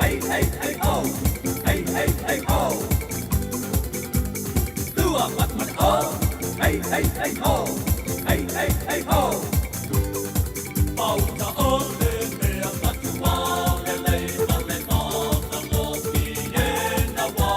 Hey, hey, hey, ho! Hey, hey, hey, ho! Lua fatu ma le o! Hey, hey, hey, ho! Hey, hey, hey, ho! Pauta o le mea matua lelei ma le matagofie na wā.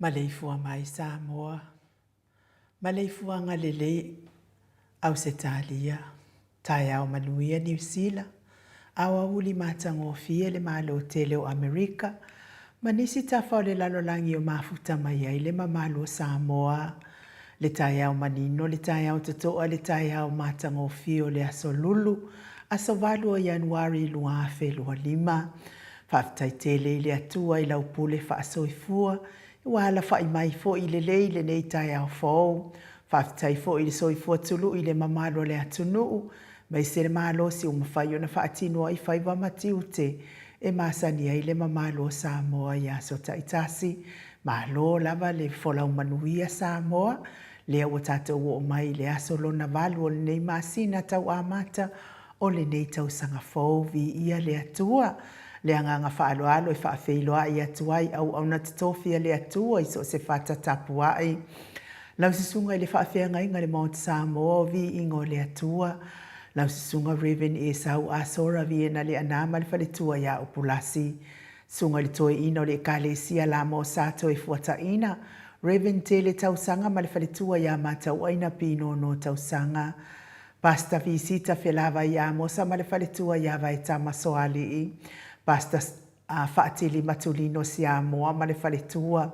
Maleifua mai Samoa, maleifuaga lelei Ausetalia, taeao manuia Niu Sila, aoauli matagofie le Malo tele o Amerika, ma nisi tafa o le lalolagi o mafuta mai ai le mamalu o Samoa, le taeao manino, le taeao totoa, le taeao matagofie o le aso Lulu, aso 8 o Ianuari 2025. Faafetai tele i le Atua i lau pule faasoifua, ua alafai mai foi lelei lenei taeao fou. Faafetai foi i le soifua tului i le mamalu o le atunuu, maise le malosi ua mafai ona faatino ai faiva ma tiute e masani ai le mamalu o Samoa i aso taitasi. Malo lava le folau manuia Samoa, lea ua tatou oo mai i le aso lona valu o lenei masina tau amata o lenei tausaga fou. Viia le Atua, le agaga faaaloalo e faafeiloai atu ai auauna totofi a le Atua i so o se fata tapuai. Lau Susuga i le Faafeagaiga i le Maota Samoa o Viiga o le Atua, lau Susuga Rev. Esau Asora Viena Leaana ma le faletua ia Upulasi, Susuga i le Toeaina o le Ekalesia Lamo Sa Toefuataiina, Rev. Tele Tausaga ma le faletua ia Matauaina Pinono Tausaga, Pastor Visita Felavai Amosa ma le faletua ia Vaetama Soalii, Pastor Faatili Matulino Siamoa ma le faletua,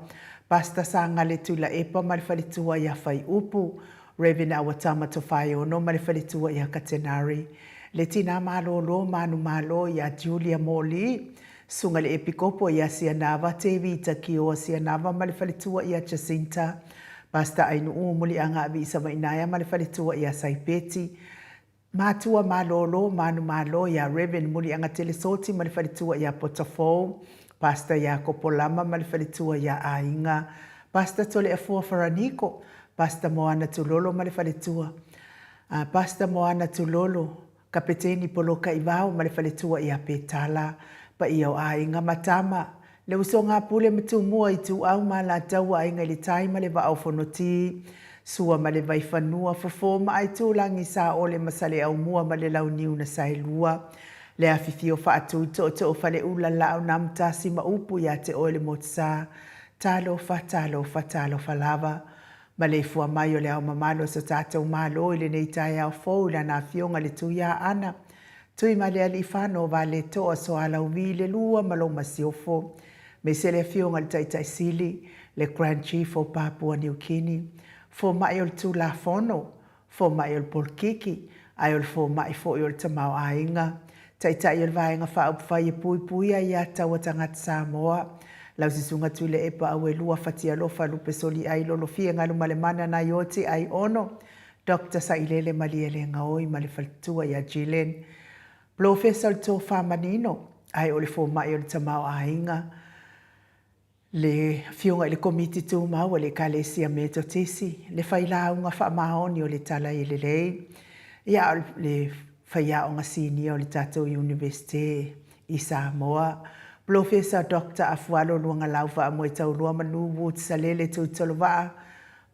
Pastor Sagale Tuilaepa ma le faletua ia Faiupu, Rev. Awatama Tofaeono ma le faletua ia Katenari, le Tina Malolo Manumalo ia Julia Moli, Susuga i le Epikopo ia Sianava Tevita Kioa Sianava ma le faletua ia Jacinta, Pastor Ainuu Muliaga Viisavainaea ma le faletua ia Saipeti, Matua Malolo Manumalo ia Rev. Muliagatele Soti ma le faletua ia Potafou, Pastor Iakopo Lama ma le faletua ia Aiga, Pastor Toleafoa Faraniko, Pastor Moana Tulolo ma le faletua, Pastor Moana Tulolo. Kapeteni Polokaivao ma le faletua ia Petala, paia o aiga ma tama, le usoga a Pule ma Tumua, Ituau ma Alataua, Aiga i le Tai ma le Vaa o Fonoti, Sua ma le Vaifanua, Fofo ma Aitulagi, Saole ma Saleaaumua ma le Launiu na Saelua, le afifio Faatui, Tootoo Faleula, Laau na Amotasi ma upu ia te oe le Motusa. Talofa, talofa, talofa lava. Maleifua mai o le Ao Mamalu o so tatou Malo i lenei taeao fou i Lana Afioga le Tuiaana, Tuimalealiifano Vaaletoa Soalauvi le Lua ma lou Masiofo, aemaise le Afioga i le Taitai Sili, le Grand Chief o Papua New Guinea, Fomai o le Tulafono, Fomai o le Polokiki, ae o le Fomai foi o le Tamaoaiga, Taitai o le Vaega Faaupufai e Puipuia Aia Tatau a Tagata Samoa, lau Susuga Tuilaepa Auelua Fatialofa Lupe Soliai Lolofie Galumalemana Naioti Aiono, Doctor Sailele Malielegaoi ma le faletua ia Gillian, Polofesa o le Tofa Manino, ae o le Fomai o le Tamaoaiga, le Afioga i le Komiti Tumau a le Ekalesia Metotisi, le Failauga Faamaoni o le Tala e Lelei, ia a o le Faiaoga Sinia o le tatou Iunivesite i Samoa, Polofesa Doctor Afualo Luagalau Faamoetaulua Manu Woods Salele Tuitolovaa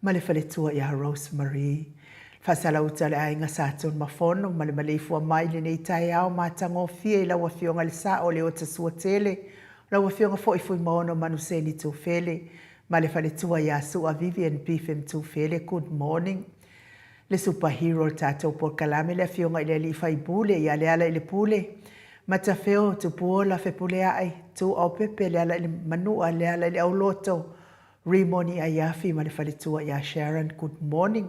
ma le faletua ia Rose Marie. Faasalauta le aiga Sa Tunumafono ma le maleifua mai i lenei taeao matagofie i lau Afioga i le Sao o Leota Suatele, lau Afioga foi Fuimaono Manuseni Tufele ma le faletua ia Sua Vivian Bifem Tufele. Good morning. Le super hero o le tatou polokalame le Afioga i le Alii Faipule ia Lealailepule Matafeo Tupuola Fepuleai Tuaopepe Lealailemanua Lealaileauloto Rimoni Aiafi ma le faletua ia Sharon. Good morning.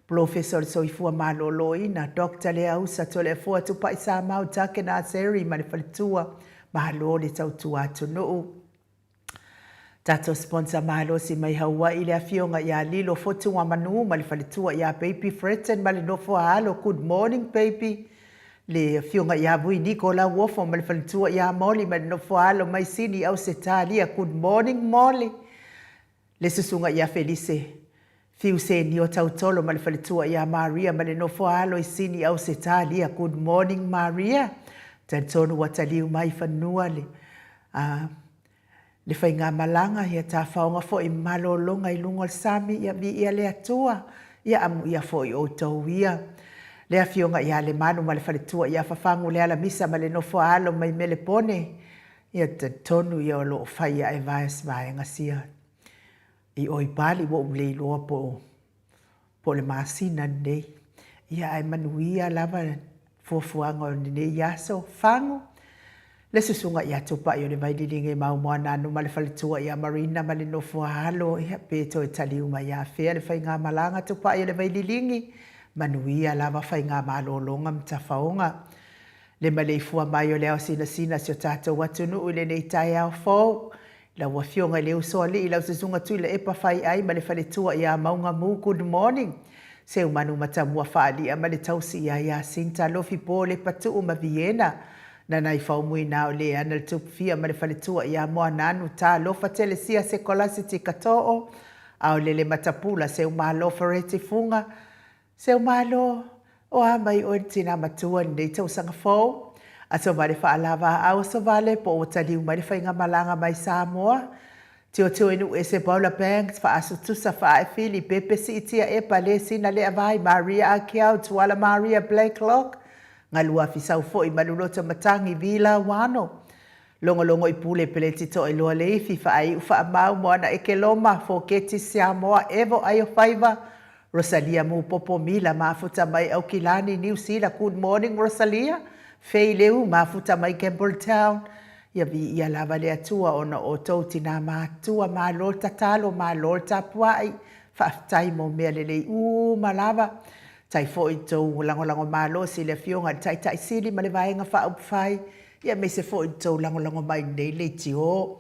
Polofesa o le Soifua Maloloina, Doctor Leausa Toleafoa Tupai Samau Takena Aseri ma le faletua. Malo le tautua atunuu. Tatou sponsor malosi mai Hawaii le afioga ia Lilo Fotuamanu ma le faletua ia Baby Fretton ma le nofo a alo. Good morning baby. Le afioga ia Vui Niko Lauofo ma le faletua ia Molly ma le nofo a alo mai Sini Ausetalia. Good morning Molly. Le susuga ia Felise Fiusenio Tautolo ma le faletua ia Maria ma le nofo a alo i Sini Ausetalia. Good morning Maria. Talitonu ua taliu mai fanua le a le faigamalaga, ia tafaoga foi ma malologa i luga o le sami, ia viia le Atua, ia amuia foi outou ia. Le afioga ia Lemanu ma le faletua ia Fafagu le Alamisa ma le nofo a alo mai Melepone, ia talitonu ia o lo o fai ae vaega sia i o i Bali, ua ou le iloa po o po o le masina lenei. Ia ae manuia lava fuafuaga o lenei aso. Fagu, le susuga ia Tupai o le Vailiiliga i Maumoananu ma le faletua ia Marina ma le nofo a alo, ia pe toe taliu mai afea le faigamalaga Tupai o le Vaililigi, manuia lava faigamalologa ma tafaoga. Le maleifua mai o le ao sinasina si o tatou atunuu i lenei taeao fou. Lau Afioga i le Usoalii, lau Susuga Tuilaepa Faiai ma le faletua ia Maugamu, good morning. Seumanu Matamua Faalia ma le tausi ia Yasinta Lofi Po Lepatuu ma Viena. Nanaifaumu ina o Leana le Tupufia ma le faletua ia Moananu, Talofa Telesia Sekolasiti Katoo, Aolele Matapula Seumalo Fereti Fuga, Seumalo, O a mai oe le tina matua i lenei tausaga fou? Aso vale faalava a au aso vale po ua taliu mai le faigamalaga mai Samoa? Tilotilo i nuu ese Paula Banks, Faasu Tusa, Faae Fili, Pepe Siitia Epa, Le Sina Leavai, Maria Akiau, Tuala Maria Blakelock, Galua Fisau foi, Maluloto Matangi, Vila Wano, Logologo i Pule Peleti Toailoa Leifi, Faaiu Faamau, Moana Ekeloma, Foketi Siamoa, Evo Aiofaiva, Rosalia Mupopo Mila, Mafuta mai Aukilani, Niu Sila, Good morning Rosalia, Fei Leu, Mafuta mai Campbelltown, Ia viia lava le Atua ona o outou tinā matua, malo le tatalo, malo le tapuai, faafetai mo mea lelei uma lava. Tai foi tou lagolago malosi i le Afioga i le Taitai Sili ma le Vaega Faaupufai, ia aemaise foi le tou lagolago mai i lenei leitio.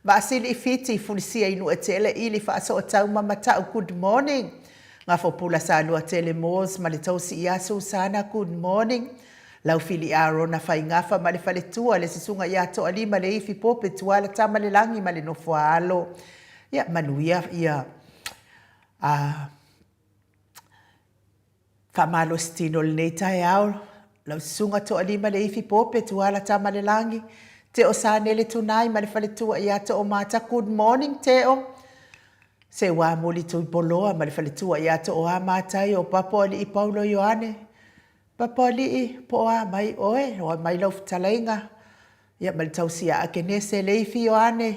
Vaasili i Fiti, Fulisia i Nuuetele, Ili Faasootau ma Matau, good morning. Gafopula Saluatele Moores ma le tausi ia Susana, good morning. Laufili Arona Faigafa ma le faletua, le susuga ia Toalima Leifi Pope Tuala Tamalelagi ma le nofoaalo. Ia manuia ia a Faamalositino i lenei taeao. Lau Susuga Toalima Leifi Pope Tuala Tamalelagi Teo Sanele Tunai ma le faletua ia Toomata Good morning Teo Seuamuli Tuipoloa ma le faletua ia Tooamatai o Papoalii Paulo Ioane Papoalii po o a mai oe o mai lau fetalaiga ia ma le tausi ia Akenese Leifi Ioane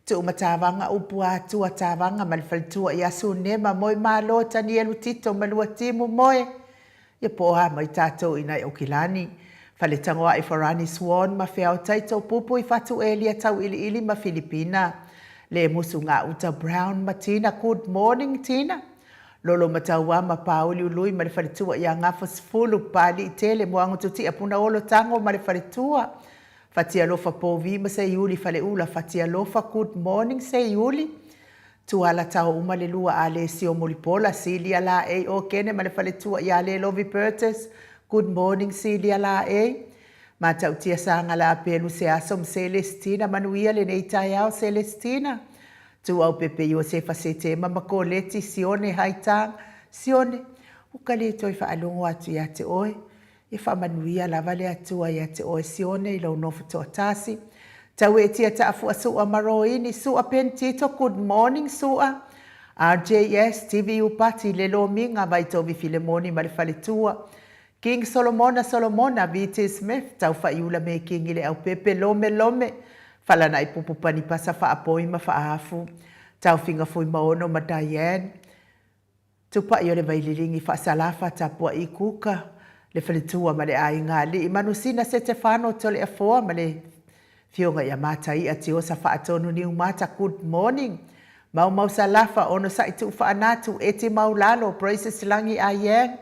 Tuumatavaga Upu Atua Tavaga ma le faletua ia Sunema Moemalo Tanielu Tito Maluatimu Moe Ia po o a mai tatou i nai Aukilani, Faletagoai Farani Swan ma Feao Taito Pupu i Fatu Elia Tauiliili ma Filipina, Le Musu Gauta Brown ma Tina Good morning Tina, Lolo Mataua ma Pauli Ului ma le faletua ia Gafosefulu, Papalii Tele Moagotutia Punaolo Tago ma le faletua, Fatialofa Povi ma Seiuli Faleula Fatialofa Good morning Seiuli, Tuala tao uma le lua a Lesio Mulipola, Silia Laei Okene ma le faletua ia Lelovi Burtis, Good morning Silia Laei. Matautia Sagala Apelu Seaso ma Celestina, Manuia lenei taeao Celestina. Tuau Pepe Iosefa Setema ma Koleti Sione Haitang, Sione, uka le toe faalogo atu ia te oe. E faamanuia lava le Atua ia te oe Sione i lou nofo toatasi. Tauetia Taafua Sua ma Roini Sua Pentito Good morning Sua RJS TVU Pati Le Lomiga Vaitovi Filemoni ma le Faletua King Solomona Solomona VT Smith Taufaiula Mekingi Le Aupepe Lome Lome Falanai Pupu Panipasa Faapoi ma Faafu Taofiga Fuimaono ma Diane Tupai o le Vaililigi Faasalafa Tapuai Kuka le faletua ma le aiga alii Manusina Setefano Toleafoa ma le Afioga ia Mataia Tiosa Faatonu Niumata Good morning Maumau Salafa Onosai Tuufaanatu Eti Maulalo Praises Lagi Ayang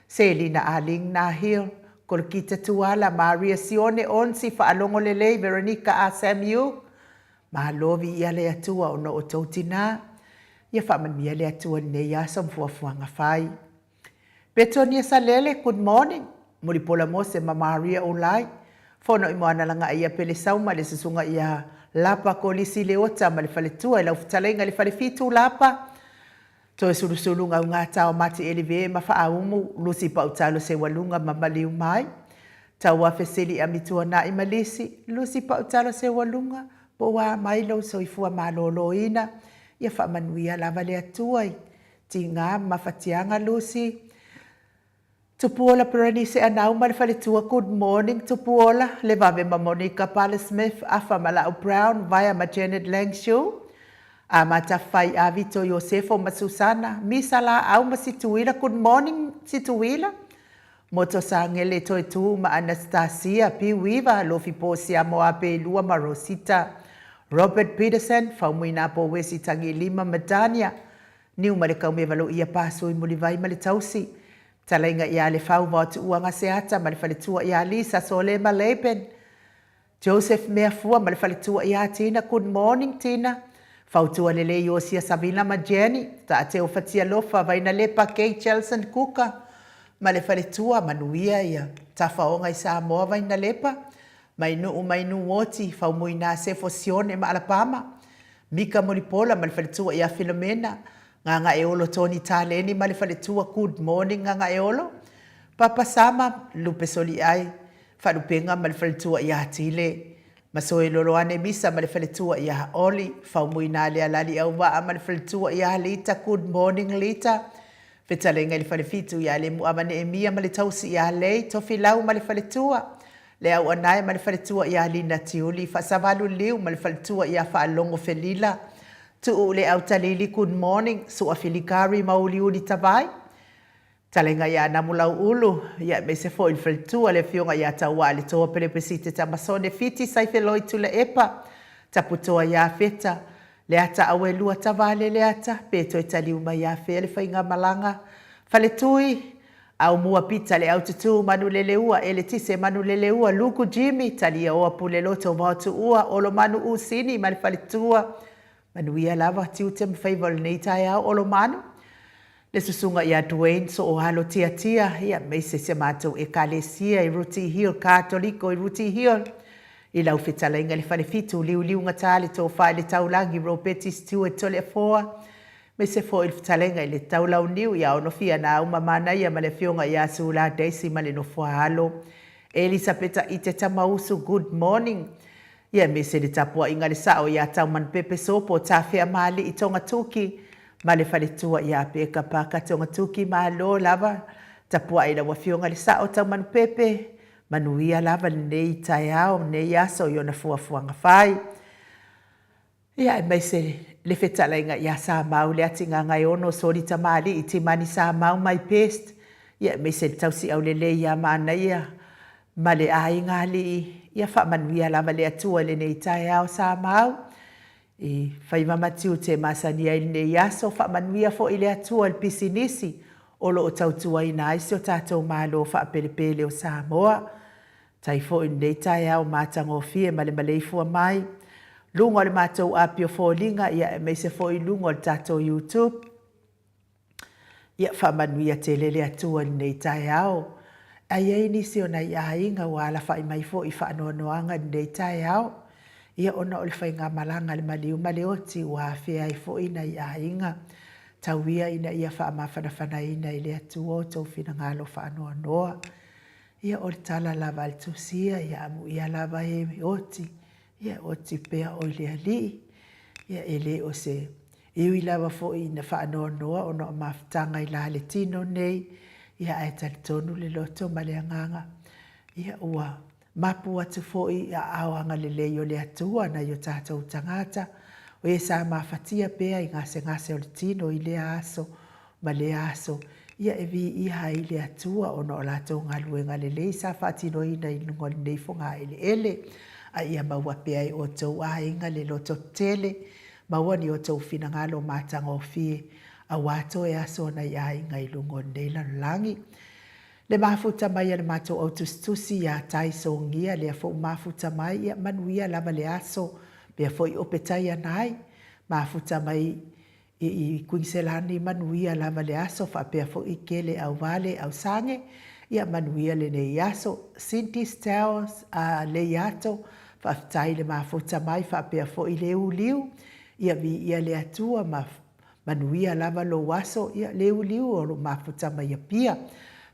Selina Aling Nahil Kolokita Tuala Maria Sione Onsi Faalogo Lelei Veronica A Samuel Malo viia le Atua ona o tou tinā. Ia faamanuia le Atua i lenei aso ma fuafuaga fai. Petonia Salele, good morning. Mulipola Mose ma Maria Ulai. Fono i Moana Lagaia Pele Sauma le susuga ia Lapa Kolisi Leota ma le faletua i lau fetalaiga i le Falefitu Lapa. Toe sulusulu gaugata o Mati Elive ma Faaumu, Lusi Pautalo Seualuga ma Maliu Mai, Tauafe Sili Amituana'i ma Lisi, Lusi Pautalo Seualuga, po ua a mai lou soifua malōlōina, ia faamanuia lava le Atua i tigā ma mafatiaga Lusi. Tupuola Berenice Anau ma le faletua Good morning Tupuola, Levave ma Monica Pale Smith, Afa ma Lau Brown, Vaea ma Janet Langshu, Amata Fai Avito Iosefo ma Susana, Misa Laau ma Situila Good morning Situila, Moto Sangele Toetu ma Anastasia Piuiva, Lofi Posia Moape Lua ma Rosita, Robert Peterson, Faumuina Powesi Tagilima ma Dania, Niu ma le kaumeva lo ia pasui mulivai ma le tausi. Talaiga ia le fau vao tuuaga Seata ma le faletua ia Lisa Sole ma Laban. Joseph Meafua ma le faletua ia Tina Good morning Tina. Fautua lelei Iosia Savina ma Jenny. Taateo Fatialofa Vainalepa Kay Chelson Kuka ma le faletua Manuia ia Tafaoga i Samoa Vainalepa Mainuu Mainuoti Faumuina Sefo Sione ma Alapama Mika Mulipola ma le faletua ia Filomena, Gagaeolo Tony Taleni ma le faletua Good morning Gagaeolo, Papa Sama, Lupe Soliai, Faalupenga ma le faletua ia Tile, Masoe Loloane Misa ma le faletua ia Oli, Faumuina Lealali Auvaa ma le faletua ia Lita Good morning Lita, Fetalaiga i le Falefitu ia Lemuava Neemia ma le tausi ia Lei, Tofilau ma le faletua, Le Auanae ma le faletua ia Lina Tiuli, Faasavalu Liu ma le faletua ia Faalogo Felila, Tuu Le Autalili Good morning, Sua Filikari ma Uliuli Tavai, Fetalaiga ia Namulau Ulu, ia aemaise foi le faletua le Afioga ia Tauaa Le Toa Pelepesite Tamasone Fiti Saifeloi Tulaepa, Taputoa ia Feta, Leata Auelua Tavale Leata, pe toe taliu mai ia fea le faigamalaga, Faletui, Aumua Pita Le Aututū Manuleleua Eletise Manuleleua Luku Jimmy Taliaoa Puleloto Vaotuua Olomanu Usini ma le faletua Manuia lava tiute ma faiva o lenei taeao Olomanu Le susuga ia Dwayne Sooalo Tiatia ia aemaise si a matou Ekalesia i Ruti Hill Katoliko i Ruti Hill i lau fetalaiga i le Falefitu Liuliugata le Tofa i le Taulagi Ropeti Stewart Toleafoa Aemaise foi le fetalaiga i le Taulauniu ia Onofia Naauma Manaia ma le Afioga ia Sula Daisy ma le Nofoaalo. Elisapeta Ite Tamausu, good morning. Ia aemaise le tapuaiga a le sao ia Taumanupepe Sopo Tafeamaalii Togatuki ma le faletua ia Peka Paka Togatuki malo lava tapuai i lau afioga le sao Taumanupepe manuia lava lenei taeao lenei aso i ona fuafuaga fai. Ia aemaise le fetalaiga ia Samau Leatigagaeono Soli Tamalii Timani Samau my best ia aemaise le tausi aulelei ia Manaia ma le aiga alii ia faamanuia lava le Atua i lenei taeao Samau i faiva ma tiute masani ai lenei aso faamanuia foi le Atua i le pisinisi o lo o tautuaina ai si o tatou Malo faapelepele o Samoa. Tai foi i lenei taeao matagofie ma le maleifua mai luga o le matou api o foliga ia aemaise foi luga o le tatou YouTube. Ia faamanuia tele le Atua i lenei taeao. A i ai nisi o nai aiga ua alafai mai foi i faanoanoaga i lenei taeao, ia ona o le faigamalaga a le maliu ma le oti ua afea ai foi nai aiga, tau ia ina ia faamafanafanaina e le Atua outou finagalo faanoanoa. Ia o le tala lava a le Tusi ia, ia amuia lava e oti, ia e oti pea oe i le Alii. Ia e le o se e ui lava foi ina faanoanoa ona o mafutaga i la le tino nei, ia ae talitonu le loto ma le agaga, ia ua mapu atu foi i aao agalelei o le Atua nai o tatou tagata, o e sa mafatia pea i gasegase o le tino i lea aso ma lea aso, ia e viia ai le Atua ona o latou galuega lelei sa faatinoina i luga o lenei fogaeleele, a ia maua pea e outou aiga le lototetele, maua ni outou finagalo matagofie, aua toe aso o nai aiga i luga o lenei lalolagi. Le mafuta mai a le matou au tusitusi ia Tai Sogia, lea foi ua mafuta mai, ia manuia lava le aso, pea foi Opetaia Nai, mafuta mai I Kuiniselani manuia lava le aso faapea foi Kele Auvale Ausage ia manuia lenei aso Cindy Stowers a Leiato faafetai le mafuta mai faapea foi Leuliu ia viia le Atua ma manuia lava lou aso ia Leuliu o lo mafuta mai Apia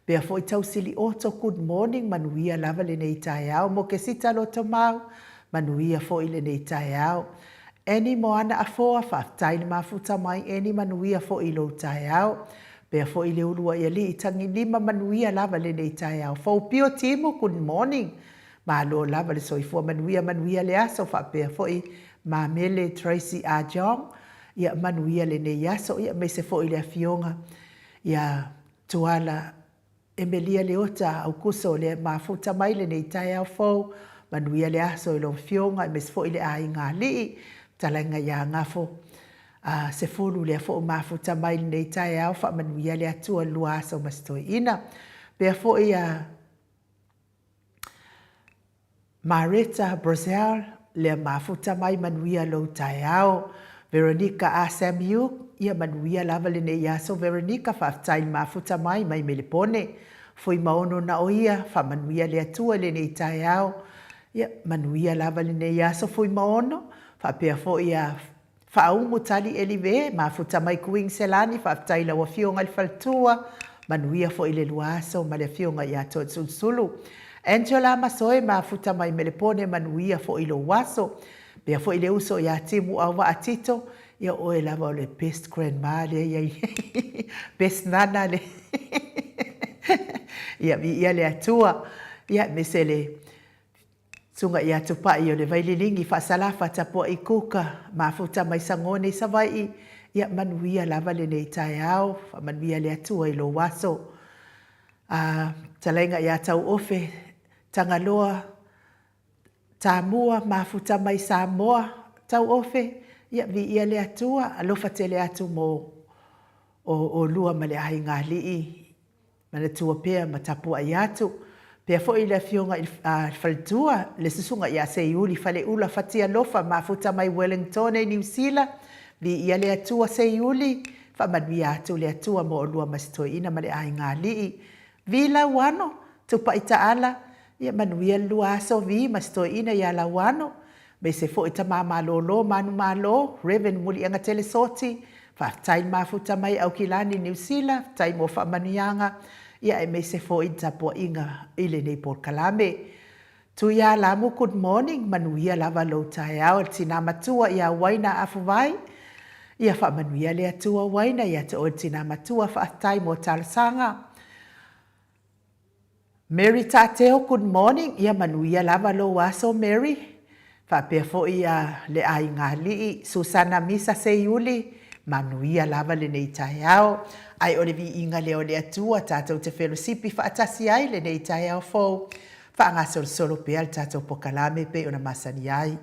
pea foi Tausili Otto good morning manuia lava lenei taeao Mokesita Lotomau manuia foi lenei taeao Annie Moana Afoa, faafetai le mafuta mai Annie manuia foi i lou taeao. Pea foi le uluai alii tagilima manuia lava lenei taeao fou Pio Timu good morning malo lava le soifua manuia manuia le aso faapea foi Mamele Tracy Ah Jong ia manuia lenei aso ia aemaise foi le afioga ia Tuala Emelia Leota Aukuso lea e mafuta mai lenei taeao fou, manuia le aso i lau Afioga aemaise foi le aiga alii, fetalaiga ia Gafo a Sefulu lea foi ua mafuta mai lenei taeao, faamanuia le Atua i le lua aso ma si toeaina. Pea foi a Mareta Brazel, lea mafuta mai manuia lou taeao. Veronica A. Samiuk, ia manuia lava lenei aso Veronica, faafetai le mafuta mai mai Melepone. Fuimaono na o ia, faamanuia le Atua i lenei taeao. Ia manuia lava lenei aso Fuimaono, faapea foi a Faaumu Tali Elive, mafuta mai Kuiniselani, faafetai i lau Afioga i le faletua, manuia foi le lua aso ma le Afioga ia Toesulusulu. Angela Masoe, mafuta mai Melepone, manuia foi lou aso. Pea foi le uso ia Timu Auvaa Tito, ia o oe lava o le best grandma lea i ai nei, best nana le ia viia le Atua. Ia aemaise le Susuga ia Tupai o le Vaililigi Faasalafa Tapuai Kuka Mafuta mai Sagone i Savai'i ia manuia lava lenei taeao faamanuia le Atua i lou aso. A Fetalaiga ia Tauofe Tagaloa Tamua Mafuta mai Samoa Tauofe ia viia le Atua alofa tele atu mo oulua ma le aiga alii Manatua pea ma tapuai atu pea foi le Afioga i le Faletua, le Susuga ia Seiuli Faleula Fatialofa mafuta mai Wellingtone, Niu Sila. Viia le Atua Seiuli, faamanuia atu le Atua mo oulua ma si toeaina ma le aiga alii. Vi Lauano, Tupai Taala, ia manuia le lua aso Vi ma si toeaina ia Lauano. Aemaise foi Tama Malolo Manumalo, Rev Muliagatele Soti, faafetai le mafuta mai Aukilani Niu Sila, faafetai mo faamanuiaga. Ia aemaise foi le tapuaiga i lenei polokalame. Tuialamu good morning, manuia lava lou taeao le tina matua ia Uaina Afuvai. Ia faamanuia le Atua Uaina ia te oe le tina matua, faafetai mo talosaga. Mary Taateo good morning, ia manuia lava lou aso Mary. Faapea foi ia le aiga alii, Susana Misa Seiuli, manuia lava lenei taeao. Ae o le viiga lea o le Atua tatou te felosipi faatasi ai lenei taeao fou. Faagasolosolo pea le tatou pokalame pei ona masani ai.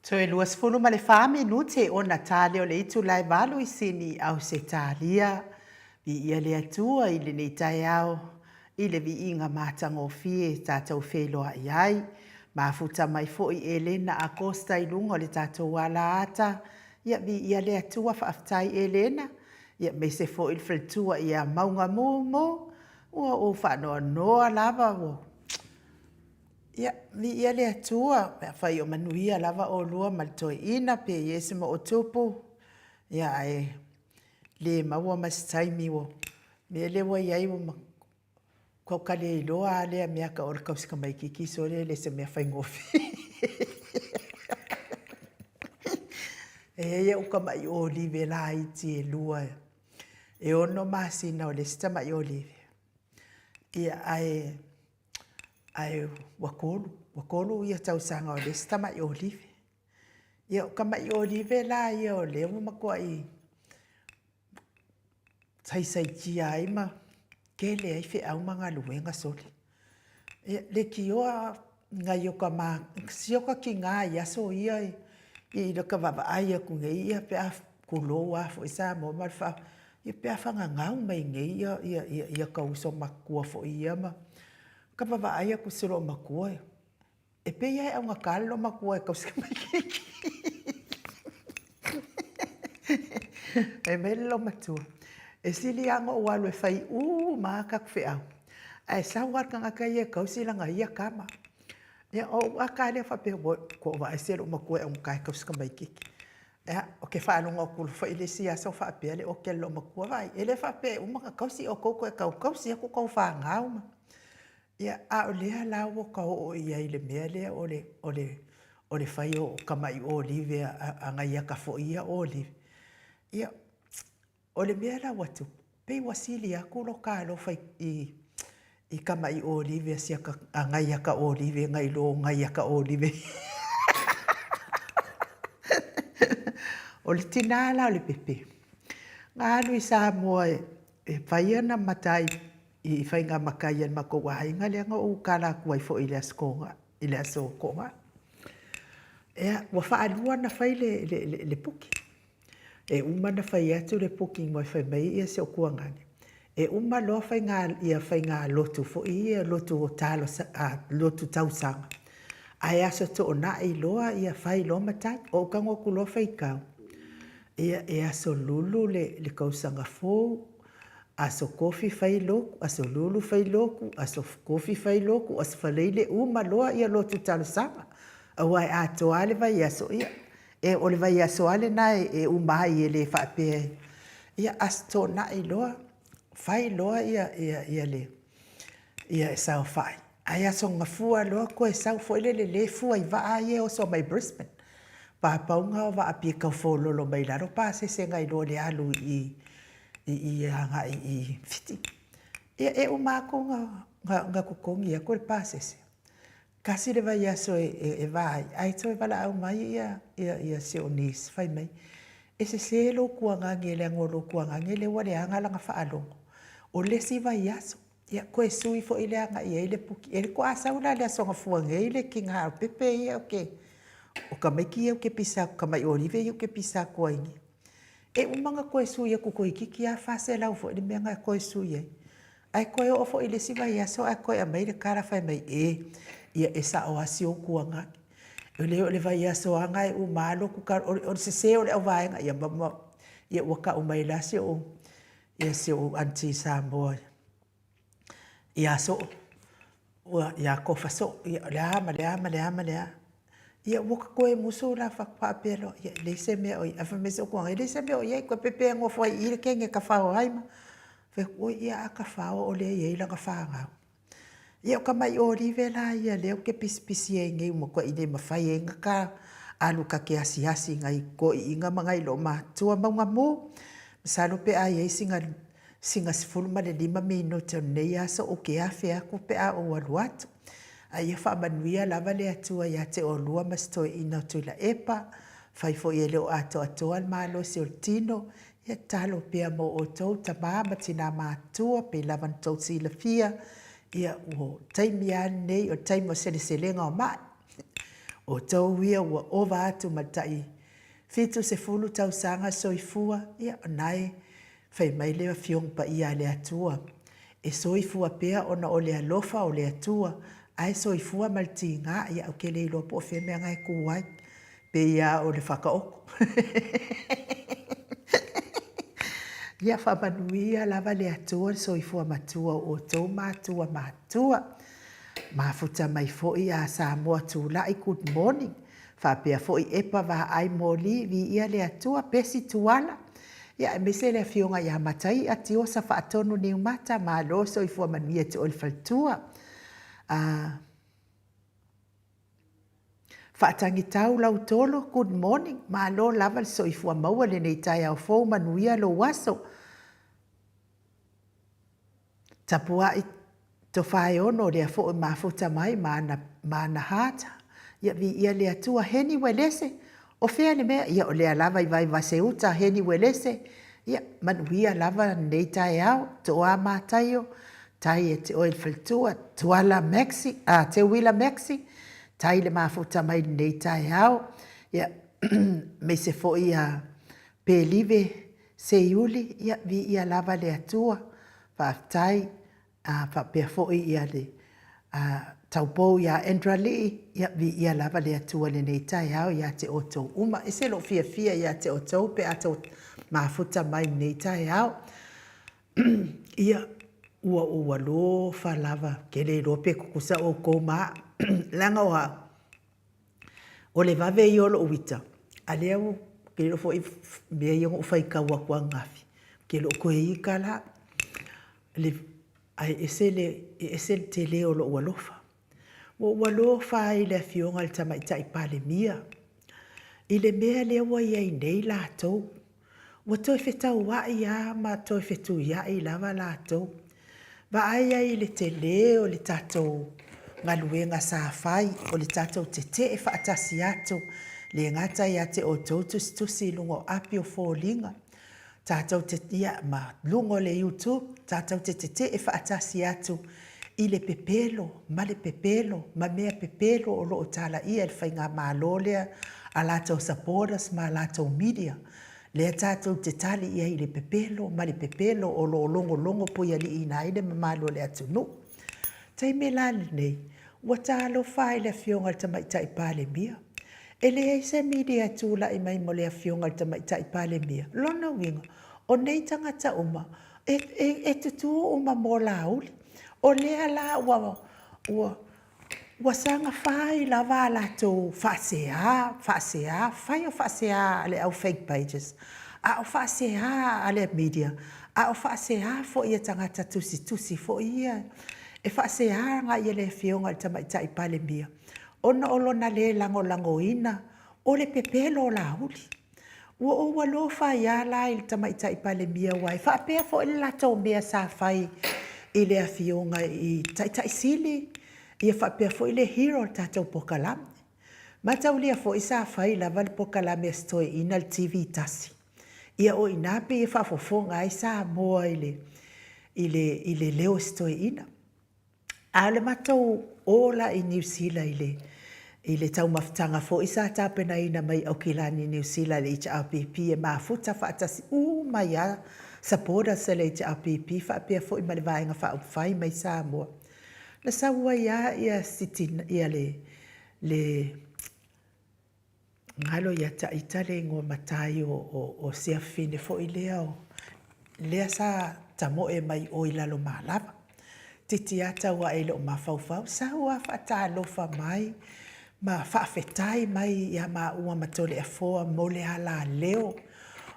Toe 24 minute ona ta lea o le itula e 8 i Sini, Ausetalia. Viia le Atua i lenei taeao i le viiga matagofie tatou feiloai ai. Mafuta mai foi Elena Acosta i luga o le tatou alaata. Ia viia le Atua, faafetai Elena. Ia aemaise foi le faletua ia Mauga Mumu, ua ou faanoanoa lava ua Ia, viia le Atua, pe afai o manuia lava oulua ma le toeaina pe i ai se mootupu, ia ae le maua ma se taimi ua mea lea ua i ai ua matua le iloa lava lea mea o le tausi tamaitiiti sole e le o se mea faigofie. E i ai au tamai olive laiti e lua, e 6 masina o le isi tamai olive, ia ae ae ua tolu, ua tolu ia tausaga o le isi tamai olive. Ia o tamai olive la ia o lea ua matuai saisaitia ai ma tele ai feau ma galuega sole. Ia leitioa nai o ta ma, si o ta tina i aso ia i lota vaavaai atu nei ia pe a, tulou lava foi Samoa ma le faa, ia pe a fananau mai nei ia ta uso matutua foi ia ma ta vaavaai atu i si loomatua, e pei lava e augata le loomatua e tausi tamaititi. Fai mai le loomatua, e sili lava ona ou alu e fai uma lava tatou feau, ae sau lava le tagata ia e tausi lana ia tama. Ia, ona ou ata lava lea faapea, ua ou vaai si loomatua e augata e tausi tamaititi. Ia, ou te faalogo atu foi le isi aso o faapea le ote a le loomatua, vaai, e le faapea e uma ona tausi outou toe tau tausi atu tou fanau ma. Ia, a o lea la ua ta oo i ai i le mea lea o le, o le, o le fai o tamai olive a nai ata foi ia olive. Ia, o le mea la ua tupu, pei ua sili atu lo ta alofa i, i tamai olive a si ata, a nai ata olive nai lo nai ata olive. O le tina la o le pepe, na alu i Samoa e fai ana matai i faiga matai a le matou aiga lea na ou tala atu ai foi i le Aso Toonai, i le Aso Toonai. Ia, ua faalua ona fai le, le, le, le puki. E uma ona fai atu le booking ua fai mai ia si ou tuagane, e uma loa faiga, ia faiga lotu foi ia, lotu o talo, lotu tausaga, ae Aso Toonai loa ia fai loa matai. Ou tago atu loa faitau, ia e Aso Lulu le, le tausaga fou, Aso Kofi fai lotu, Aso Lulu fai lotu, Aso Kofi fai lotu, Aso Faraile uma loa ia lotu talosaga, aua e atoa lava le vaiaso, ia E, o le vaiaso lava lena e uma ai e le faapea e, ia Aso Toonai loa, fai loa ia, ia, ia le, ia e saofai. Ae Aso Gafua loa toe sau foi lele le fua i vaa ia e oso mai Brisbane. Papauga o vaa pia tau fōlolo mai lalo pasese nai lo le alu i, i, i agai i Fiti. Ia e uma atu na, na, na totogi atu le pasese. Tasi le vaiaso e va ai, ae toe valaau mai ia, ia, ia si ou niece, fai mai, e sese lou tuagage leaga o lou tuagage lea ua leaga lana faalogo. O le isi vaiaso, ia, toe sui foi le agai i ai le puki. E toa sau la i le Aso Gafua nei le tiga o Pepe ia ou te, o tamaiti ia ou te pisa atu, tamai olive ia ou te pisa atu ai nei. E uma ona toe sui atu toeitiiti lava 400 foi le mea na toe sui ai. Ae toe oo foi i le isi vaiaso ae toe aumai le tala fai mai, e, ia e sao lava si ou tuagage. E le o le vaiaso lava lena e uma lava lotu talo, o le sese o le auvaega, ia ma, ma, ia ua tau mai la si ou, ia si ou aunty Samoa ia Soo, ua, ia Tofa Soo, ia o le a ma le a ma le a ma le a. Ia ua ta toe musu la faapea loa, ia e leai se mea o i ai. Ae fai mai si ou tuagage, e leai se mea o i ai, toe pepe nofo ai i i le kene e tafao ai ma. Fai atu, oi ia a tafao o lea e i ai lana fanau. Ia o tamai olive la ia lea ou te pisipisi ai nei ua matuai le mafai ai ona ta alu ta te asiasi i nai toeaiina ma nai loomatua mauga mu. Masalo pe a i ai sina sina 15 minute o lenei aso ou te afe atu pe a ou alu atu. A ia faamanuia lava le Atua ia te oulua ma si toeaina o Tuilaepa, fai foi e le o atoatoa le malosi o le tino, ia tatalo pea mo outou tama ma tina matutua pei lava ona tou silafia, ia ua taimi lava lenei o le taimi o seleselega o mai. Outou ia ua ova atu ma le tai 70 tausaga soifua, ia o na e fai mai le Afioga Paia a le Atua, e soifua pea ona o le alofa o le Atua, ae soifua ma le tiga, ia ou te le iloa po o fea mea na e tu ai, pei lava o le fataoto. Ia faamanuia lava le Atua le soifua matua o outou matua matua. Mafuta mai foi a Samoa Tulai good morning. Faapea foi Epa Vaai Moli, viia le Atua, Pesi Tuala, ia aemaise le afioga ia Mataia Tiosa Faatonu Niumata, malo soifua manuia te oe le faletua. Faatagitau Lautolo, good morning, malo lava le soifua maua lenei taeao fou, manuia lou aso. Tapuai Tofaeono lea foi mafuta mai ma ana, ma ana heart, ia viia le Atua. Heni Uelese, o fea le mea? Ia o lea lava i Vaivase-uta, Heni Uelese, ia manuia lava lenei taeao. Toa Mataio, tai ia te oe le faletua, Tuala Maxi, a Teuila Maxi, tai le mafuta mai lenei taeao. Ia, aemaise foi ia Pelive Seiuli, ia viia lava le Atua, faafetai. A faapea foi ia le taupou ia Andra Lii, ia viia lava le Atua i lenei taeao ia te outou uma. E ese lou fiafia ia te outou pe a tou mafuta mai i lenei taeao. Ia, ua ou alofa lava, ou te le iloa pe tutusa outou ma au, leaga o au, O le vave ia o lou ita, a lea ua, ou te iloa foi mea ia na ou faitau atu ananafi, ou te le o toe ita la, ae ese le, e ese le tele o lou alofa. Ua ou alofa ai i le Afioga i le Tamaitai Palemia i le mea lea ua i ai nei latou. Ua toe fetauai lava ma toe fetuiai lava latou. Vaai ai i le tele o le tatou galuega sa fai, o le tatou tetee faatasi atu, le gata ia te outou tusitusi i luga o api o foliga, tatou te, ia, ma luga o le YouTube, tatou te tetee faatasi atu i le pepelo ma le pepelo ma mea pepelo o lo o talaia e le faigamalo lea a latou supporters ma a latou media, lea tatou te tali i ai i le pepelo ma le pepelo o lo o logologo puialiiina ai le mamalu o le atunuu. Taimi la lenei, ua talofa i le Afioga i le Tamaitai Palemia. E leai se media e tulai mai mo le Afioga i le Tamaitai Palemia. Lona uiga, o nei tagata uma, e, e, e tutū uma mo Laauli. O lea la ua, ua, ua saga fai lava a latou faasea, faasea, fai o faasea a le au fake pages, a o faasea a le media, a o faasea foi a tagata tusitusi foi ia e faasea agai i le Afioga i le Tamaitai Palemia ona o lona lē lagolagoina o le pepelo o Laauli. Ua ou alofa ai lava la i le Tamaitai Palemia aua e faapea foi le latou mea sa fai i le Afioga i Taitai Sili, ia faapea foi le hero o le tatou polokalame. Mataulia foi sa fai lava le polokalame a si toeaina i le TV tasi. Ia o i ina pei e faafofoga ai Samoa i le, i le, i le leo o si toeaina. A o le matou o la i Niu Sila i le i le taumafataga foi sa tapenaina mai Aukilani Niu Sila i le HRPP e mafuta faatasi uma ai lava supporters a le HRPP faapea foi ma le Vaega Faaupufai mai Samoa. Na sau ai lava ia si ia le le Galo ia te ita le igoa matai o sia fafine foi lea o lea sa tamoe mai o i Lalomalava. Titi lava tau ae i lou mafaufau, sau lava faatalofa mai ma faafetai mai ia maua ma Toleafoa mo le alaleo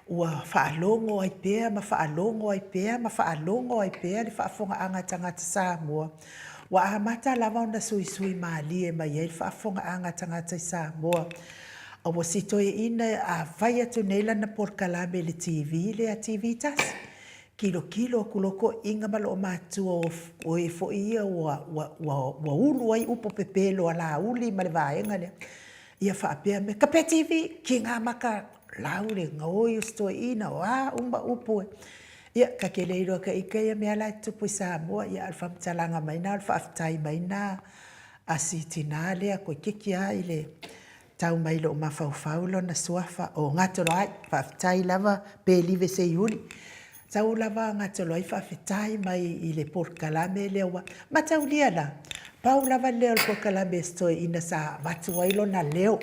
ua faalogo ai pea ma faalogo ai pea ma faalogo ai pea le faafofogaaga a tagata Samoa. Ua amata lava ona suisui malie mai ai le faafofogaaga a tagata i Samoa. A ua si toeaina a fai atu nei lana polokalame i le TV lea TV tasi, kilokilo atu loa toeaiina ma loomatua o e foi ia ua, ua, ua, ua ulu ai upu pepelo a Laauli ma le vaega lea. Ia faapea mai, Kape TV, kiga maka lau le gaoi o si toeaina, o a uma upu e. Ia, ta te le iloa ta ita ia mea la e tutupu i Samoa, ia a o le faamatalaga mai na, o le faafetai mai na a si tina lea toeitiiti lava i le. Tau mai i lou mafaufau lona suafa o Gatoloai, faafetai lava Pelive Seiuli. Sau lava Gatoloai faafetai mai i le polokalame lea ua mataulia la, pau lava lea o le polokalame a si toeaina sa avatu ai lona leo.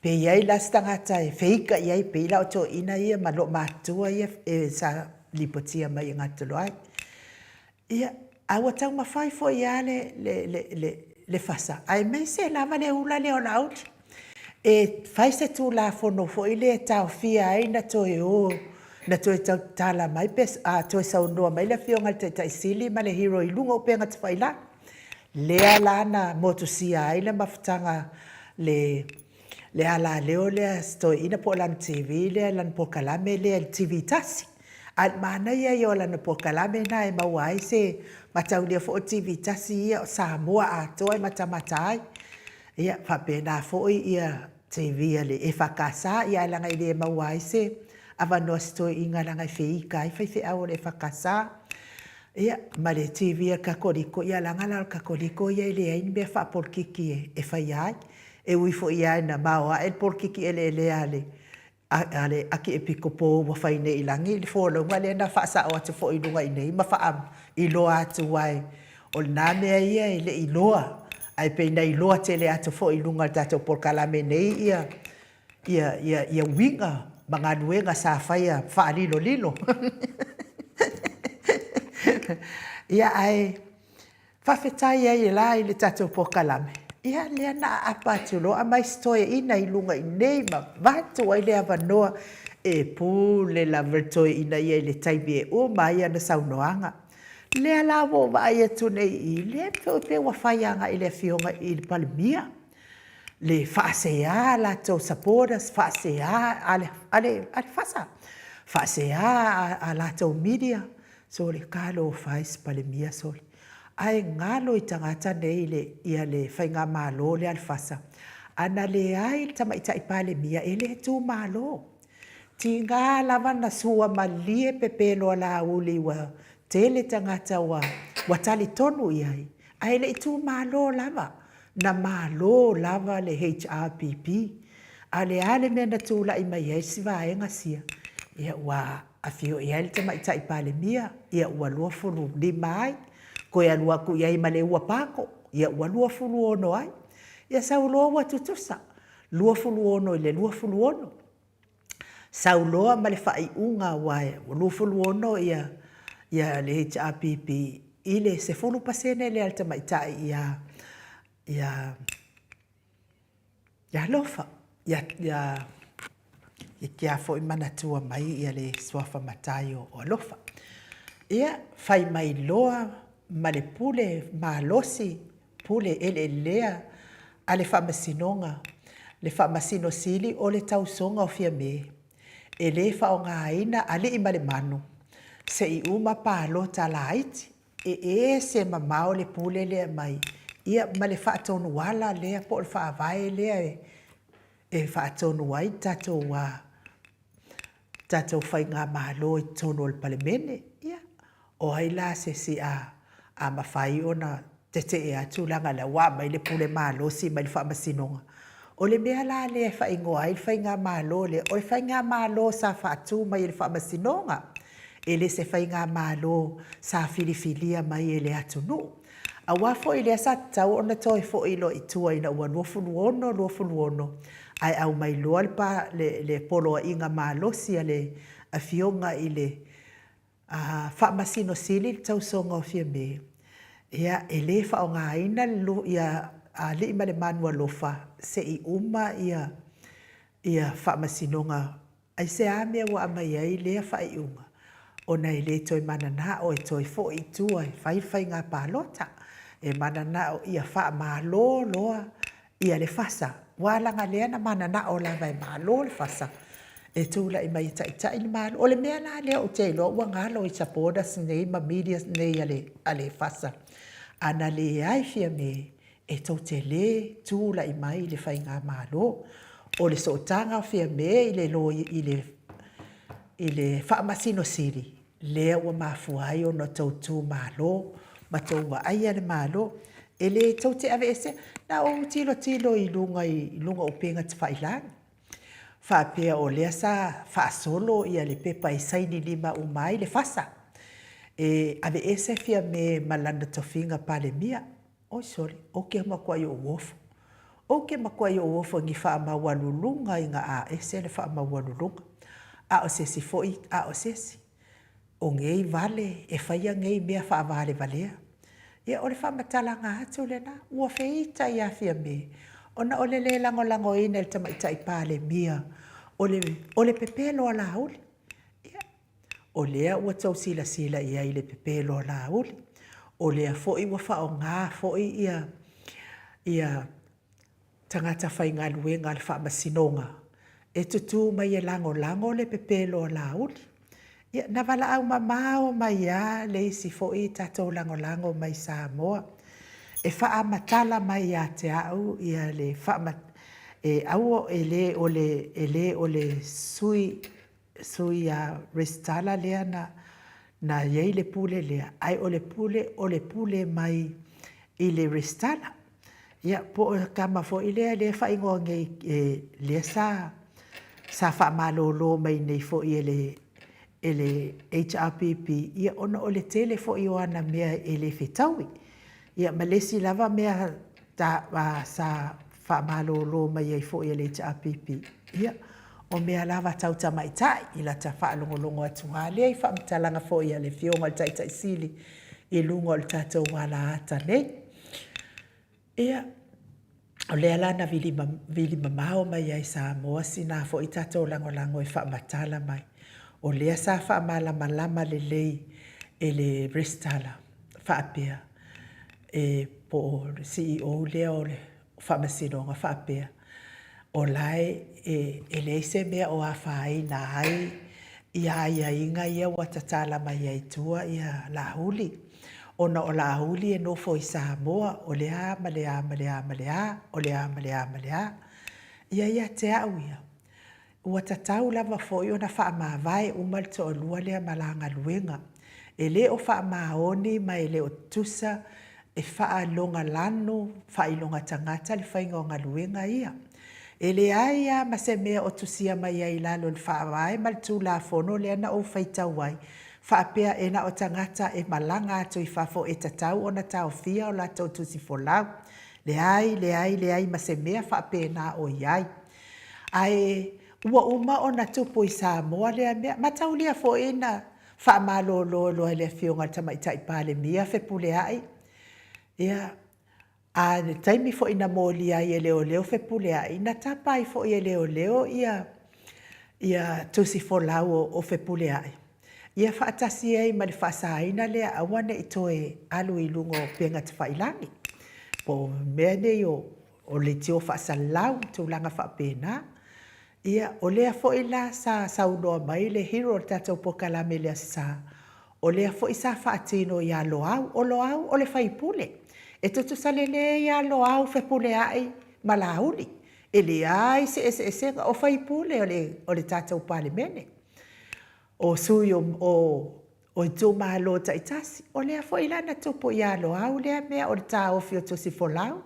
Pe i ai la se tagata e feika i ai, pei la o toeaiina ia ma loomatutua ia sa lipotia mai e Gatoloai. Ia, a ua taumafai foi lava le, le, le, le, le fasa, aemaise lava le ula lea o Laauli, e fai se Tulafono foi lea e taofia ai ona toe o, na toe tautala mai pe a toe saunoa mai le Afioga i le Taitai Sili ma le Hero i luga o upega tafailagi. Lea la na motusia ai le mafutaga le le alaleo lea a si toeaina po o lana TV lea, lana polokalame lea i le TV tasi. A o le manaia ia o lana polokalame lena e maua ai se mataulia foi o le TV tasi ia o Samoa atoa e matamata ai. Ia, faapena foi ia TV a le EFKS, ia ae leaga e le maua ai se avanoa i si toeaina leaga e feika ai faifeau o le EFKS. Ia, ma le TV a le Kakoliko, ia leaga la o le Kakoliko ia e leai ni mea faapolokiki e faia ai. E ui foi lava ina maoae le polokiki eleelea a le a le Akiepikopo ua fai nei i lagi le folauga lea na faasao atu foi i luga i nei ma faailoa atu ai o lena mea ia e le i iloa ae pei na iloa tele atu foi i luga o le tatou polokalame nei ia ia ia ia uiga ma galuega sa faia faalilolilo. Ia ae Faafetai ai la i le tatou polokalame, ia lea na aapa atu loa aumai si toeaina i luga i nei ma avatu ai le avanoa e pule lava le toeaina ia i le taimi e uma ai ana saunoaga. Lea la ua ou vaai atu nei i i, lea foi pei ua fai agai i le Afioga i le Palemia le faasea a latou supporters, faasea a le, a le, a le FASA, faasea a latou media, Sole, talofa e si Palemia sole. Ae galo i tagata nei le ia le faigamalo lea a le FASA. Ana leai le tamaitai Palemia e le tu malo. Tiga lava na sua malie pepelo a Laauli ua tele tagata ua ua talitonu i ai, ae le i tu malo lava. Na malo lava le HRPP. A o le a le mea na tulai mai ai si vaega sia? Ia ua Afio i ai le Tamaitai Palemia, ia ua 25 ai, toe alu atu i ai ma le ua Pako, ia ua 26 ai. Ia sau loa ua tutusa, 26 i le 26. Sau loa ma le faaiuga aua ua 26 ia, ia le HRPP i le 10% lea a le tamaitai ia, ia, Ia alofa, ia, ia, i kia foi manatua mai ia le suafa matai o, o alofa. Ia, fai mai loa ma le pule malosi, pule eleelea a le Faamasinoga, le Faamasino Sili o le Tausoga o Fiame, e le faaaogaina alii ma le manu, se i uma palota laiti. E ese mamao le pule lea mai ia ma le faatonuala lea po o le faavae lea e faatonu ai le tatou tatou faigamalo i totonu o le Palemene. Ia, o ai la se isi a a mafai ona tetee atu leaga o lea ua aumai le pule malosi mai le Faamasinoga. O le mea la lea e faaigoa ai le faigamalo lea, o le faigamalo sa faatu mai e le Faamasinoga. E le se faigamalo sa filifilia mai e le atunuu. Aua foi lea sa tatau ona toe foi loa i tua ina ua 26, 26 ae aumai loa le pa, le, le poloaiga malosi a le Afioga i le Faamasino Sili le Tausoga o Fiame, ia, e le faaaogaina le, ia Alii ma le Manu Alofa se i uma ia, ia Faamasinoga Aisea mea ua aumai ai lea faaiuga? Ona e le toe mananao e toe foi i tua e fai le faiga palota. E mananao ia faamalo loa ia le fasa, aua leaga lea na mananao lava e malo le fasa e tulai mai e taitai le Malo. O le mea la lea ou te iloa ua galo i supporters nei ma medias nei a le fasa, ana leai Fiame e tou te le tulai mai i le faigamalo. O le sootaga o Fiame i le loia, i le, i le Faamasino Sili, lea ua mafua ai ona tou tu malo ma tou vaaia le Malo. E lē tou te aveesea. Na ou tilotilo i luga i luga o upega tafailagi, faapea o lea sa faasolo ia le pepa e saini lima uma ai le FASA e aveese Fiame ma lana tofiga Palemia. Oi sole, ou te matuai ou ofo. Ou te matuai ou ofo i ni faamaualuluga ina a ese le faamaualuluga. A o se isi foi, a o se isi. O nei vale e faia nei mea faavalevalea. Ia o le faamatalaga atu lena, ua feita ia Fiame ona o le lē lagolagoina e le Tamaitai Palemia o le o le pepelo a Laauli. Ia, o lea ua tou silasila i ai i le pepelo a Laauli, o lea foi ua faaaoga foi ia ia tagata faigaluega a le Faamasinoga e tutū mai e lagolago le pepelo a Laauli. Ia, na valaau mamao mai lava le isi foi tatou lagolago mai Samoa e faamatala mai ia te au ia le faama e aua e le o le e le o le sui sui a resitala lea na na i ai le pule lea, ae o le pule o le pule mai i le resitala. Ia, po o le tama foi lea lea e faaigoa nei e lea sa sa faamalolo mai nei foi e le e le HRPP, ia ona o le tele foi o ana mea e le fetaui. Ia ma le isi lava mea sa faamalolo mai ai foi e le HRPP, ia, o mea lava tau tamaitai i lata faalogologo atu lava lea i faamatalaga foi a le Afioga i le Taitai Sili i luga o le tatou alaata nei. Ia, o lea la na vili, vili mamao mai ai Samoa sina foi tatou lagolago e faamatala mai. O lea sa faamalamalama lelei e le Resitala faapea, e po o le CEO lea o le Faamasinoga faapea, o la e, e, e leai se mea o afaina ai ia aiaiga ia ua tatala mai ai tua ia Laauli, ona o Laauli e nofo i Samoa, o le a ma le a ma le a ma le a, o le a ma le a ma le a. Ia ia te au ia, Ua tatau lava foi ona faamavae uma le toalua lea ma la galuega. E le o faamaoni ma e le o tutusa e faailogalanu, faailoga tagata le faiga o galuega ia. E leai lava ma se mea o tusia mai ai i lalo o le Faavae ma le Tulafono lea na ou faitau ai, faapea e na o tagata e malaga atu i fafo e tatau ona taofia o latou tusi folau. Leai, leai, leai ma se mea faapena o i ai. Ae ua uma ona tupu i Samoa lea mea. Mataulia foi na faamalolo loa e le Afioga i le Tamaitai Palemia Fepuleai, ia, a le taimi foi na molia ai e leoleo Fepuleai, na tapa ai foi e leoleo ia ia tusi folau o Fepuleai, ia faatasi ai ma le faasaina lea aua ne i toe alu i luga o upega tafailagi, po o mea nei o o leitio faasalalau ma tulaga faapena. Ia, o lea foi la sa saunoa mai le hero o le tatou polokalame i le Aso Sa, o lea foi sa faatino ia Loau. O Loau o le faipule. E tutusa lelei lava Loau, Fepuleai ma Laauli. E leai se eseesega, o faipule o le, o le tatou Palemene. O sui o, o, o itumalo taitasi. O lea foi la na tupu ia Loau lea mea o le taofi o tusi folau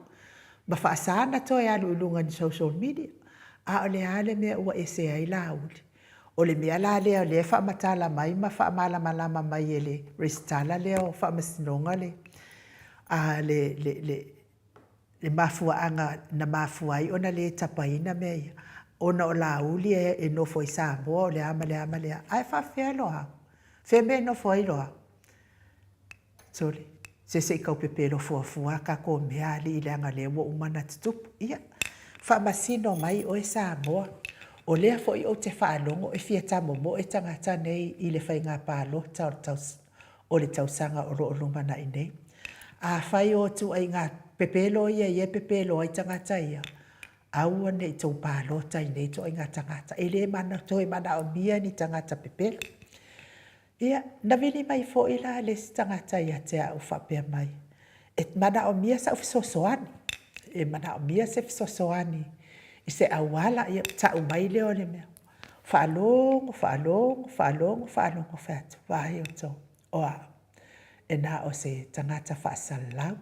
ma faasa na toe alu i luga i ni social media. A o le a le mea ua ese ai Laauli? O le mea la lea o lea e faamatala mai ma faamalamalama mai e le Resitala lea o Faamasinoga le, a, le, le, le, le mafuaaga na mafua ai ona le tapaina mea ia, ona o Laauli e nofo i Samoa o le a ma le a ma le a. Ae faafefea Loau? Fea mea e nofo ai Loau? Sole, se se i tau pepelo fuafua a tatou mea alii leaga lea ua uma ona tutupu. Ia, faamasino mai oe Samoa. O lea foi ou te faalogo e fia tamomoe tagata nei i le faiga palota o le tausaga o le tausaga o lo o lumanai nei. Afai o ituaiga pepelo ia ia e pepelo ai tagata ia, aua ne i tou palota i nei ituaiga tagata. E le mana, toe manaomia ni tagata pepelo. Ia, na vili mai foi la le isi tagata ia te au faapea mai, e manaomia sau fesoasoani, e manaomia se fesoasoani i se auala, ia tau mai lea o le mea. Faalogo, faalogo, faalogo, faalogo, fai atu, vaai outou, o au, e na o se tagata faasalalau.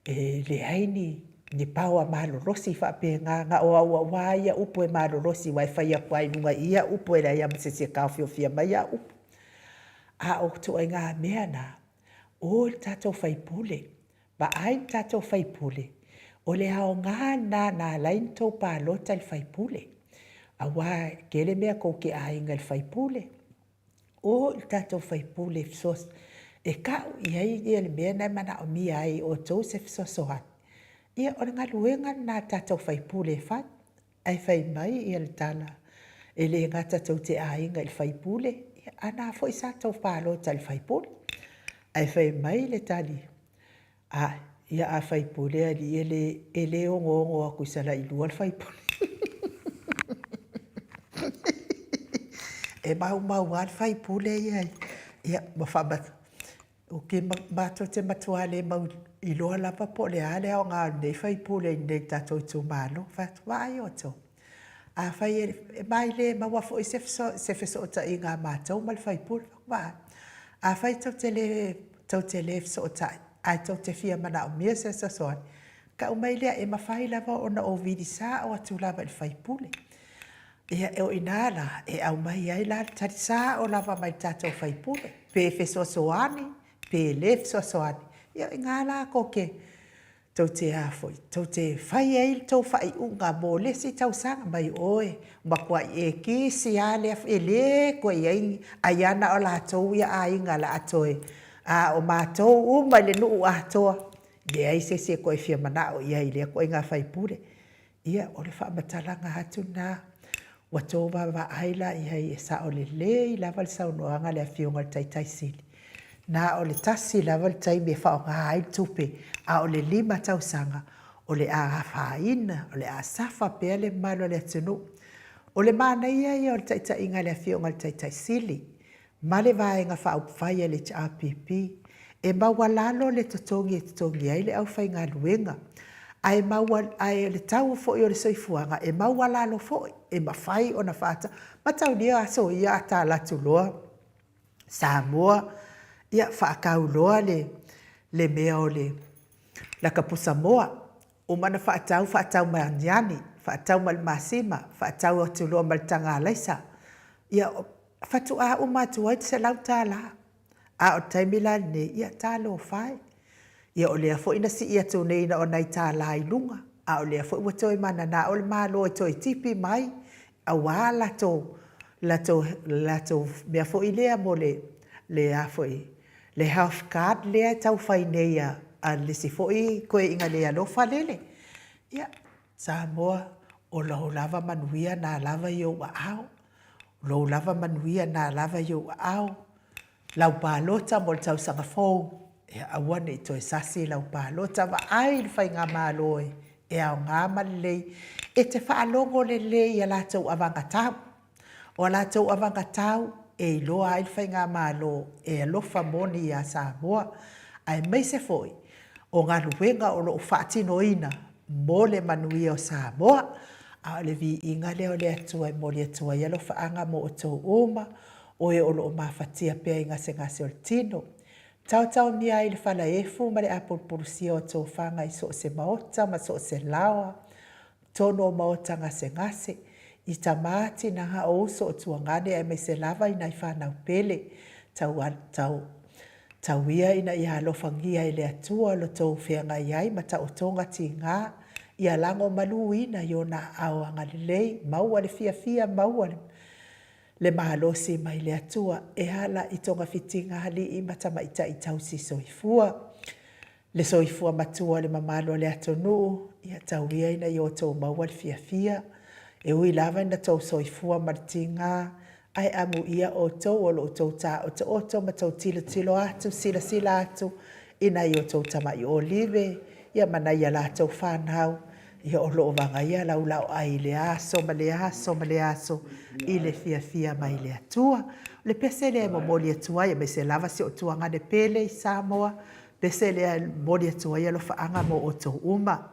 E leai ni ni paoa malolosi faapena, na o au aua ia upu e malolosi aua e fai atu lava i luga i ia upu e leai lava ma se isi e taofiofia mai au upu. A o ituaiga mea na, o i le tatou sui usufono, vaai le tatou sui usufono, o le aoga lena na ala ai ona outou palota i le sui usufono, aua e tele mea tou te aiga i le sui usufono. O i le tatou sui usufono e fesoasoani, e tau i ai le mea lena e manaomia ai e outou se fesoasoani. Ia, o le galuega lena a le tatou sui usufono e fai. Ae fai mai le tala, e le gata tou te aiga i le sui usufono, a o lena foi sa outou palota i le sui usufono. Ae fai mai le tali, a, ia a sui usufono alii e le ogoogo atu i Salailua le sui usufono. E maumau lava le sui usufono ia, ia ma faamatalaga. Matou te matua le mauiloa lava po o le a le aoga o lenei sui usufono i inei i le tatou itumalo. Ou fai atu, vaai outou, afai e, ma e le maua foi se fesootaiga a matou ma le sui usufono. Vaai, afai tou te le, tou te le fesootai ae tou te fia manaomia se fesoasoani, tau mai lea, e mafai lava ona ou vili sao atu lava i le sui usufono. Ia, o i ina la e aumai ai la le tali sao lava mai le tatou sui usufono, pe fesoasoani pe le fesoasoani. Ia o i ina la tou te, tou te a foi, tou te fai ai le tou faaiuga mo le isi tausaga mai oe, matuai e kisi lava lea, e le toe i ai ni, ai lava na o latou ia aiga o le a toe, a o matou uma i le nuu atoa, e leai se isi e toe fia manao i ai i lea ituaiga sui usufono. Ia, o le faamatalaga atu lena, ua outou vaavaai la i ai e sao lelei lava le saunoaga a le Afioga i le Taitai Sili, na o le tasi lava le taimi e faaaoga ai le tupe, a o le 5 tausaga o le a afaina, o le a safa pea le mamalu o le atunuu. O le manaia ia o le taitaiga a le Afioga i le Taitai Sili, ma le Vaega Faaupufai a le HRPP, e maualalo le totogi e totogi ai le aufaigaluega, ae ae o le tau foi o le soifuaga e maualalo foi, e mafai ona faatau. Mataulia aso ia a ta alu atu loa Samoa, ia faatau loa le le mea o le lata pusamoa, uma ona faatau, faatau ma le aniani, faatau ma le masima, faatau atu loa ma le taga alaisa. Ia, faatoa uma atu ai le $100. A o le taimi la lenei, ia talofa e. Ia o lea foi na sii atu nei na o nai $1 i luga, a o lea foi ua toe mananao le Malo e toe tipi mai aua latou, latou, latou mea foi lea mo le, le a foi, le health card lea e tau fai nei a, a le isi foi toeaiina le alofa lele. Ia, Samoa, o lou lava manuia na lava i ou aao. Lou lava manuia na lava i ou aao, lau palota mo le tausaga fou, ia aua ne i toe sasi lau palota, vaai le faigamalo e aoga ma lelei, e te faalogo lelei i a latou avagatau. O a latou avagatau e iloa ai le faigamalo e alofa moni ia Samoa, aemaise foi o galuega o lo o faatinoina mo le manuia o Samoa. A o le viiga lea o le Atua e momoli atu ai alofaaga mo outou uma, o e o lo o mafatia pea i gasegase o le tino. Taotaomia ai le falaefu ma le apulupulusia o tofaga i so o se maota ma so o se laoa, totonu o maota gasegase, i tama, tina, o uso o tuagane aemaise lava i nai fanau pele, tau, tau, tau ia ina ia alofagia e le Atua lo tou feagai ai ma taotoga tiga, ia lagomaluina i ona aao agalelei, maua le fiafia, maua le, le malosi mai le Atua e ala i togafitiga alii ma tamaitai tausi soifua. Le soifua matua o le mamalu o le atunuu, ia tau ia ina ia outou maua le fiafia. E ui lava ina tou soifua ma le tiga, ae amuia outou o lo outou taotooto ma tou tilotilo atu, silasila atu i nai outou tamai olive, ia ma nai a latou fanau, ia o lo o vagaia lau laoai i lea aso ma lea aso ma lea aso i le fiafia mai le Atua. O le pese lea e momoli atu ai, aemaise lava si ou tuagane pele i Samoa, pese lea e momoli atu ai alofaaga mo outou uma.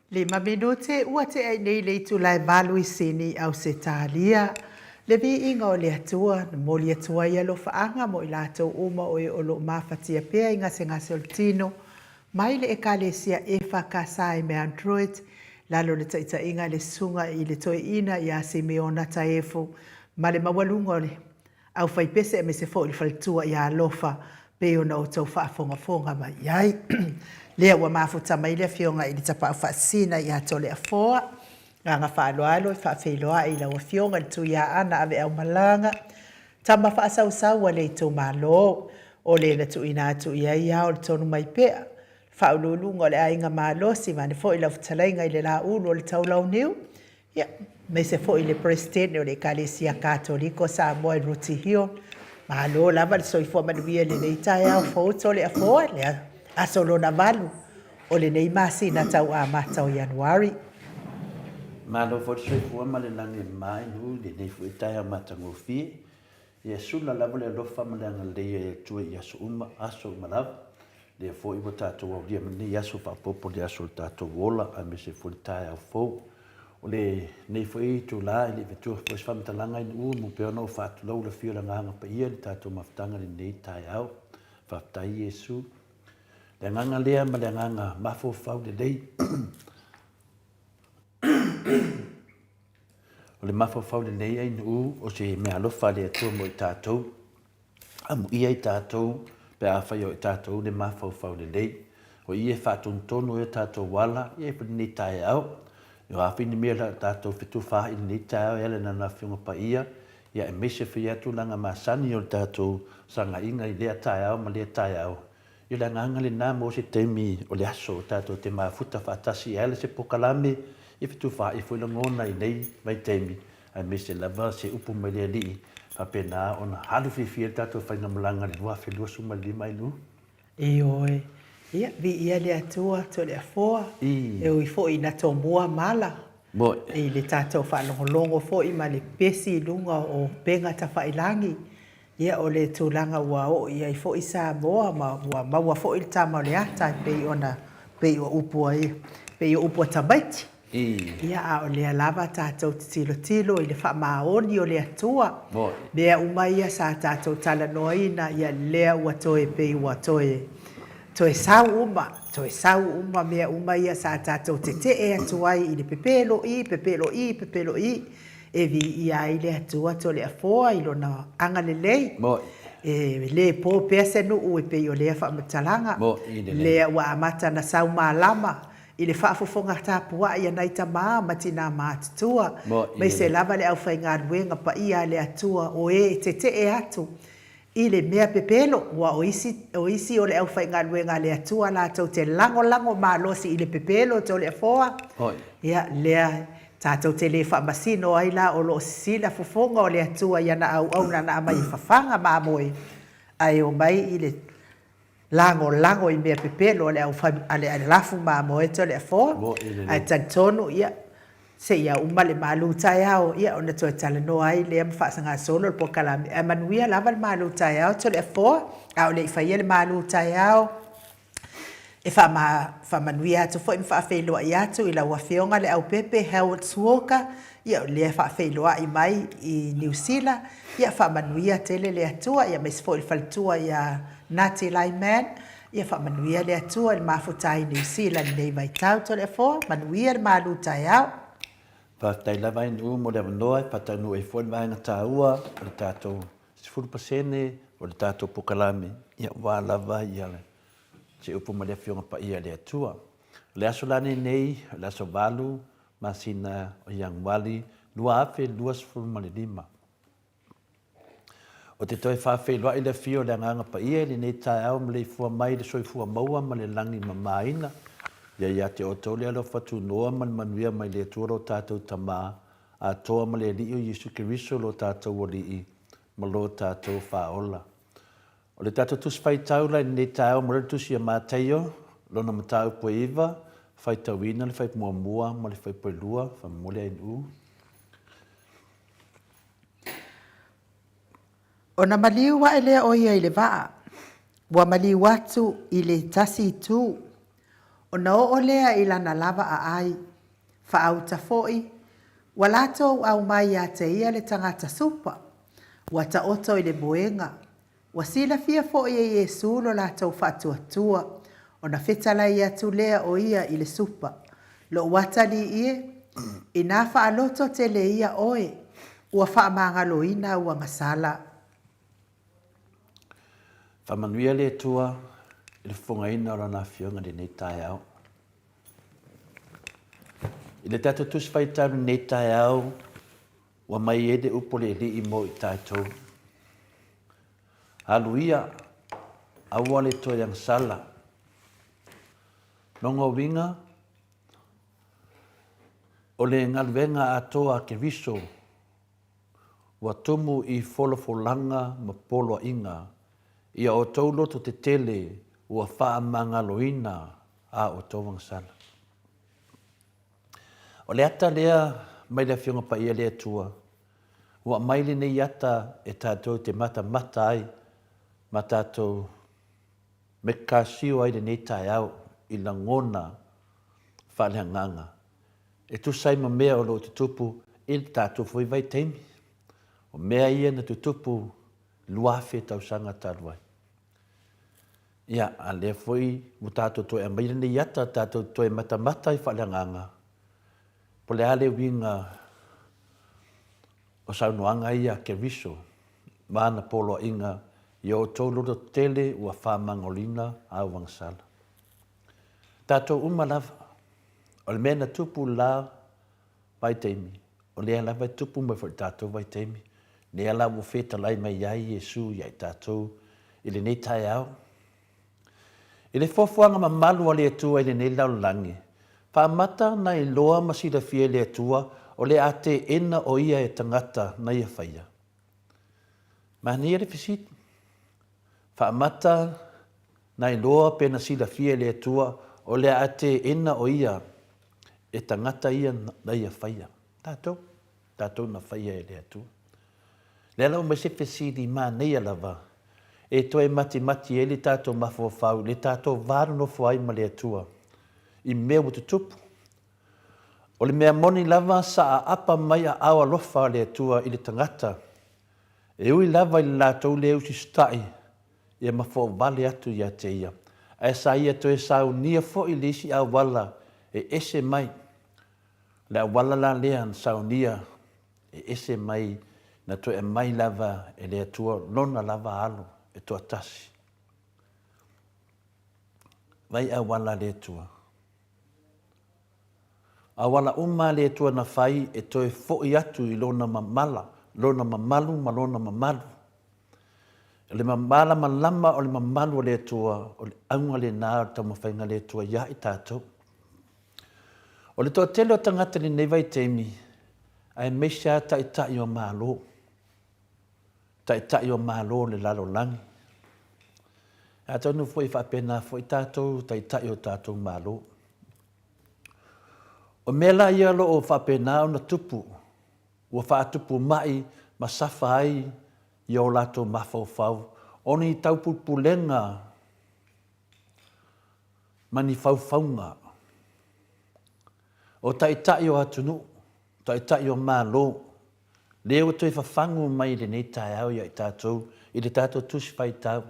Lima minute ua tea i nei le itula e valu i Sini, Ausetalia. Le viiga o le Atua, na momoli atu ai alofaaga mo i latou uma o e o lo o mafatia pea i gasegase o le tino, mai le Ekalesia EFKS i Mount Druitt, lalo o le taitaiga a le Susuga i le Toeaina ia Simeona Taefu ma le maualuga o le aufaipese aemaise foi le faletua ia Alofa pei ona outou faafogafoga mai i ai. Lea ua mafuta mai le Afioga i le Tapaau Faasisina ia Toleafoa, agaga faaaloalo e faafeiloai i lau Afioga i le Tuiaana Aveaumalaga, tama faasausau a le itumalo, o le na tuuina atu i ai ao le tonu mai pea, Faauluuluga o le Aiga Malosi, vaeane foi lau fetalaiga i le Laulu o le Taulauniu, Ia, aemaise foi le Peresetene o le Ekalesia Katoliko o Samoa i Rooty Hill. Malo lava le soifua manuia i lenei taeao fou Toleafoa, le aso lona valu o lenei masina tau amata o Ianuari. Malo foi le soifua ma le lagi e mama i nuu i lenei foi taeao matagofie. Ia sula lava le alofa ma le agalelei o le Atua i aso uma, aso uma lava. Lea foi ua tatou aulia mai lenei aso faaopoopo i le aso o le tatou ola aemaise foi le taeao fou. O lenei foi itula e le i avatua foi se faamatalaga i nuu mo pea ona ou faatulou le afio o le Agaga Paia i le tatou mafutaga i lenei taeao. Faafetai Iesu. Le agaga lea ma le agaga mafaufau lelei. O le mafaufau lelei ai nuu o se meaalofa a le Atua mo i tatou. Amuia i tatou pe afai o i tatou le mafaufau lelei. O i e faatonutonu ai o tatou ala ia i lenei taeao. O a foi ni mea o tatou fetufaai i lenei taeao e ala i Lana Afioga Paia, ia aemaise foi ia tulaga masani o le tatou sagaiga i lea taeao ma lea taeao. Ia o le agaga lena mo se taimi o le aso tatou te mafuta faatasi e ala se pokalame e fetufaai foi lagona i nei vaitaimi aemaise lava se upu mai le Alii faapena ona alu fiafia le tatou faigamalaga i le 2025 ai nu. Ioe. Ia, viia le Atua Toleafoa, e ui foi ina tomua mala i le tatou faalogologo foi ma le pesi i luga o upega tafailagi. Ia, o le tulaga ua oo i ai foi Samoa ma ua maua foi le tama o le ata e pei ona, pei o upu a ia, pei o upu a tamaiti. Ia, a o lea lava tatou te tilotilo i le faamaoni o le Atua. Mea uma ia sa tatou talanoaina, ia lea ua toe pei ua toe, toe sau uma, toe sau uma mea uma ia sa tatou tetee atu ai i le pepelo'i, pepelo'i, pepelo'i. E viia ai le Atua Toleafoa i Lona agalelei. E le po pea se nuu e pei o lea faamatalaga. Lea ua amata ona sau malama. i le faafofoga tapuai a nai tamā ma tinā matutua, maise lava le aufaigaluega paia a le Atua o e e tetee atu i le mea pepelo, ua o isi, o isi o le aufaigaluega a le Atua latou te lagolago malosi i le pepelo Toleafoa, ia, lea tatou te le faamasino ai la o lo o sisila fofoga o le Atua i ana auauna na aumai e fafaga mamoe, ae omai i le lagolago i mea pepelo a le au a le lafu mamoe Toleafoa, ae talitonu ia seia uma le malu taeao ia ona toe talanoa ai lea ma faasagasolo le polokalame. Ae manuia lava le malu taeao Toleafoa, a o le i faia le malu taeao, e faamanuia atu foi ma faafeiloai atu i lau Afioga le Aupepe Howard Walker, ia o lea e faafeiloai mai i Niu Sila, ia faamanuia tele le Atua, ia aemaise foi le faletua ia Nati Lyman, ia faamanuia le Atua i le mafuta i Niu Sila i lenei vaitau. Toleafoa, manuia le malu taeao. Faafetai lava Ainu mo le avanoa e faataunuu ai foi le vaega taua o le tatou 10% o le tatou pokalame, ia aua lava ia se upu ma le Afioga Paia a le Atua. O le aso la lenei, o le aso 8 masina o Ianuari 2025. Ou te toe faafeiloai le afio o le Agaga Paia i lenei taeao maleifua mai i le soifua maua ma le lagi mamaina. Ia ia te outou le alofa tunoa ma le manuia mai le Atua lo tatou Tama atoa ma le Alii o Iesu Keriso lo tatou Alii ma lo tatou Faaola. O le tatou Tusi Faitau la i lenei taeao mo le Tusi a Mataio, lona mataupu e 9, faitauina le fuaiupu muamua ma le fuaiupu e 2, faamolemole ANU. Ona maliu ae lea o ia i le vaa, ua maliu atu i le tasi itu, ona oo lea i lana lava aai, faauta foi, ua latou aumai ia te ia le tagata supa, ua taoto i le moega, Ua silafia foi e Iesu lo latou faatuatua, ona fetalai atu lea o ia i le supa, Lou atalii e, inā faaloto tele ia oe, ua faamagaloina au agasala. Faamanuia le Atua i le fofogaina o Lana Afioga i lenei taeao. I le tatou Tusi Faitau i lenei taeao, Ua mai ai le upu a le Alii mo i tatou. Alu ia, aua le toe agasala. Lona uiga, o le galuega atoa a Keriso ua tumu i folafolaga ma poloaiga ia outou loto tetele ua faamagaloina a outou agasala. O le ata lea mai le Afioga Paia le Atua, ua aumai lenei ata e tatou te matamata ai ma tatou mekasio ai lenei taeao i lagona faaleagaga e tusa ai ma mea o lo o tutupu i le tatou foi vaitaimi. O mea ia na tutupu 2000 tausaga talu ai. Ia, a lea foi ua tatou toe aumaia lenei ata, tatou toe matamata i faaleagaga, po o le a le uiga o saunoaga ia a Keriso ma ana poloaiga i o outou loto tetele ua faamagolina au agasala. Tatou uma lava, o le mea na tupu la vaitaimi, o lea lava e tupu mai foi i le tatou vaitaimi, lea la ua fetalai mai ai Iesu ia i tatou i lenei taeao. I le fuafuaga mamalu a le Atua i lenei lalolagi, faamata na iloa ma silafia e le Atua o le a teena o ia e tagata na ia faia. Manaia le fesili. Faamata na iloa pe na silafia e le Atua o le a teena o ia e tagata ia na ia faia. Tatou, tatou na faia e le Atua. Lea la ua mai se fesili manaia lava e toe matimati ai le tatou mafaufau i le tatou va nonofo ai ma le Atua i mea ua tutupu. O le mea moni lava sa aapa mai aao alofa o le Atua i le tagata e ui lava i le latou le usita'i ia ma foavale atu ia te ia, ae sa ia toe saunia foi le isi auala e ese mai. O le auala la lea na saunia e ese mai na toe aumai lava e le Atua Lona lava Alo e toatasi. Vai auala a le Atua. Auala uma a le Atua na fai e toe foʻi atu i Lona mamala, Lona mamalu ma Lona mamalu. O le malamalama o le mamalu o le Atua, o le auga lena o le taumafaiga a le Atua iā i tatou. O le toatele o tagata i lenei vaitaimi, aemaise lava Taitai o Malo, Taitai o Malo o le lalolagi, atonu foi e faapena foi tatou Taitai o tatou Malo. O mea la ia o lo o faapena ona tupu, ua faatupu mai ma safa ai i o latou mafaufau o ni taupulepulega ma ni faufauga o taitai o atunuu, taitai o Malo, lea ua toe fafagu mai i lenei taeao ia i tatou i le tatou Tusi Faitau.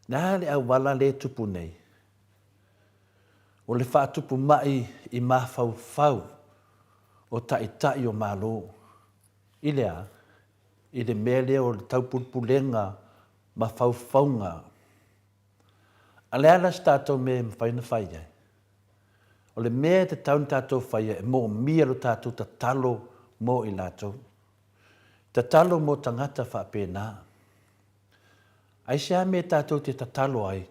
Le a le auala lea e tupu nei? O le faatupu mai i mafaufau o taitai o Malo. I le a? I le mea lea o le taupulepulega ma faufauga. A le a la se tatou mea e mafai ona fai ai? O le mea e tatau ona tatou faia e moomia lo tatou tatalo mo i latou. Tatalo mo tagata faapena. Aisea mea tatou te tatalo ai,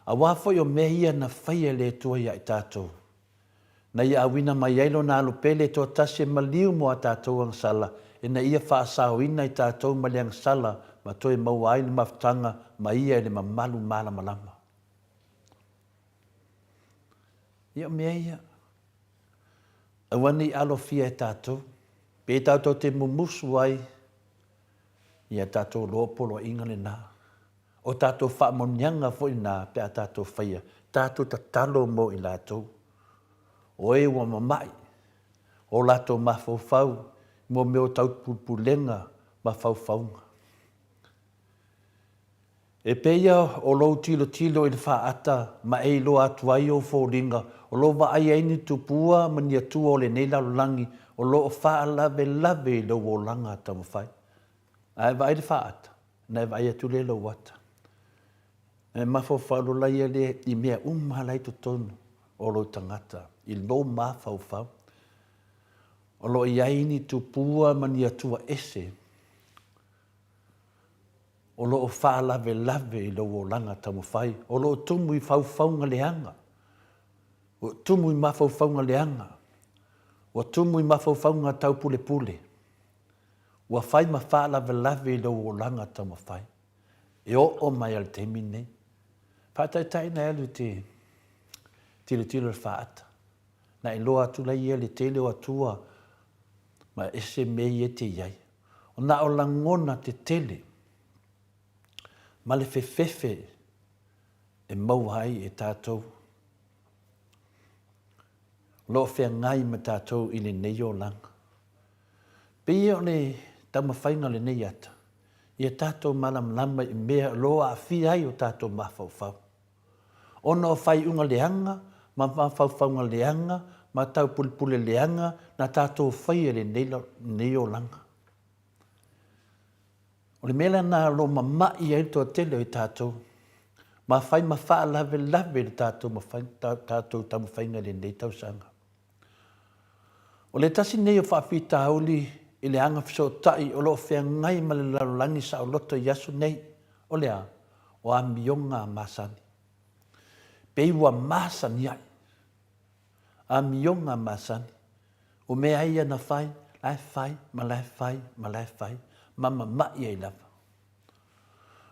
aua foi o mea ia na faia e le Atua ia i tatou, na ia auina mai ai Lona Alo Pele e toatasi e maliu mo a tatou agasala, ina ia faasaoina i tatou mai le agasala ma toe maua ai le mafutaga ma Ia i le mamalu malamalama. Ia o mea ia, aua ne i alofia e tatou, pe tatou te mumusu ai Ia tatou loa poloaiga lena. O tatou faamanuiaga foi lena pe a tatou faia, tatou tatalo mo i latou. O e ua mamai, o latou mafaufau mo mea o tau pulepulega ma faufauga. E pei o lou tilotilo i le faata ma e iloa atu ai ou foliga, o lo o vaai ai ni tupua ma ni atua o lenei lalolagi o lo o faalavelave i lou olaga taumafai. A e vaai i le faata, ona e vaai atu lea i lou ata. E mafaufau loa ia lea i mea uma la e i totonu o lou tagata, i lou mafaufau. O lo o i ai ni tupua ma ni atua ese o lo o faalavelave i lou olaga taumafai, o lo o tumu i faufauga leaga, ua tumu i mafaufauga leaga, ua tumu i mafaufauga taupulepule, ua fai ma faalavelave i lou olaga taumafai. E oo mai lava i le taimi lenei. Faataitai na e alu e te tilotilo i le faata, na iloa atu laia le tele o atua ma ese mea ia e te i ai. Na o lagona tetele ma le fefefe e maua ai e tatou o lo o feagai ma tatou i lenei olaga. Pei o le taumafaiga o lenei ata, ia tatou malamalama i mea o lo o aafia ai o tatou mafaufau. Ona o faaiuga leaga ma mafaufauga leaga ma taupulepule leaga na tatou faia i lenei olaga. O le mea lena o lo o mama'i ai le toatele o i tatou, ma fai ma faalavelave i le tatou taumafaiga i lenei tausaga. O le tasi lenei o faafitauli i le agafesootai o lo o feagai ma le lalolagi saoloto i aso nei, o le a? O amioga masani. Pei ua masani ai. Amioga masani. O mea ai ia na fai, la e fai, ma la e fai, ma la e fai, ma mama'i ai lava.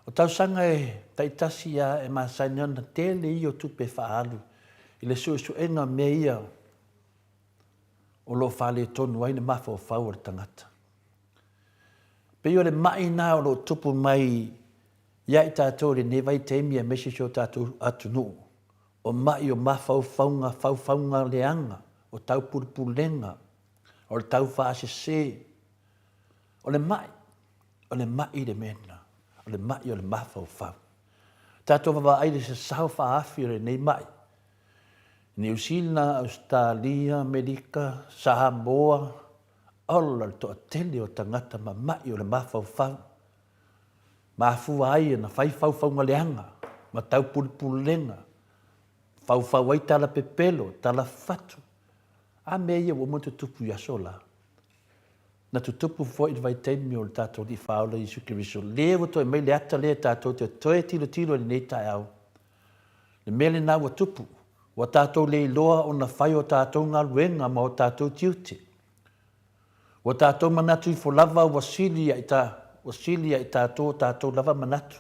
O tausaga e taitasi a e masani ona tele ia o tupe e faaalu i le suesuega o mea ia o lo o faaletonu ai le mafaufau o le tagata. Pei o le ma'i na o lo o tupu mai ia i tatou i lenei vaitaimi aemaise si o tatou atunuu, o ma'i o mafaufauga, faufauga leaga, o taupulepulega, o le taufaasese, o le ma'i, o le ma'i le mea lena, o le ma'i o le mafaufau. Tatou vavaai i le sasao faaafi o lenei ma'i, Niu Sila, Ausetalia, Amerika, Samoa, ola le toatele o tagata mama'i o le mafaufau. Mafua ai ona fai faufauga leaga ma taupulepulega, faufau ai tala pepelo, tala fatu. A mea ia ua uma ona tutupu i aso la. Na tutupu foi i le vaitaimi o le tatou Alii Faaola Iesu Keriso, lea ua toe aumai le ata lea tatou te toe tilotilo i lenei taeao. Le mea lena ua tupu, ua tatou le iloa ona fai o tatou galuega ma o tatou tiute. Ua tatou manatu ifo lava ua sili ia ua sili ia i tatou o tatou lava manatu.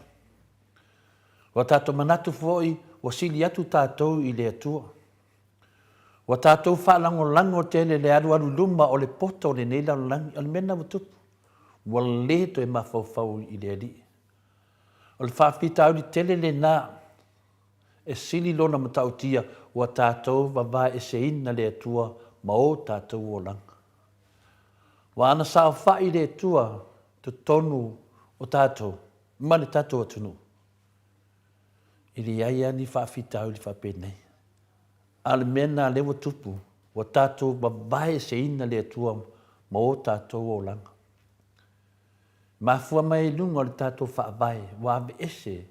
Ua tatou manatu foi ua sili atu tatou i le Atua. Ua tatou faalagolago tele le alualu i luma o le poto o lenei lalolagi. O le mea lena ua tupu, ua le toe mafaufau i le Alii. O le faafitauli tele lena e sili lona matautia ua tatou vavaeeseina le Atua ma o tatou olaga. Ua ana saofai le Atua totonu o tatou ma le tatou atunuu. E leai lava ni faafitauli faapenei. A o le mea lena lea ua tupu, ua tatou vavaeeseina le Atua ma o tatou olaga. E mafua mai ai i luga o le tatou Faavae ua aveese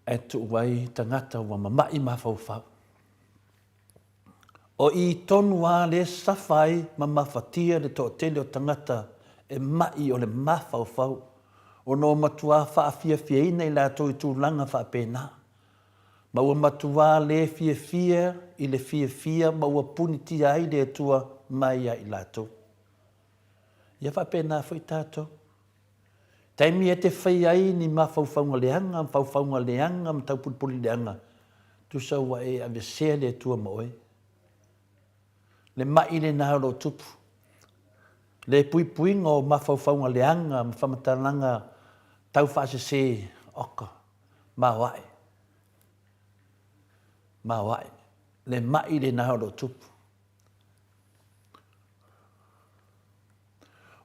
ae tuu ai tagata ua mama'i mafaufau. O i tonu lava lea safa ai ma mafatia le toatele o tagata e ma'i o le mafaufau ona ua matuā faafiafiaina i latou i tulaga faapena, ma ua matuā le fiafia i le fiafia ma ua punitia ai le Atua mai ia i latou. Ia faapena foi tatou. Taimi e te fai ai ni mafaufauga leaga, faufauga leaga ma taupulipuli leaga, tusa ua e avesea le Atua ma oe. Le ma'i lena o lo o tupu. Le puipuiga o mafaufauga leaga ma faamatalaga taufaasese, oka, maoae, maoae. Le ma'i lena o lo o tupu.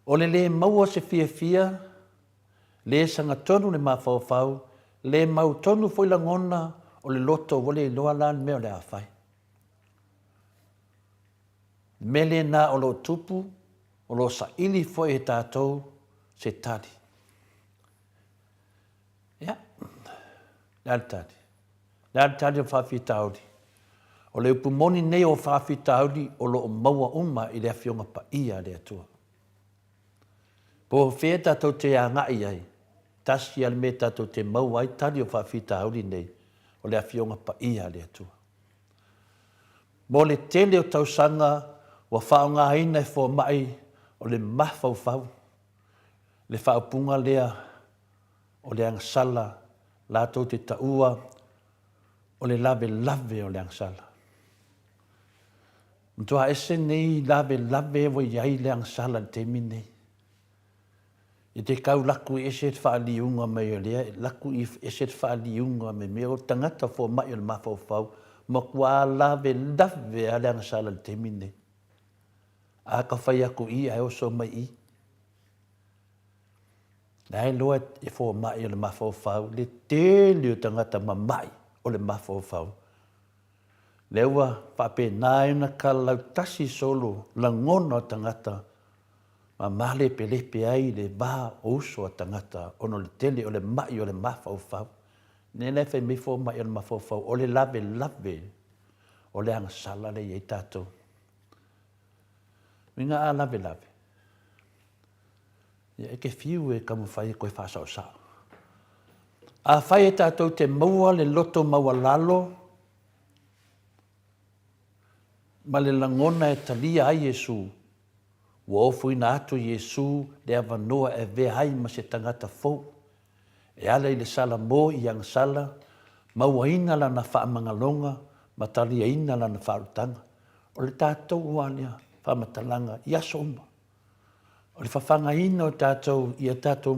O le lē maua se fiafia, lē sagatonu le mafaufau, lē mautonu foi lagona o le loto ua le iloa la le mea o le a fai. Le mea lena o lo o tupu, o lo o saili foi e tatou se tali. Ia, le a le tali? Le a le tali o le faafitauli? O le upu moni nei o faafitauli o lo o maua uma i le Afioga Paia a le Atua. Po o fea tatou te agai ai, tasi lava le mea tatou te maua ai tali o faafitauli nei, o le Afioga Paia a le Atua. Mo le tele o tausaga ua faaaogaina e fomai o le mafaufau le faaupuga lea o le agasala latou te taua o le lavelave o le agasala. Matua ese nei lavelave ua i ai le agasala i le taimi lenei. I te kau laku i ese le faaliuga mai o lea, laku i ese le faaliuga mai mea o tagata fomai o le mafaufau, matua lavelave lava le agasala i le taimi lenei. A ka fai aku i ae oso mai i. La e iloa e fomai o le mafaufau le tele o tagata mama'i o le mafaufau. Lea ua faapena ai ona kalautasi solo lagona o tagata ma malepelepe ai le va o uso a tagata ona o le tele o le ma'i o le mafaufau. Lea la e fai mai fomai o le mafaufau o le lavelave o le agasala lea e i ai tatou. Uiga a lavelave, Ia, e te fiu e taumafai e toe faasaosao. Afai e tatou te maua le loto maualalo ma le lagona e talia ai Iesu, ua ofoina atu Iesu le avanoa e avea ai ma se tagata fou, e ala i le salamo i agasala, mauaina lana faamagaloga ma taliaina lana faaolataga. O le tatou lava lea faamatalaga i aso uma. O le fafagaina o tatou ia tatou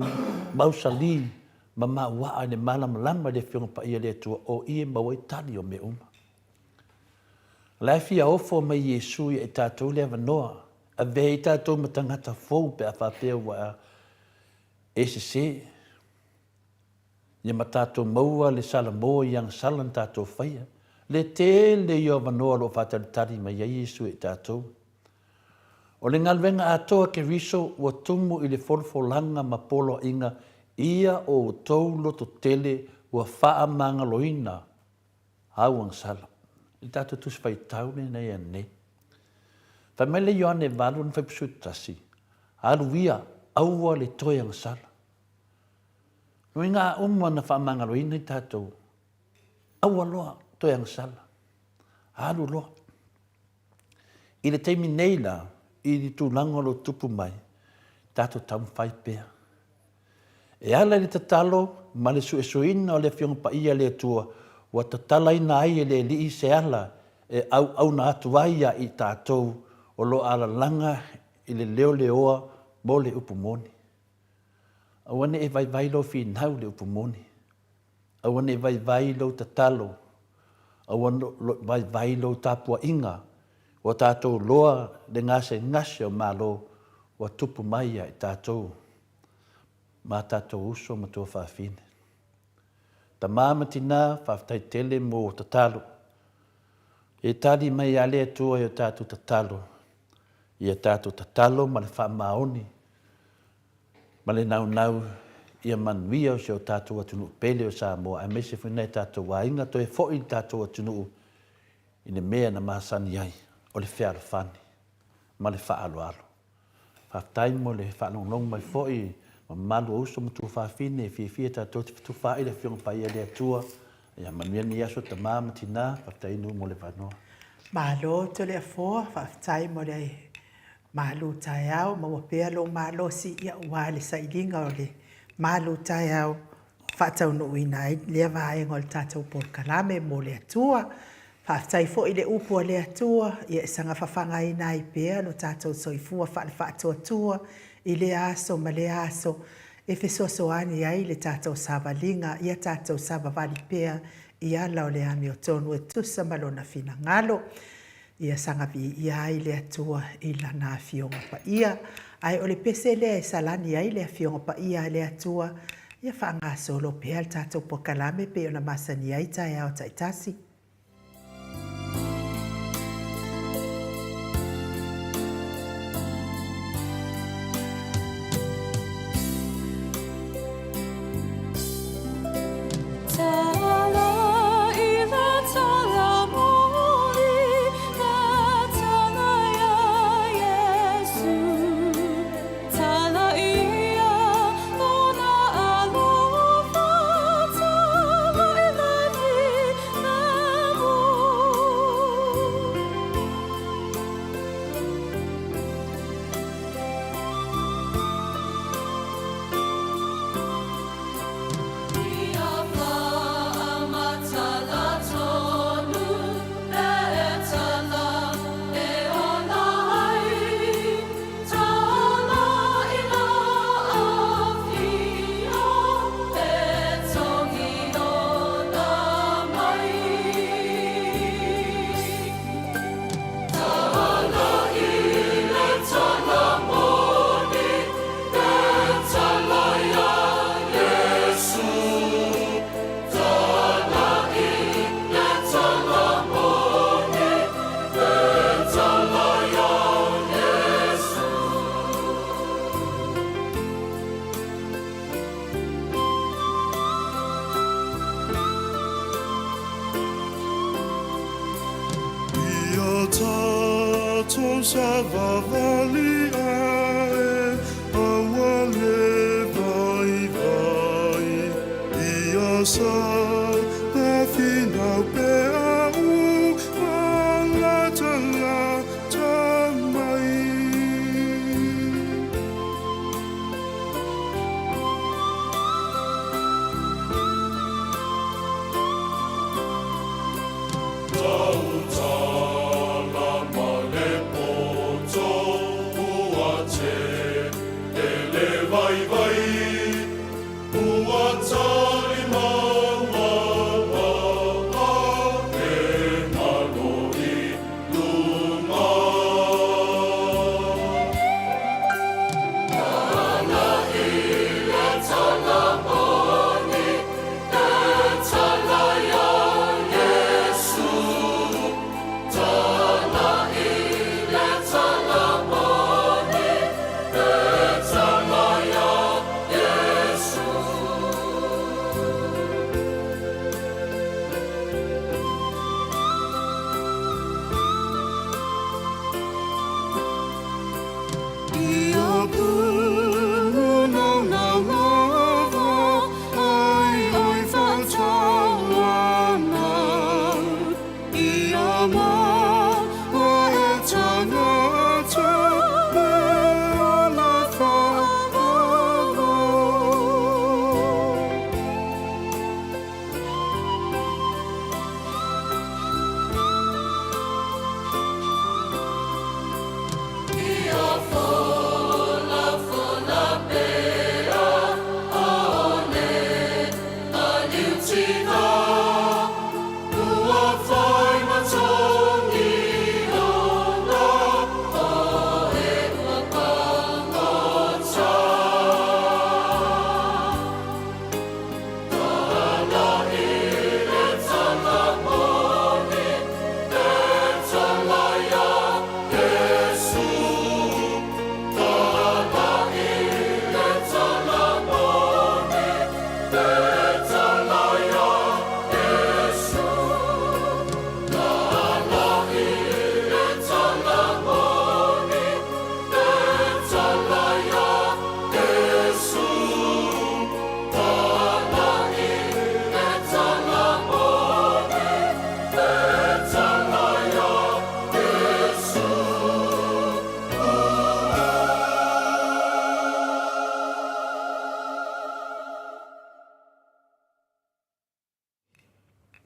mausali ma mauaa i le malamalama i le Afioga Paia a le Atua, o i e maua ai tali o mea uma. O la e fia ofo mai Iesu ia i tatou le avanoa, avea ai tatou ma tagata fou pe a faapea ua e sese. Ia ma tatou maua le salamo i agasala na tatou faia. Le tele ia o avanoa o lo o faatalitali mai ai Iesu ia i tatou. O le galuega atoa a Keriso ua tumu i le folafolaga ma poloaiga ia o outou lototele ua faamagaloina au agasala. I le tatou Tusi Faitau lenei anei. Fai mai le Ioane 8 ona fuaiupu 11, Alu ia, aua le toe agasala. No i ngā uma na faamagaloina i tatou, aua loa toe agasala. Alu loa. I le taimi nei la, i le tulaga o lo o tupu mai, tatou taumafai pea. E ala i le tatalo ma le suesueina o le Afioga Paia a le Atua, ua tatalaina ai e le Alii se ala e auauna atu ai ia i tatou o lo o alalaga i le leoleoa mo le upu moni. Aua ne i vaivai lou finau i le upu moni. Aua ne i vaivai lou tatalo. Aua ne i vaivai lou tapuaiga. Ua tatou loa le gasegase o Malo ua tupu mai ia i tatou ma tatou uso ma tuafafine. Tama ma tina, faafetai tele mo tatalo. E tali mai lava le Atua i o tatou tatalo, ia tatou tatalo ma le faamaoni ma le naunau ia manuia o si o tatou atunuu pele o Samoa aemaise foi nai tatou aiga toe foi i le tatou atunuu i le mea na masani ai o le fealofani ma le faaaloalo. Faafetai mo le faalogologo mai foi mamalu o uso ma tuafafine e fiafia tatou te fetufaai i le Afioga Paia a le Atua. Ia manuia lenei aso tama ma tina, faafetai Nuu mo le avanoa. Malo Toleafoa, faafetai mo le malu taeao, maua pea lou malosi aua le sailiga o le malu taeao faataunuuina ai lea vaega o le tatou polokalame mo le Atua. Faafetai foi i le upu a le Atua, ia e saga fafagaina ai pea lo tatou soifua faale-faatuatua i lea aso ma lea aso e fesoasoani ai le tatou savaliga, ia tatou savavali pea i ala o le amiotonu e tusa ma Lona finagalo. Ia saga viia ai le Atua i Lana Afioga Paia. Ae o le pese lea e salani ai le Afioga Paia a le Atua, ia faagasolo pea le tatou polokalame pei ona masani ai taeao taitasi.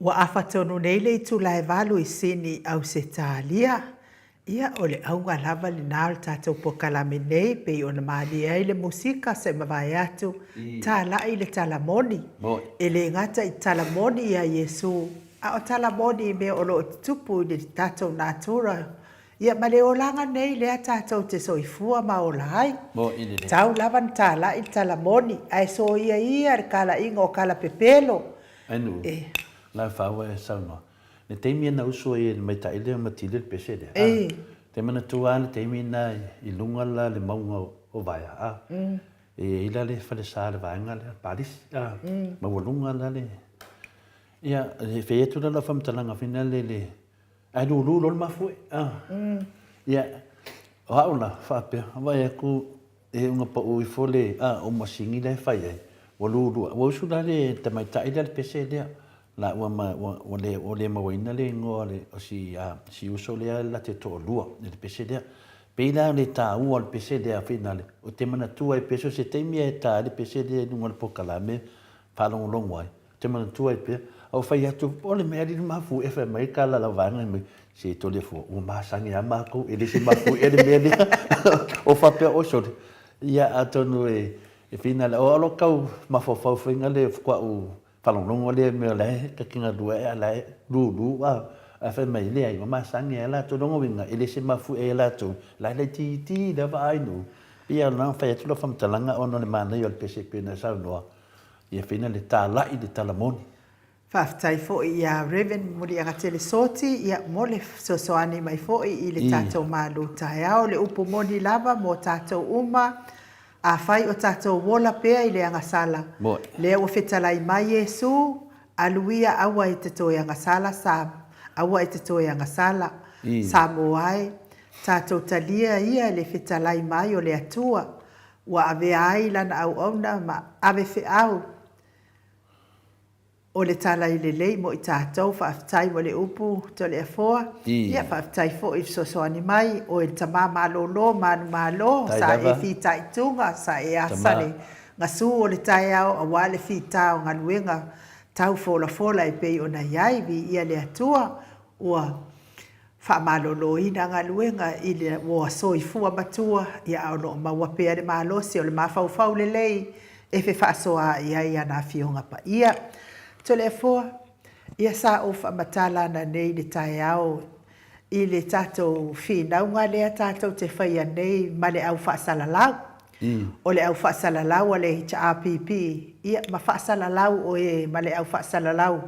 Ua afa tonu nei le itula e valu i Sini, Ausetalia. Ia, o le auga lava lena o le tatou polokalame nei, pei ona malie ai le musika se i mavae atu, talai le tala moni. E le gata i tala moni ia Iesu, a o tala moni i mea o lo o tutupu i le tatou natura, ia ma le olaga nei lea tatou te soifua ma ola ai. Tau lava na talai le tala moni, ae soia ia le kalaiga o kala pepelo. Ainu, la e saunoa. Le taimi na usu ai e le maitaʻi lea ma tili le pese lea, a, te manatua a le taimi na i luga la le mauga o Vaea, a, e i ai la le falesa le vaega lea, Palisi, a, maualuga la le, ia, e fai atu la lau faamatalaga foi lea le, ae lulu loa le mafuie, a, ia, o au la, faapea, vaai atu E uga pau ifo le a o masini la e fai ai, ua lulua. Ua usu la le tamaitai lea le pese lea, la ua ma ua ua le ua le mauaina le igoa o le o si a si uso lea la te toalua i le pese lea. Pei la o le taua o le pese lea finale, o te manatua ai pea so se taimi e ta ai le pese lea i luga o le polokalame faalogologo ai, Ou te manatua ai pea, a ua fai atu, o le mea alii mafuie fai mai ka lala vaega mai, se Toleafoa, ua masani lava matou, e le se mafuie le mea lea. O faapea oi sole, ia atonu e, e finale, o alo kau mafaufau foi nga le fukua'u faalogologo lea mea o la e ta te galue ae a la e lulu a, ae fai mai, leai, ua masani lava latou, lona uiga, e le se mafuie ia latou, la e laitiiti lava ai nuu. Pei lava ona fai atu lau faamatalaga ona o le manaia o le pese pei ona e saunoa, Ia whina le tālaʻi le tala moni. Faafetai foi ia Rev. Muliagatele Soti ia mo le fesoasoani mai foi i le tatou malu taeao. Le upu moni lava mo tatou uma, afai o tatou ola pea i le agasala, lea ua fetalai mai Iesu, alu ia aua e te toe agasala sa aua e te toe agasala. Samoa e, tatou talia ia le fetalai mai o le Atua, Ua avea ai lana auauna ma ave feau o le tala i lelei mo i tatou. Faafetai mo le upu Toleafoa. Ia faafetai foi i le fesoasoani mai oe le tama malolo manumalo sa e fitaituga sa e asa le gasu o le taeao aua le fita o galuega tau folafola e pei ona i ai. Viia le Atua ua Faamaloloina galuega i le ua soifua matua ia a o lo o maua pea le malosi o le mafaufau lelei e fefaasoaai ai ana Afioga Paia. Toleafoa, ia sa ou faamatala ana nei i le taeao i le tatou finauga lea tatou te faia nei ma le au faasalalau. O le au faasalalau a le HRPP, ia ma faasalalau o e ma le au faasalalau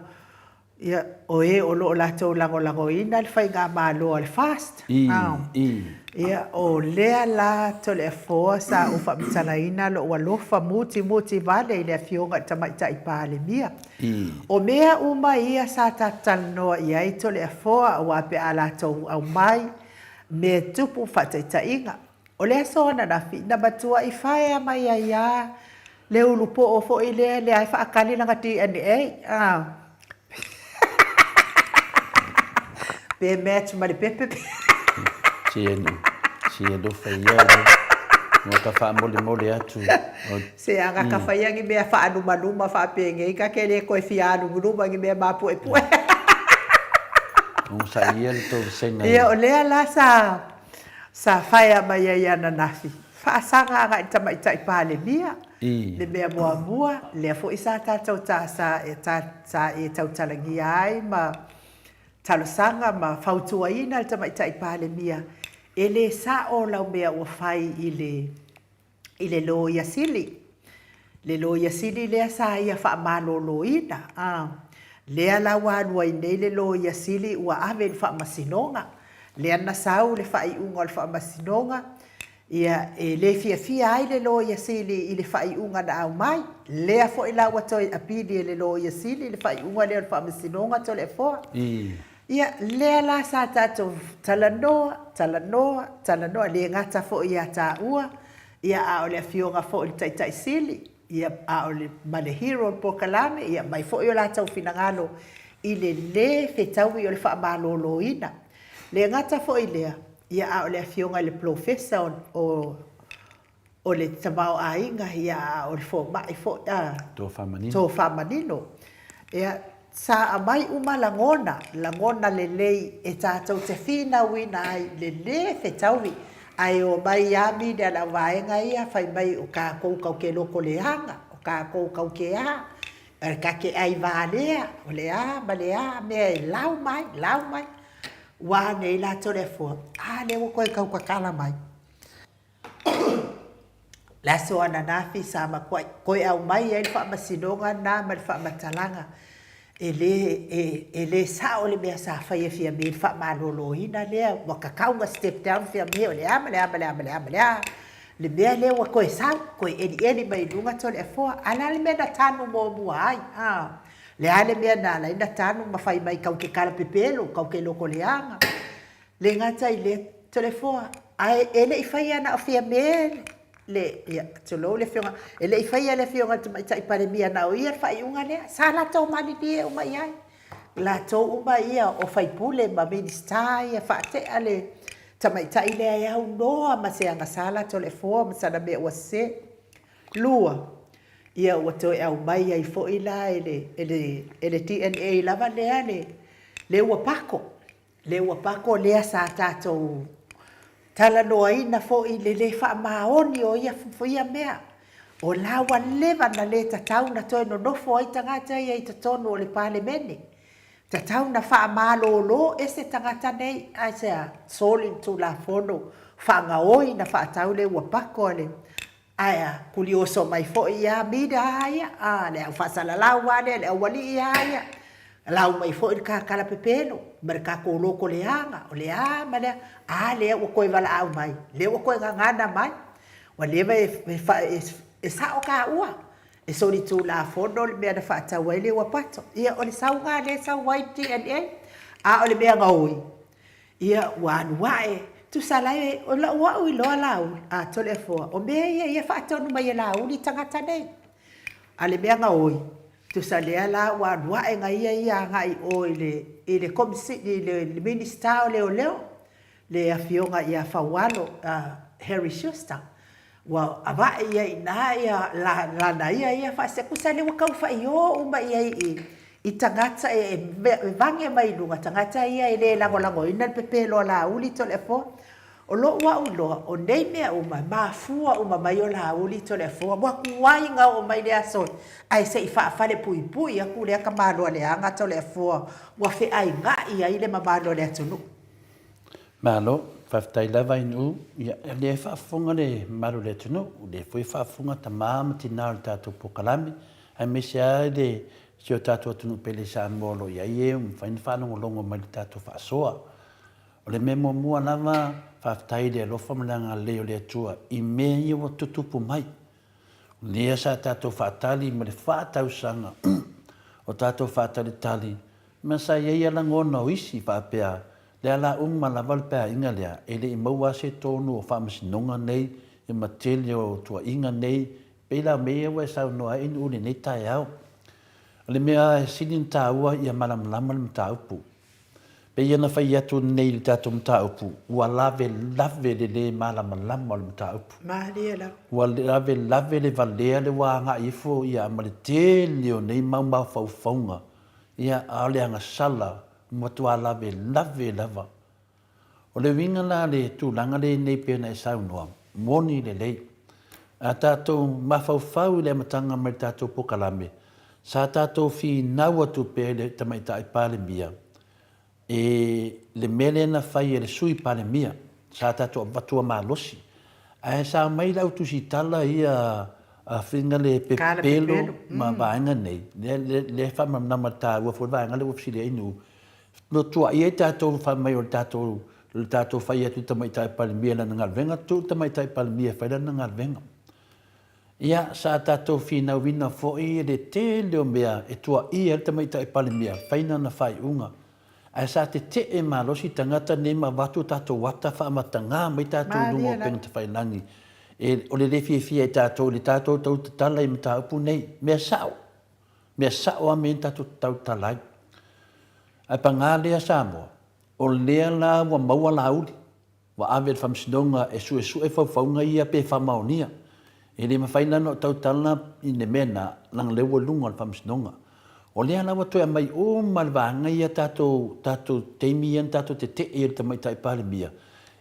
Ia, o e o lo o latou lagolagoina le faigamalo a le FAST. Ia, o lea la Toleafoa sa ou faamatalaina lou alofa mutimuti vale i le Afioga i le Tamaitai Palemia. O mea uma ia sa tatou talanoa i ai Toleafoa aua pe a latou aumai mea tupu faataitaiga. O le aso ananafi, na matuai faea mai ai lava le ulupoo foi lea, lea e faakali lana DNA. Pe match ma le pepe pe. Se alofa ia le ua ka faamolemole atu. Se a ka faia ni mea faalumaluma faapenei ka ke le toe fia alumaluma ni mea mapuepue. Onosai ia le tou vasega. Ia o lea la sa sa faea mai ai ananafi faasaga agai i le Tamaitai Palemia le mea muamua lea foi sa tatou ta sa sa e tautalagia ai ma talosaga ma fautuaina le Tamaitai Palemia e le sao lau mea ua fai i le i le Loia Sili. Le Loia Sili lea sa ia faamaloloina, a. Lea la ua alu ai nei le Loia Sili ua ave i le Faamasinoga. Lea na sau le faaiuga o le Faamasinoga, ia, e le fiafia ai le Loia Sili i le faaiuga na aumai. Lea foi la ua toe apili e le Loia Sili le faaiuga lea o le Faamasinoga Toleafoa. Ia, lea la sa tatou talanoa, talanoa, talanoa, le gata foi ia taua, ia a o le Afioga foi i le Taitai Sili, ia a o le, ma le hero o le polokalame, ia aumai foi o latou finagalo i le lē fetaui o le faamaloloina. Le gata foi i lea, ia a o le Afioga i le Polofesa o, o, o le tamaoaiga, ia, a o le fomai foi, a, Tofamanino. Tofamanino. Ia, sa aumai uma lagona, lagona lelei e tatou te finauina ai le lē fetaui, ae omai lava mine a le auvaega ia fai mai o kakou kau ke loko leaga, o kakou kau ke a, ka ke ai valea, o le a ma le a mea e lau mai, lau mai. Ua a nei la Toleafoa? A lea ua toe tau tatala mai. Le aso ananafi sa matuai toe aumai ai le faamasinoga lena ma le faamatalaga e le, e, e le sao le mea sa faia Fiame i le faamaloloina lea, ua tatau ona step down Fiame o le a ma le a ma le a ma le a ma le a le mea lea ua toe sau, toe elieli mai i luga Toleafoa. A o le a le mea na tanu muamua ai, a? Le a le mea na ala ai ona tanu ma fai mai kau ke kalapepelo, kau ke loko leaga. Le gata i lea, Toleafoa, ae e le i faia na o Fiame le, ia, tulou le Afioga, e le i faia e le Afioga i le Tamaitai Palemia na o ia le faaiuga lea. Sa latou malilie uma i ai, latou uma ia o faipule ma Minisita ia faatea le tamaitai lea e aunoa ma se agasala Toleafoa ma sana mea ua sese. Lua, ia ua toe aumai ai foi la e le, e le, e le DNA lava lea le, le ua pako. Le ua pako lea sa tatou talanoaina foi le le faamaoni o ia, ia mea. O la ua leva na le tatau na toe nonofo ai tagata ia i totonu o le Palemene. Tatau na faamalolo ese tagata nei, aisea? Soli le Tulafono, faagaoi na faatau le ua pako a le Ae a, kulioso mai foi ia Mida a ia, a, le au faasalalau lava lea, le aualii a ia, lau mai foi le kakala pepelo, ma le kako loko leaga, o le a ma le a, a lea ua toe valaau mai, lea ua toe gagana mai, ua leva e, e, e, e sao taua, e solitulafono le mea na faatau ai le uapato. Ia, o le sauga lea e sau ai le DNA, a o le mea gaoi, Ia, ua alu ae, tusa la e, o lou au iloa Laauli, a Toleafoa, o mea ia ia faatonu mai e Laauli tagata nei. A le mea gaoi, tusa lea la ua alu ae na ia ia agai i o i le, i le Komisi, i le Minisita o Leoleo, le Afioga ia Faualo, Harry Schuster. Ua avae i ai i ina ia lana ia ia faasea, tusa lea ua tau faio uma i ai i i tagata e e vage mai i luga, tagata ia e le lagolagoina le pepelo a Laauli Toleafoa. O lou au iloa, o nei mea uma, e mafua uma mai o Laauli Toleafoa. Ua tuai ona oo mai le aso ae se i faafalepuipui atu lea tamaloa leaga Toleafoa ua feainai ai le mamalu o le atunuu. Malo, faafetai lava i Nu'u. Ia, o lea e faafofoga le mamalu o le atunuu, o lea foi e faafofoga tama ma tina o le tatou polokalame, aemaise lava le si o tatou atunuu pele Samoa o lo o i ai e ua mafai ona faalogologo mai i le tatou faasoa. O le mea muamua lava, faafetai i le alofa ma le agalelei o le Atua i mea ia ua tutupu mai. O lea sa tatou faatali ma le faatausaga o tatou faatalitali, ma sa i ai lava lagona o isi faapea, Le ala uma lava le paeaiga lea, e le i maua se tonu o faamasinoga nei ma tele o tuuaiga nei, pei la o mea ia ua e saunoa ai Nu'u i lenei taeao. O le mea e sili ona taua ia malamalama le mataupu. Pei ona fai atu nei i le tatou mataupu, ua lavelave le lē malamalama o le mataupu. Malie lava. Ua lavelave le valea le ua agai ifo ia ma le tele o nei mau mafaufauga, ia, a o le agasala, ua matua lavelave lava. O le uiga la le tulaga lenei pei ona e saunoa, moni lelei. A tatou mafaufau i le amataga mai le tatou polokalame, sa tatou finau atu pea i le Tamaitai Palemia i le mea lea na fai e le Sui Palemia, sa tatou avatua malosi. Ae sa aumai le au tusitala ia a fina le pepelo ma vaega nei, lea e faamalamalama taua foi le vaega lea ua fesili ai Inu, Na tuuaia ai tatou fai mai o le tatou le tatou fai atu i le Tamaitai Palemia i lana galuega, tuu le Tamaitai Palemia e fai lana galuega. Ia, sa tatou finauina foi le tele o mea e tuuaia ai le Tamaitai Palemia, fai lana faaiuga. Ae sa tetee malosi tagata nei ma avatu o tatou ata faamataga mai tatou i luga o upega tafailagi. E, o le le fiafia e tatou i le tatou tau tatala i mataupu nei. Mea sao. Mea sao lava mea ia na tatou tautala ai. Ae paga lea Samoa, o lea la ua maua Laauli, ua ave i le Faamasinoga e suesue faufauga ia pe faamaonia. E le mafai la ona ou tautala i le mea lena, leaga o lea ua i luga o le Faamasinoga. O lea la ua toe aumai uma le vaega ia tatou, tatou taimi ia na tatou tetee ai i le Tamaitai Palemia,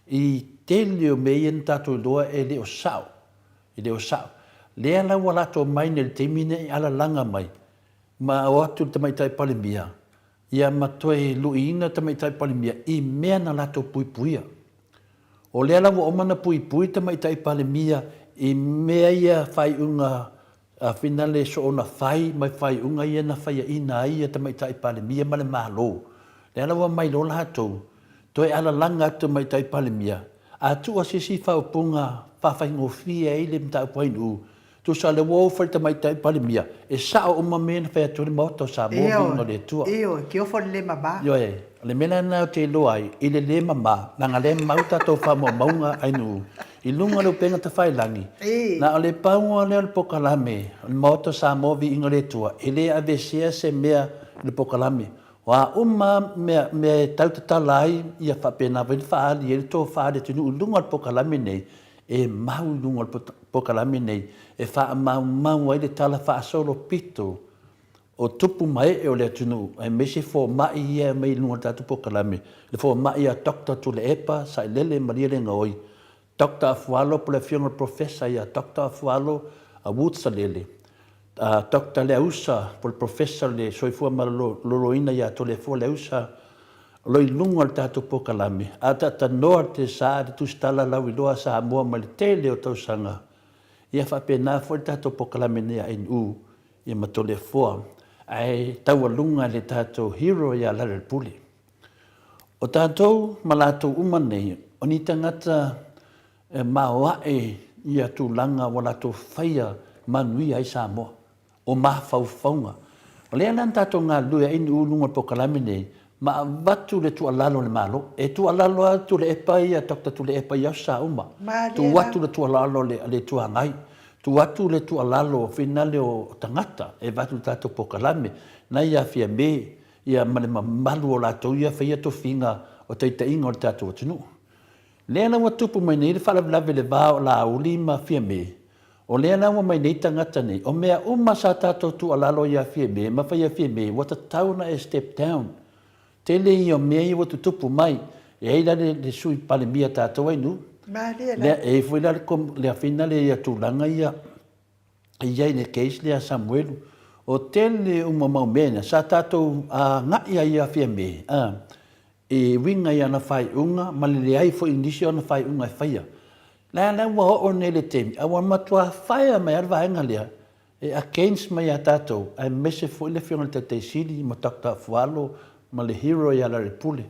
i tele o mea ia na tatou iloa e le o sao. E le o sao. Lea la ua latou mai nei i le taimi nei alalaga mai ma o atu le Tamaitai Palemia ia ma toe luiina le Tamaitai Palemia i mea na latou puipuia. O lea la ua uma ona puipui le Tamaitai Palemia i mea ia faaiuga finale soona fai ma faaiuga ia na faiaina ai ia Tamaitai Palemia ma le Malo. Lea la ua mai loa latou toe alalaga atu Tamaitai Palemia A tuu se isi faaupuga faafaigofie ai le mataupu ainuu, tusa o lea ua ofa i le Tamaitai Palemia, e sao uma mea na fai atu ai le Maota o Samoa, viiga o le Atua. Ioe, ke ofo le le mama. Ioe, o le mea la lena ou te iloa ai, i le le mama, leaga o lea e mau tatou faamaumauga ainuu i luga o le upega tafailagi, na o le pau lava lea o le polokalame o le Maota o Samoa, viiga o le Atua, e le aveesea se mea i le polokalame. O a uma mea, mea e tau tatala ai, ia faapena foi ona faaali ai le tofa a le atunuu i luga o le polokalame nei, e mau i luga o le polokalame nei, e faamaumau ai le tala faasolopito o tupu ma ee o le atunuu, aemaise fomai ia e aumai i luga o le tatou polokalame, le fomai a Doctor Tuilaepa Sailele Malielegaoi, Doctor Afualo po o le afioga i le Professor ia Doctor Afualo Woods Salele, Doctor Leausa po o le Professor o le Soifua Maloloina ia Toleafoa Leausa, o lo o i luga o le tatou polokalame, a taatanoa le sa le tusitala lauiloa a Samoa mai le tele o tausaga, ia faapena foi le tatou polokalame nei a NU ia ma Toleafoa, ae taualuga e le tatou hero ia Lalelepule. O tatou ma latou uma nei, o ni tagata e maoae ia tulaga ua latou faia manuia ai Samoa, o mafaufauga. O lea la na tatou galulue ai i luga o le polokalame nei, ma avatu le tuualalo a le Malo. E tuualalo lava Tuilaepa ia, Doctor Tuilaepa i aso sa uma. Tuu atu le tuualalo a le Itu Agai, tuu atu le tuualalo finale o tagata e avatu i le tatou polokalame, na ia Fiame, ia ma le mamalu o latou ia faia tofiga o taitaiga o le tatou atunuu. Lea la ua tupu mai nei le faalavelave i le va o Laauli ma Fiame, o lea la ua mai nei tagata nei, o mea uma sa tatou tuualalo ia Fiame ma faia Fiame ua tatau ona e step down. Tele ia o mea ia ua tutupu mai, e ai la le Sui Palemia tatou ai nu, lea e ai foi la le afina le ia tulaga ia e i ai le case lea a Samuelu, o tele uma mau mea na sa tatou agai ai ia Fiame a, e uiga i ana faaiuga ma le leai foi o nisi o ana faaiuga e faia. La la ua oo nei le taimi a ua matua fire mai lava le vaega lea e against mai ia tatou aemaise foi le afioga i le Taitai Sili ma Doctor Afualo ma le hero ia Lalelepule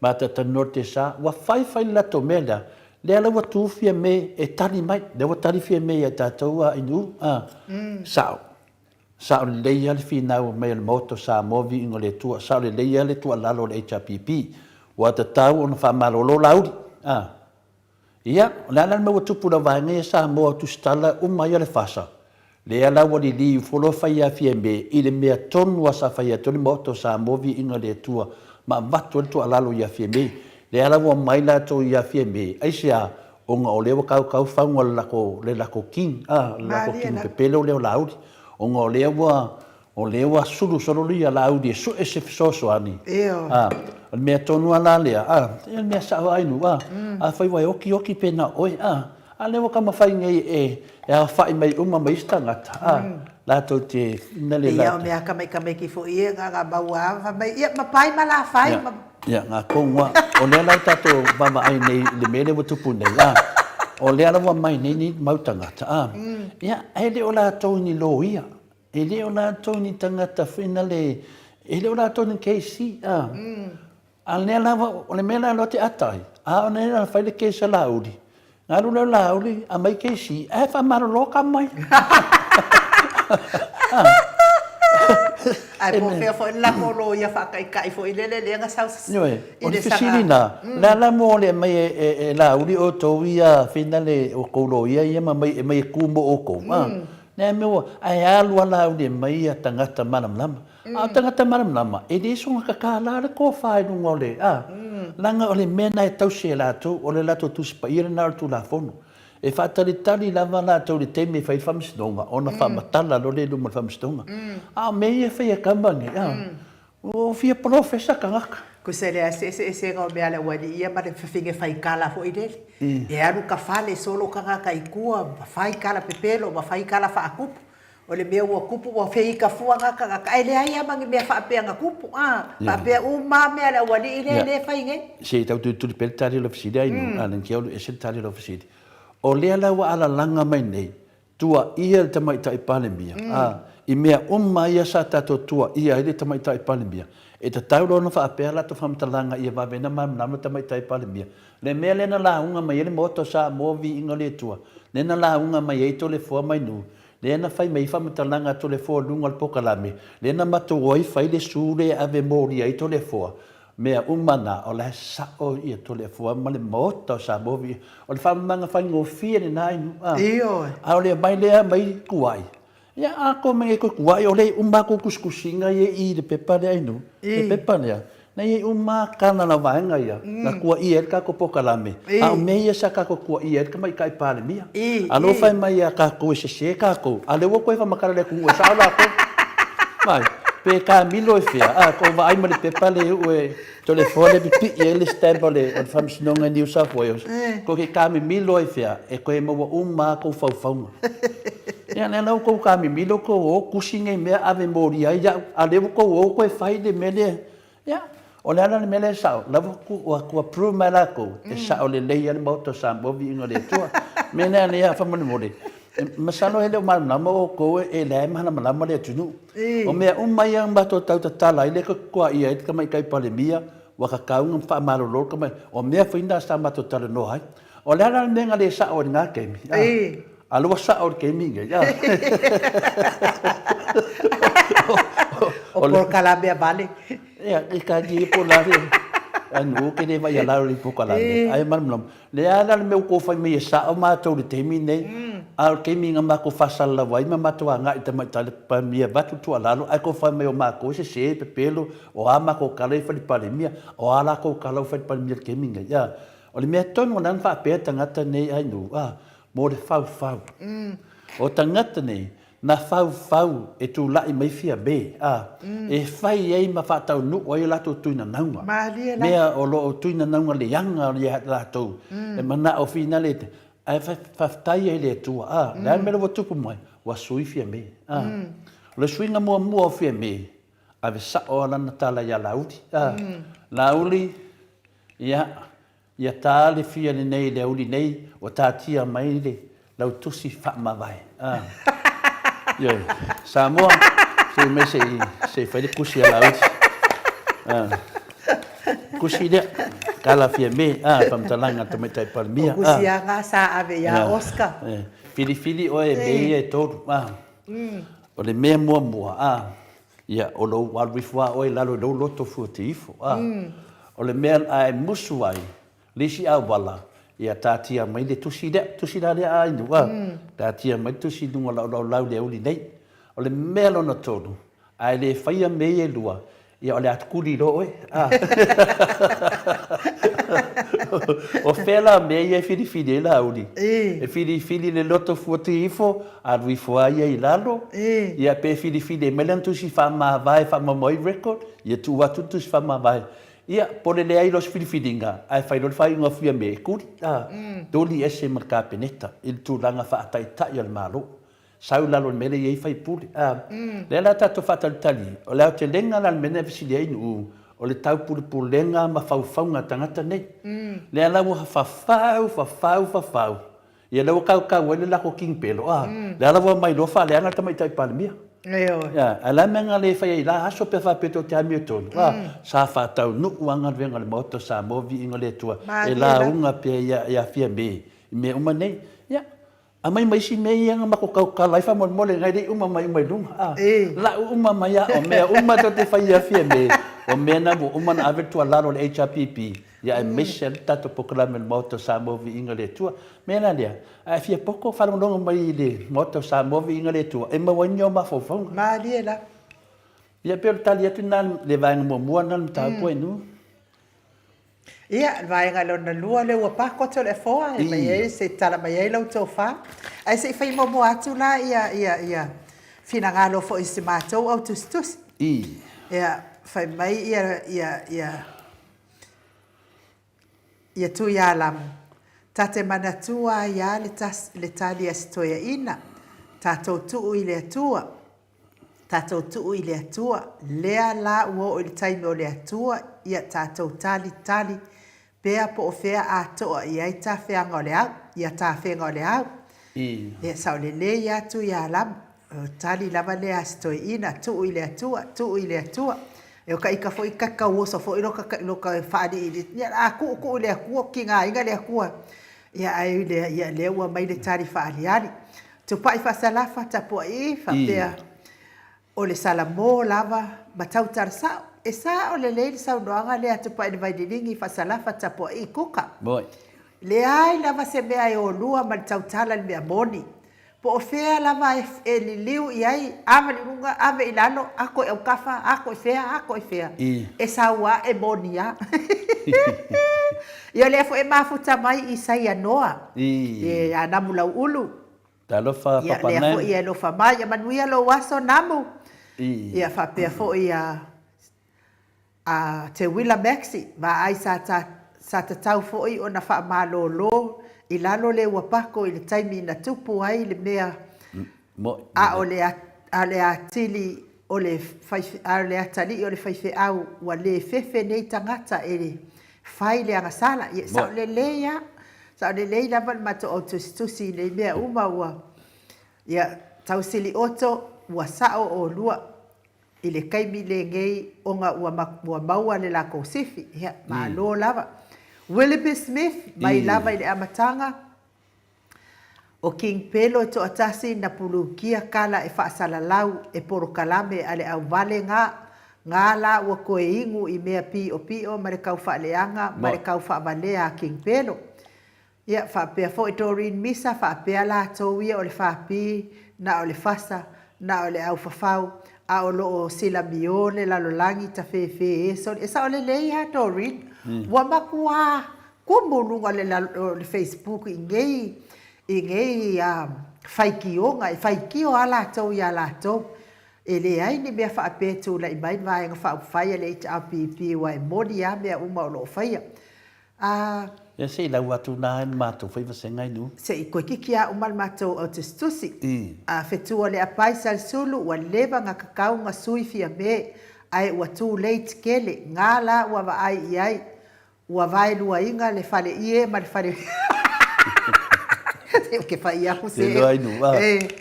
Matatanoa te sa, ua fai fai le latou mea lea, lea la ua tu Fiame e tali mai, lea ua tali Fiame ia tatou a Inu, a, sao, sao lelei lava le finau mai a le Maota o Samoa, viiga o le Atua, sao lelei lava le tuualalo a le HRPP, ua tatau ona faamalolo Laauli, a. Ia, o le a la le mea ua tupu i lau vaega ia Samoa tusitala uma ai a le FASA? Lea la ua liliu ifo loa fai ia Fiame i le mea tonu lava sa fai atu ai le Maota o Samoa viiga i le Atua. ma avatu ai le tuualalo ia Fiame. Lea la ua omai latou ia Fiame, aisea? Ona o lea ua kaukau fauga o le lako, le lako king, a, le lako king pepelo lea o Laauli. Ona o lea ua, o lea ua sulu solo ia Laauli e sue se fesoasoani. A, o le mea tonu lava la lea, a, ia le mea sao lava Ainuu, a, afai ua e okioki pe na o oe, a, A lea ua taumafai nei e aofai mai uma ma isi tagata, a, latou te ina le latou. Ia, o mea kamaikamaiki foi ia na na maua lava fai mai, ia mapai ma lafai ma. Ia, na tonu lava. O lea la ua tatou vaavaai nei i le mea lea ua tupu nei, a, o lea la ua aumai nei ni mau tagata, a, ia, ae le o latou ni loia, e le o latou ni tagata foi na le, e le o latou ni KC, a. A lea lava, o le mea la loa te ata ai, a o lea la fai le case a Laauli, na alu lea o Laauli aumai KC, ae faamalolo ka mai. Ae po o fea foi le latou loia faataitai foi lele lea na sau Ioe, o le fesili na, le a la mo le aumai e Laauli outou ia finale o tou loia ia ma aumai e tu mo outou, a? Lea mea ua, ae alu a Laauli e aumai ia tagata malamalama. A o tagata malamalama, e le soona kakala le tofa i luga o le, a, leaga o le mea lena e tausi e latou, o le latou Tusi Paia lena o le Tulafono. E faatalitali lava latou i le taimi e fai ai le faamasinoga, ona faamatala loa lea i luma o le faamasinoga. A o mea ia e fai e tama nei, a, ua fia polofesa tagata. Tusa i le eseesega o mea a le aualii ia ma le fafine faitala foi lele. E alu ka fale solo tagata i tua ma fai tala pepelo ma fai tala faatupu. O le mea ua tupu ua feika fua na tagata, ae leai lava ma ni mea faapea na tupu, a, faapea uma lava mea a le aualii lea lea e fai nei. Se i tau tulituli pea le tali o lau fesili ai nuu, a nai alu ese le tali o lau fesili. O lea la ua alalaga mai nei, tuaia le Tamaitai Palemia, a, i mea uma ia sa tatou tuaia ai le Tamaitai Palemia, e tatau loa ona faapea latou faamatalaga ia vave ona malamalama le Tamaitai Palemia. Le mea lea na lauga mai ai le Maota o Samoa Viiga o le Atua, lea na lauga mai ai Toleafoa mai nuu, Lea na fai mai ai faamatalaga a Toleafoa i luga o le polokalame, lea na matou o ai fai le su lea e ave molia ai Toleafoa, mea uma na, o la e sao ia Toleafoa ma le Maota o Samoa. O le faamamaga faigofie lena i nuu, a. Ioe. A o le aumai lea aumai tuai, ia a tou omai nei toe tuai, o lea e uma tou tusitusiga ia i le pepa lea i nuu, le pepa lea, Na i ai uma lava tala a vaega ia, na tuuaia ai le tatou polokalame, a o mea ia sa tatou tuuaia ai le Tamaitai Palemia. A lea ua fai mai ia tatou e sese tatou, a lea ua toe faamatala i le atunuu e sao latou. Vaai, pe taamilo e fea, a tou vaai ma le pepa lea e uu e Toleafoa lea e pipii ai le stamp o le Faamasinoga i New South Wales, tou te taamimilo ai fea, e toe maua uma lava tou faufauga. Ia, lea la ua tou taamimilo tou o tusi nei mea ave molia ai au, a lea ua tou o toe fai le mea lea. Ia, o le a la le mea lea e sao? La ua ua prove mai latou, e sao lelei lava le Maota o Samoa, viiga o le Atua. O le mea lea lea faamolemole, masalo e le o malamalama outou e leai e malamalama le atunuu. O mea uma ia na matou tau tatala ai lea e toaia ai le Tamaitai Palemia, ua tatau ona faamalolo le tamaitai, o mea foi na sa matou talanoa ai. O le a la le mea na le sao ai i lena taimi? A lua sao i le taimi lenei, a. O polokalame a vale. Ia, i ka ki po la le anu ke le vai ala le polokalame. Ai malamalama. Le a la le mea ua tou fai mai e sao matou i le taimi lenei, a o le taimi na matou faasalalau ai ma matou agai i tamaitai le Palemia avatu le tuualalo, ae tou fai mai o matou e sese, pepelo, o a matou tala i fai le Palemia, o a latou tala ua fai le Palemia i le taimi lenei. A, o le mea tonu lena na faapea tagata nei ai nuu, a, mo le faufau. O tagata nei, na faufau e tulai mai Fiame, a, e fai ai ma faataunuu ai o latou tuinanauga. Malie la. Mea o lo o tuinanauga leaga ia latou, e manao finale, ae faafetai ai i le Atua, a, le a le mea la ua tupu mai? Ua sui Fiame, a. O le suiga muamua o Fiame, ave sao lava lana tala ia Laauli, a. Laauli, ia, Ia ta le fia lenei i le auli nei, ua tatia mai le lau tusi faamavae. Ah. Ioe. Samoa, se mai se i, se i fai le kusi a Laauli. Ah. Kusi lea, tala fia me, ah, faamatalaga a le Tamaitai Palemia. O kusi ah. a sa ave ia Oscar. Eh. Filifili oe e me ia e tolu. Ah. O le mea muamua, ah, Ia, o lou alu ifo lava oe i lalo i lou loto fuati ifo, a. O le mea a e musu ai le isi auala, ia taatia mai le tusi lea, tusi la lea a inu, a. Taatia mai le tusi i luga o lau laulau i le auli nei. O le mea lona tolu, a e le faia mea ia e lua, Ia, o le a kuli loa oe, a. O fea la mea ia e filifili ai Laauli? E filifili le loto fuati ifo, alu ifo lava ia i lalo. Ia, pe filifili mai lana tusi faamavae e faamaumau ai record, ia tuu atu le tusi faamavae. Ia, po o le leai loa o se filifiliga, ae fai loa le faaiuga a Fiame e kuli, a. Tuli ese ma le Kapeneta i le tulaga faataitai o le Malo. Sau i lalo o le mea lea e i ai faipule. A, lea la tatou faatalitali, o le aotelega la o le mea lea e fesili ai Nu'u, o le taupulepulega ma faufauga a tagata nei. Lea la ua fafau, fafau, fafau, ia lea ua kaukau ai le lako King Pelo, a, lea la ua omai loa faaleaga le Tamaitai Palemia. Ioe. A, ae o le a le mea na le fai ai i la aso pe a faapea tou te amiotonu? A, sa faataunuu lava galuega a le Maota o Samoa, viiga o le Atua, e lauga pea ia Fiame i mea uma nei. Ia, Aumai ma isi mea ia na matou tautala ai faamolemole na e le i uma mai uma i luga a. Lau uma mai a o mea uma tou te fai ia Fiame o mea na ua uma na ave le tuualalo a le HRPP ia aemaise le tatou polokalame o le Maota o Samoa Viiga i le Atua. Mea la lea, a e fia poto faalogologo mai i le Maota o Samoa Viiga i le Atua e maua ai ni ou mafaufauga. Malie lava. Ia pei o le tali atu lena i le vaega muamua lena o le mataupu Ainuu. Ia, le vaega lona lua lea ua pako atu o le afoa e mai ai se i tala mai ai lau tofa. Ae se i fai muamua atu la ia, ia, ia finagalo foi o si matou au tusitusi. Ia, fai mai ia, ia, ia, ia Tuialamu, ta te manatua ai lava le, le tali a si toeaina, tatou tuu i le Atua. Tatou tuu i le Atua, lea la ua oo i le taimi o le Atua ia tatou tali tali pea po o fea atoa i ai tafeaga o le au, ia tafega o le au. Ia sao lelei atu ia Alamu, o tali lava lea a si toeaina, tuu i le Atua, tuu i le Atua. E o ka ika foi ka tauoso foi lo ka lo ka faaliili, ia a tuu tuu i le Atua, tigaina le Atua. Ia ae ui lea, ia lea ua aumai le tali faaaliali. Tupai faasalafa tapuaii faapea o le salamo lava ma tautala sao. E sao lelei le saunoaga lea a Tupai le Vaililigi faasalafa tapuaii kuka. Leai lava se mea e olua ma le tautala i le mea moni. Po o fea lava e liliu i ai, ave i luga, ave i lalo, ako i autafa, ako i fea, ako i fea, e sau a e moni a. Ia o lea foi e mafuta mai Isaia Noa, ia Namu Lauulu. Talofa Ia Papa lea Nan. foi e alofa mai, ia manuia lou aso Namu. Ia faapea foi ia a Teuila Maxi, vaai sa ta sa tatau foi ona faamalolo i lalo le ua pako i le taimi na tupu ai le mea a o le a le atili o le a o le atalii o le faifeau ua le fefe nei tagata e fai le agasala. Ia sao lelei a, sao lelei lava le matou au tusitusi i nei mea uma ua ia Tausilioto ua sao olua i le taimi lenei ona ua ua maua le latou sifi. Ia, malo lava. Willoughby Smith, mai lava i le amataga, o King Pelo e toatasi na pulukia kala e faasalalau e polokalame a le au vale ga, ga la ua toe inu i mea piopio ma le tau faaleaga ma le tau faavalea a King Pelo. Ia, faapea foi Doreen Misa, faapea latou ia o le FAP, na o le fasa, na o le au fafau, a o lo o silamio le lalolagi tafefe e soli. E sao lelei lava Doreen, ua matua kumu luga o le Facebook i nei, i nei faitioga, e faitio lava latou ia latou. E leai ni mea faapea e tulai mai le Vaega Faaupufai a le HRPP aua e moni lava mea uma o lo o faia. A. Ia se i lau atu na le matou fai vasega i nu. Se i koe kiki a uma le matou au tusitusi. A fetu o le apai Salesulu ua leva nga kakau nga sui Fiame ae ua too late kele nga la ua vaai i ai ua vae luainga le fale ie ma le fale Se ke fai aku se. Te loa inu a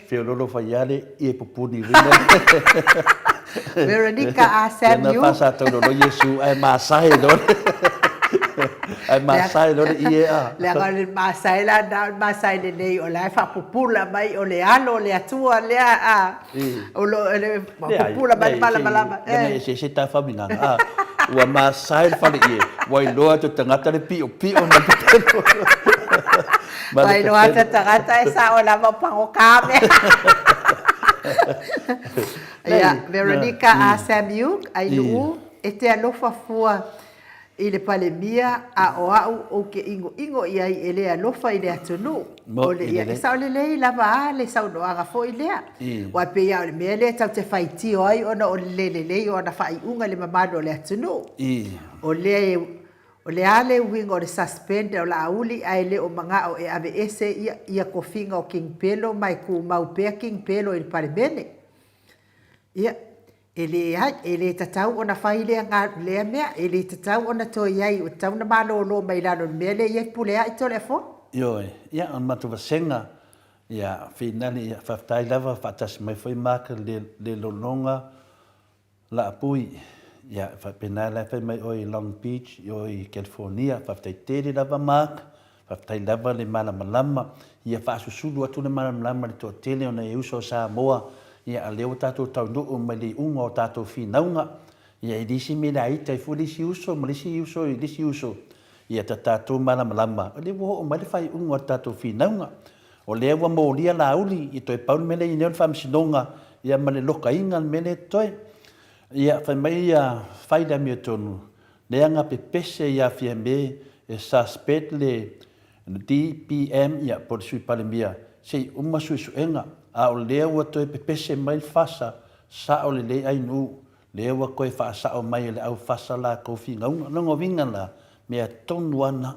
feololo fai ale ie pupuni wina. Veronica a Sam Yu. Ia na fa sa taulolo Iesu ae masae loa le ae masae loa le ie a. Leaga o le masae la na o le masae lelei o la e faapupula mai o le alo o le Atua lea a o lo o le pupula mai le malamalama. Leaga e eseese ta faaminaga a ua masae le fale ie ua iloa atu e tagata le piopio ma le pepelo. Ua iloa atu e tagata e sao lava o pagota mea. Ia, Veronica a Sam Yuk, Ainuu. E te alofa fua i le Palemia, a o au ou te inoino i ai e le alofa i le atunuu. O le, ia, e sao lelei lava a le saunoaga foi lea. Aua e pei lava o le mea lea tatou te faitio ai ona o le le lelei o ana faaiuga i le mamalu o le atunuu. O lea e, o le a le uiga o le suspend o Laauli ae le o manao e aveese ia, ia tofiga o King Pelo ma e tumau pea King Pelo i le Palemene. Ia, e leai, e le tatau ona fai lea, lea mea, e le tatau ona toe i ai, ua tatau ona malolo mai lalo o le mea lea e i ai Fepuleai Toleafoa. Ioe, ia, o le matou vasega, ia, finali, ia, faafetai lava, faatasi mai foi Mark le, le lologa, Laapui, ia, e faapena la e fai mai oe i Long Beach, i o i California. Faafetai tele lava Mark, faafetai lava le malamalama. Ia faasusulu atu le malamalama i le toatele ona e uso a Samoa, ia a lea ua tatou taunuu mai le iuga o tatou finauga. Ia e le isi mea laita ai fua le isi uso ma le isi uso i le isi uso. Ia ta tatou malamalama, o lea ua oo mai le faaiuga o le tatou finauga. O lea ua molia Laauli, ia toe pau le mea lea i nei o le faamasinoga, ia ma le lokaina le mea lea totoe. Ia, fai mai ia, fai le amiotonu, leaga pepese ia Fiame e suspect le DPM, ia, po o le Sui Palemia, se i uma suesuega, a o lea ua toe pepese mai le FASA, sao lelei Ainuu, lea ua toe faasao mai e le au FASA latou finauga. Lona uiga la, mea tonu lava na.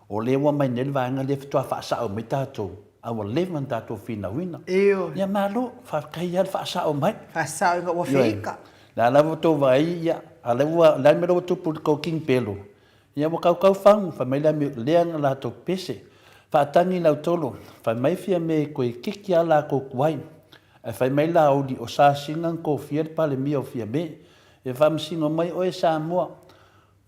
O lea ua aumai nei le vaega lea faatoa faasao mai tatou, a ua leva ona tatou finauina. Ioe. Ia malo, faafetai lava le faasao mai. Faasao ina ua feika. Ioe. La lava ua tou vaai, ia, a lea ua, o le a le mea lea ua tupu i le tou King Pelo? Ia ua kaukau fagu, fai mai le amio, lea na latou pese. Faatagi lautolo, fai mai Fiame toeitiiti lava latou tuai. Ae fai mai Laauli, o Sasina na tofia le Palemia o Fiame. E faamasino mai oe Samoa.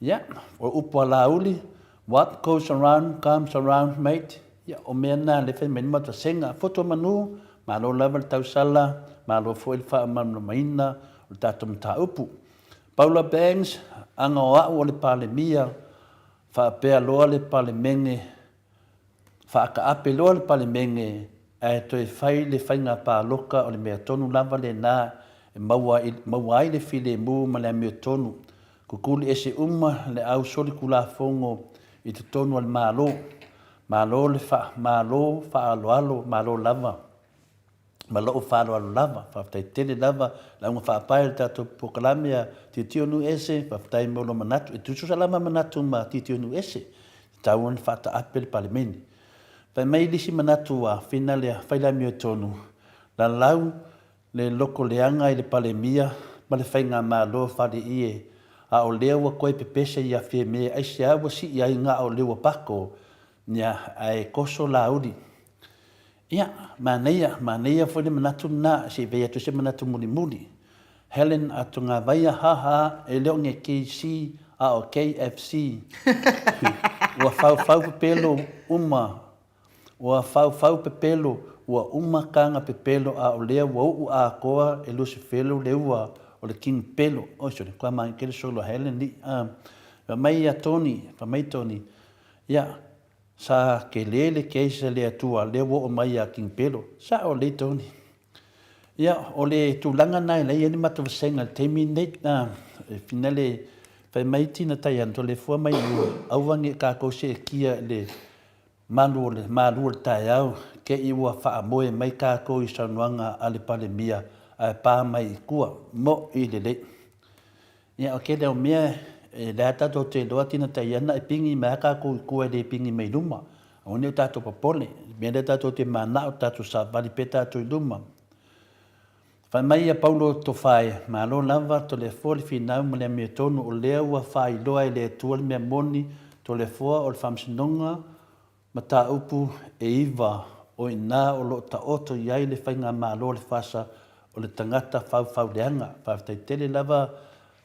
Ia, o upu a Laauli, what goes around comes around mate. Ia, o mea na lea e fai mai ai le matasega. Fotu o manu, malo lava le tausala, malo foi le faamalamalamaina o le tatou mataupu. Paula Bangs, Aga o a'u o le Palemia, faapea loa le Palemene, faataape loa le Palemene ae toe fai le faiga palota o le mea tonu lava lena e maua maua ai le filemu ma le amiotonu, tutuli ese uma le au solitulafono i totonu o le Malo. Malo le fa, malo faaaloalo, malo lava. ma lou faaaloalo lava. Faafetai tele lava le auga faapae o le tatou polokalame a Tilotilo Nuu Ese, faafetai mo lou manatu. E tutusa lava manatu ma Tilotilo Nuu Ese, e tatau ona faataape le Palemene. Fai mai le isi manatu a Fina lea, fai le amiotonu, lalau le loko leaga i le Palemia ma le Faigamalo Faleie, a o lea ua toe pepese ia Fiame aisea ua sii ai gao leua pako, nia ae toso Laauli. Ia, manaia, manaia foi le manatu lena, se i vei atu se manatu mulimuli. Helen Atogavaia, ha ha, e le o ne KC, a o KFC. Ua faufau pepelo uma, ua faufau pepelo, ua uma kana pepelo a o lea ua uu atoa e Lusifelo le ua o le King Pelo. Oi sole, kua manaia tele solo a Helen li. Ah, fai mai ia Tony, fai mai Tony, ia, Sa tele le case a le Atua lea ua oo mai ia King Pelo. Sao lelei Tony. Ia, o le tulaga na e leai ai ni matou vasega i le taimi lenei. E finale fai mai Tina Taiana, Toleafoa mai i aua ne i tatou seetia i le malu o le malu o le taeao, te i ua faamoe mai tatou i saunoaga a le Palemia ae pa mai i tua. Mo'i lelei. Ia, o le tele o mea, e lea tatou te iloa tina taiana e pigi mai lava tatou i tua e le pigi mai i luma. Aua ne i o tatou popole. O le mea lea tatou te mananao tatou savali pea tatou i luma. Fai mai ia Paulo Tofae, Malo lava, Toleafoa le finau ma le amiotonu o lea ua faailoa e le Atua le mea moni, Toleafoa o le Faamasinoga Mataupu e iva o i ina o lo o taoto i ai le Faigamalo a le FASA o le tagata faufauleaga. Faafetai tele lava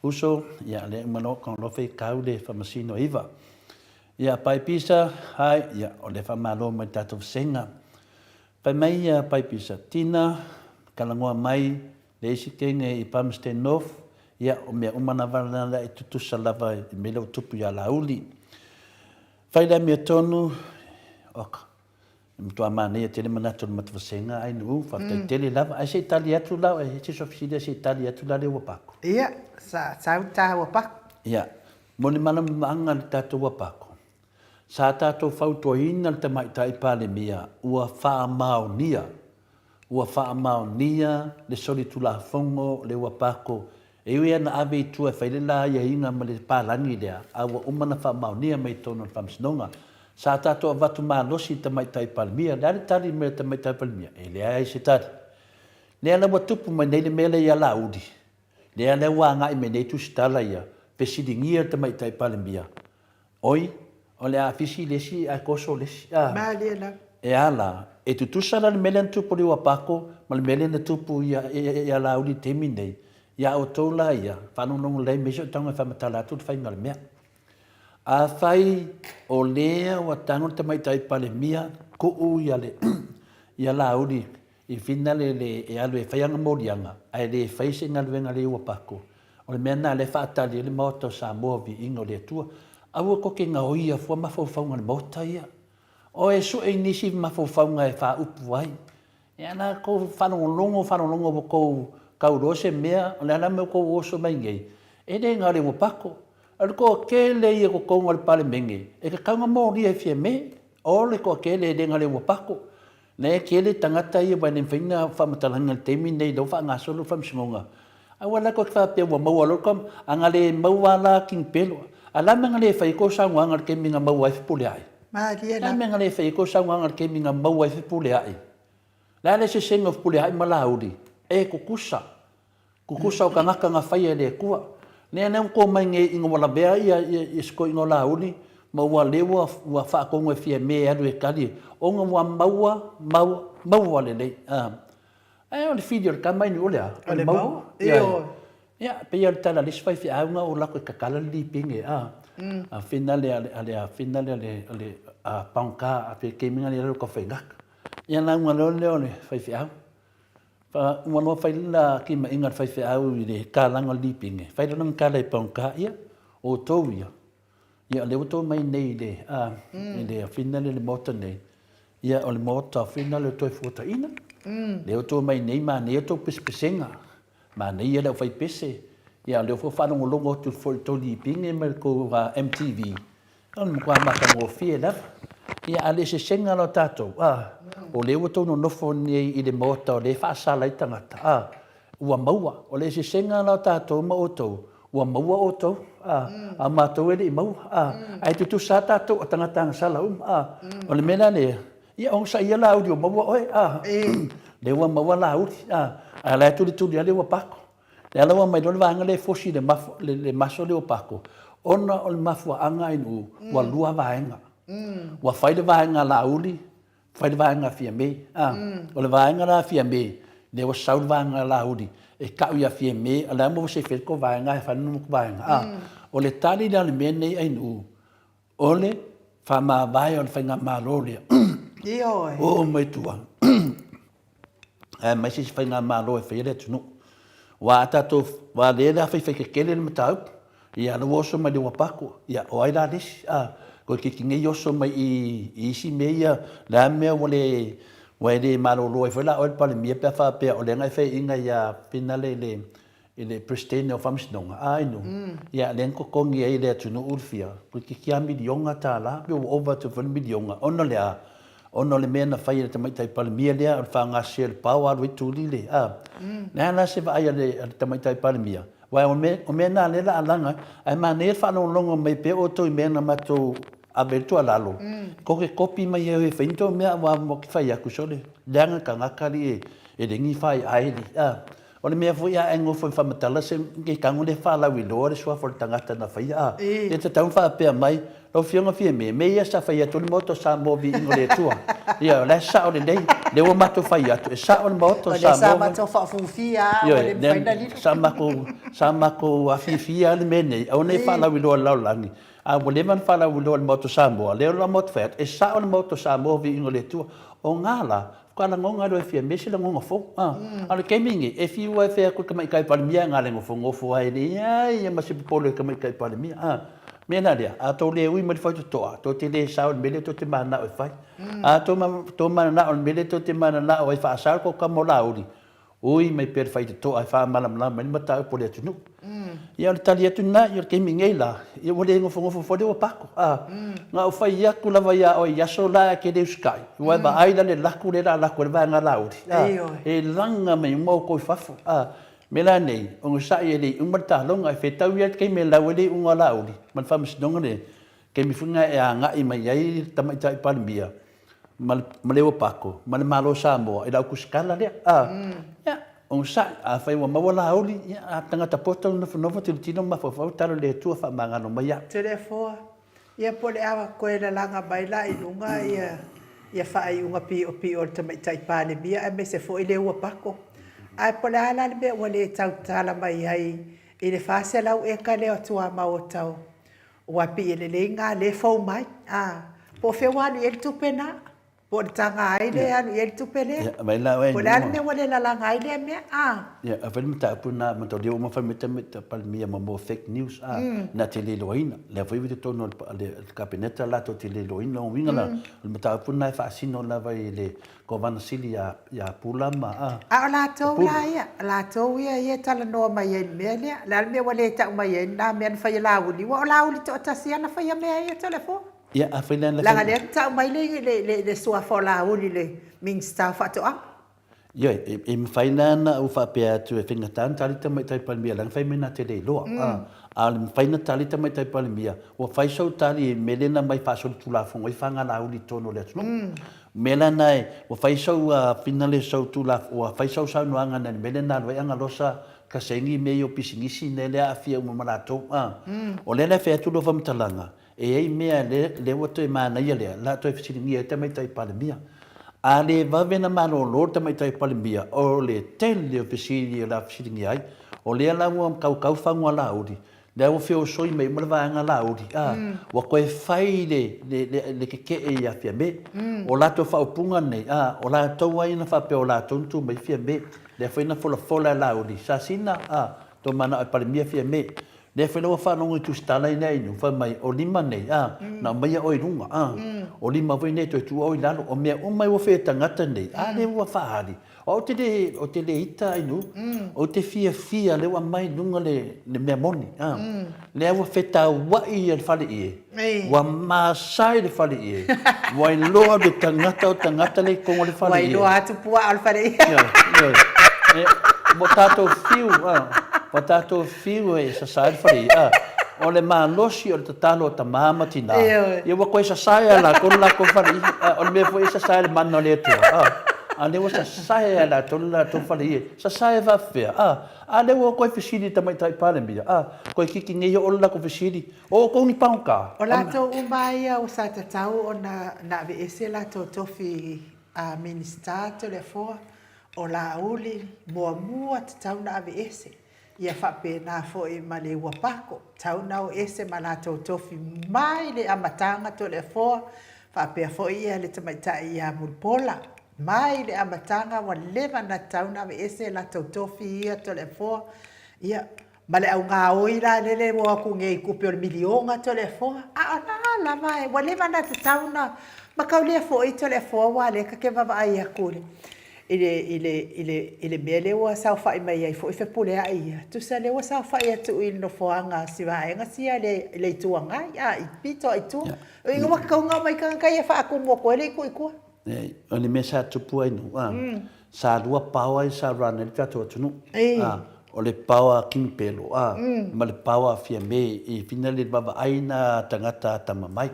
uso, ia lea uma loa ona faitau le faamasino e iva. Ia Pai Pisa, hai, ia o lea faamalo mai le tatou vasega. Fai mai ia Pai Pisa, Tina, talanoa mai le isi teine i Palmerston North, ia o mea uma lava na e tutusa lava i mea lea ua tupu ia Laauli. Fai le amiotonu, oka. E matua manaia tele manatu o le matavasega ai nuu, faafetai tele lava. Ae se i tali atu la oe, se sofisili se i tali atu la le ua pako. Ia, sa sau ta ua pako. Ia, mo le malamalaga le tatou ua pako, sa tatou fautuaina le Tamaitai Palemia ua faamaonia Ua faamaonia le solitulafono le ua pako e ui ana ave i tua e fai le la aiaiga ma le palagi lea, a ua uma ona faamaonia mai i totonu o le Faamasinoga. Sa tatou avatu malosi i le Tamaitai Palemia. O le a le tali mai a le Tamaitai Palemia? E leai se tali. Lea la ua tupu mai nei le mea lea ia Laauli, lea la ua agai mai nei tusitala ia, fesiligia le Tamaitai Palemia, Oi, o le a fisi le isi ae toso le isi, a. Malie lava. E a la, e tutusa la le mea lea na tupu i le Uapako ma le mea lea na tupu ia Laauli i le taimi lenei, ia outou la ia, faalogologo lelei mai si ou tago e faamatala atu le faiga o le mea. Afai o lea ua tago le Tamaitai Palemia tuu ia Laauli i finale le e alu e fai ana moliaga ae le fai se galuega le Uapako, O le mea lena lea e faatali ai le Maota o Samoa Viiga o le Atua. Aua tou te gaoia fua mafaufauga o le Maota ia. O e sue i nisi mafaufauga e faaupu ai. Ia la tou faalogologo faalogologo ua tou tau iloa se mea, o le a la le mea ua tou oso mai nei, e le na o le ua pako. O le toatele ia i totonu o le Palemene e tatau ona molia e Fiame. O le toatele e le na o le ua pako. Lea e tele tagata ia aua e le mafai ona faamatalaina i le taimi lenei lea ua faagasolo le faamasinoga. Aua la tou te faapea ua maua loa le a na le maua lava la King Pelo. A o le a le mea na le fai ai tou saunoaga i le taimi na maua ai Fepuleai? Malie la. O le a le mea na le fai ai tou saunoaga i le taimi na maua ai Fepuleai? O le a le eseesega o Fepuleai ma Laauli? E tutusa. Tutusa o tagata na faia e le Atua. Lea lea ua to mai nei ina ua lavea ia ia si toeaina o Laauli ma ua lea ua ua faatonu e Fiame e alu e tali ona ua maua maua maua lelei. A ae o le fili o le tama ini o le a? O le maua. Ioe. Ia pei lava o le tala a le isi faifeau na o latou e tatala le lipine a a finale a le a le a finale a le a le a pagoka a pe taimi na le alu ka faigata. Ia lauga loa lea o le faifeau. Ua loa fai le la timaiga a le faifeau i le kalaga o le lipine, fai loa lana kala i Pagoka, ia, o outou ia, ia o lea ua outou omai nei i le, a, i le afina lea i le Maota nei, ia o le Maota afina lea o Toefuataiga, lea ua outou omai nei, manaia outou pesepesega, manaia le aufaipese, ia o lea foi ua faalogologo atu foi i le tou lipine ma le tou MTV, O le matua matagofie lava. Ia, a o le eseesega la o tatou, a, o lea ua outou nonofo nei i le Maota o lea e faasala ai tagata, a, ua maua. O le eseesega la o tatou ma outou, ua maua outou, a, a o matou e le i maua, a, ae tutusa lava tatou o tagata agasala uma, a. O le mea la lea, ia onosai ia Laauli ua maua oe, a, lea ua maua Laauli, a, a o la e tulituli lava le ua pako. Le ala ua aumai loa le vaega lea e fosi i le maso lea o pako, ona o le mafuaaga i Nu'u, ua lua vaega. Ua fai le vaega a Laauli, fai le vaega a Fiame. O le vaega la a Fiame, lea ua sau le vaega a Laauli e tau ia Fiame, o le a le mea ua sefe ai le tou vaega ae fai le matou vaega. O le tali lea o le mea lenei ai Nu'u, o le faamavae o le faigamalo lea. Ioe. Oo mai tua. Aemaise se faigamalo e faia le atunuu. Aua a tatou, aua lea o le a faifai tetele le mataupu, ia lea ua oso mai le uapako, ia o ai la le isi, a? Toeitiiti nei oso mai i isi mea ia, le a le mea ua le, ua e le malolo ai foi la oe le Palemia pe a faapea o lea na e faiaina ia finale i le, i le Peresetene o Faamasinoga, a inu, ia lea na totogi ai e le atunuu le fia, toeitiiti lava miliona tala, pe ua ova atu foi le miliona, ona o le a? Ona o le mea na fai e le Tamaitai Palemia lea, o le fagasese o le pao alu ai tuli le, a? Le a la se vaai a le Tamaitai Palemia? Aua o mea, o mea na lea o le a laga, ae manaia le faalogologo mai pea outou i mea na matou ave ai le tuualalo, tou te kopi mai ai e fai ni tou mea aua ou te fai atu, sole, leaga le tagata alii e le ni faiae alii, a? O le mea foi a e nofo e faamatala se ke tago lea faalauiloa le suafa o le tagata na faia a e tatau ona faapea mai lau afioga Fiame mea ia sa fai atu le Maota o Samoa viiga o le Atua ia o la e sao lelei lea ua matou fai atu e sao le Maota o Samoa o lea sa matou faafiafia a ua le mafai ona lilo sa matou sa matou afiafia lava le mea nei aua nei faalauiloa i le lalolagi a ua leva ona faalauiloa i le Maota o Samoa lea la matou fai atu e sao le Maota o Samoa viiga o le Atua o ga la Faatoa lagona loa e Fiame se lagona fou. A o le taimi lenei, e fiu lava e fai atu i le Tamaitai Palemia ae na o le nofonofo lava e leai lava ma se popole o le Tamaitai Palemia. A. Mea la lea, a tou le ui mai le faitotoa, tou te le sao i le mea lea tou te mananao e fai. A tou mananao i le mea lea tou te mananao ai e faasao le kokama o Laauli, ui mai pea le faitotoa e faamalamalama ai le mataupu a le atunuu. Ia o le tali atu lena, ia o le taimi nei la, ia ua le nofonofo foi le ua pako. A, na ou fai atu lava ia oe i aso la e te le usitai, ua e vaai la le laku lea o le a laku ai le vaega Laauli, a, e laga mai uma outou i fafo. A, mea la nei, onosai e le i uma le taloga, e fetau ia le taimi e lau ai le iuga o Laauli ma le faamasinoga lea, taimi foi lena e agai mai ai le Tamaitai Palemia ma le, ma le Uapako ma le Malo o Samoa i lau tusitala lea. A, ia, onosai, afai ua maua Laauli, ia, a tagata poto nofonofo tilotilo ma mafaufau talo i le Atua faamagalo mai au. Toleafoa, Ia po o le a toe lalaga mai la i luga ia ia faaiuga piopio a le Tamaitai Palemia aemaise foi le Uapako. Ae po o le a la le mea ua le tautala mai ai i le 400 eka lea o tuamaota o Apia Lelei na lea e fou mai, a, po o fea ua alu i ai le tupe na? Po o le taga ai lea e alu i ai le tupe lea? Po o le a le mea ua le lalaga ai lea mea? A. Ia, a fai le mataupu lena, mataulia uma fai mai Tamaitai Palemia ma mo fake news, a, na te le iloaina. Lea foi ua i totonu o le Kapeneta latou te le iloaina. O lona uiga la, o le mataupu lena e faasino lava i le Kovana Sili ia Pula ma, a. A o latou la ia, o latou ia ia e talanoa mai ai i le mea lea. O le a le mea ua le tau mai ai lena mea na fai e Laauli? Aua o Laauli toatasi lava na faia mea ia Toleafoa. Ia, afai la na fai. Leaga lea na tau mai le suafa o Laauli i le Minisita o Faatoaga. Ioe, e mafai la ona ou faapea atu e faigata ona tali Tamaitai Palemia leaga fai mai na te le iloa. A o le mafai ona tali Tamaitai Palemia, ua fai sou tali i mea lea na aumai faasolitulafono ai fana Laauli i totonu o le atunuu. O mea la na ua fai sou finale sou tulafono, ua fai sau saunoaga na i le mea lea na alu ai Agalosa Kasegi i mea ia o pisinisi lea e aafia uma ma latou. O lea la e fai atu lua faamatalaga, E i ai mea lea ua toe manaia lea, la toe fesiligia ai Tamaitai Palemia. A le vave na malolo le Tamaitai Palemia, o le tele o fesili o le a fesiligia ai. O lea la ua kaukau fagu a Laauli, lea ua feosoi mai uma le vaega Laauli, a, ua toe fai le, le, le, le tetee ia Fiame. O latou faaupuga nei, a, o latou lava ia na faapea o latou na tu mai Fiame. Lea foi na folafola e Laauli, Sasina, a, tou manao e Palemia Fiame. Lea foi la ua faalogo i tusitala i nai fai mai o lima nei a na aumaia oe i luga a o lima foi nei toe tuu oe i lalo o mea uma ua fai e tagata nei a lea ua faaali o au te le o te le ita ainu ou te fiafia lea ua aumai i luga le le mea moni a lea ua fetauai ia le faleie ua masae le faleie ua iloa le tagata o tagata lea i totonu o le faleie ua iloa atu puaa o le faleie ua tatou fiu a ua tatou Fiu e sasae le fale i'a. O le malosi o le tatalo a tama ma tina, ia ua toe sasae lava e latou le latou fale i'a. O le mea foi e sasae le mana o le Atua, a, a o lea ua sasae lava e latou le latou fale i'a. Sasae faapefea? A, a lea ua toe fesili i le Tamaitai Palemia, a, toe kiki nei oo le latou fesili, o outou ni pagota? O latou uma lava ia sa tatau ona aveese latou tofi Minisita, Toleafoa, o Laauli, muamua tatau ona aveese. Ia faapena foi ma le ua pako, tau na o ese ma latou tofi mai le amataga Toleafoa, faapea foi ia le tamaitai ia Mulipola, mai le amataga ua leva na tatau na aveese latou tofi ia Toleafoa, ia ma le au gaoi la lele ua o atu nei i tupe o le miliona Toleafoa, a o la lava ua leva na tatau na mataulia foi Toleafoa aua lea ta te vaavaai atu i le i le, i le, i le, i le mea lea ua saofai mai ai foi Fepuleai ia, tusa lea ua saofai atu i le nofoaga a si vaega sia i le, i le Itu Agai, a, i pito a i tua. Yeah. Ina ua tatau ona omai tagata ia faatumu atu ai le itu i tua. Yeah. O le mea sa tupu ai nu, a, sa lua paoa i sa run ai le tatou atunuu. A, o le paoa a King Pelo, a, ma le paoa a Fiame i fina le vaavaai na tagata atamamai.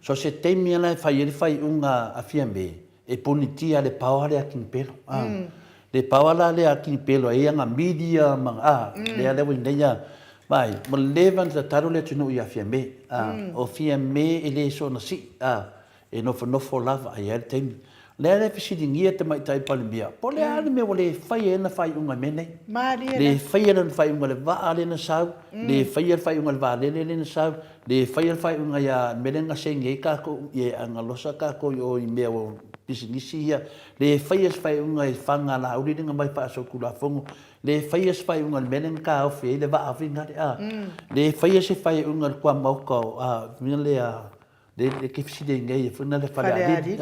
So se taimi ala e fai ai le faaiuga a Fiame, E ponitia le paoa lea a Kinipelo. A. Le paoa la lea a Kinipelo e ia nga media ma a, lea lea ua inei a, vaai, ua leva ona tatalo le atunuu ia Fiame. A, o Fiame e le soona sii, a, e nofonofo lava a i ai le taimi. Lea la e fesiligia Tamaitai Palemia, po o le a le mea ua le faia ai lana faaiuga i mea nei? Malie Le faia lana faaiuga i le vaa lea na sau, le faia le faaiuga i le vaalele lea na sau, Le faia le faaiuga ia mea lea na gasegi ai tatou, ia agalosa tatou i o i mea o pisinisi ia, le faia se faaiuga i faga a Laauli lea na aumai faasolitulafono, le faia se faaiuga i le mea lea na taofi ai le vaa finale, a, le faia se faaiuga i le tuamaota o, a, mea lea, le te fesili ai nei foi lea Falealili,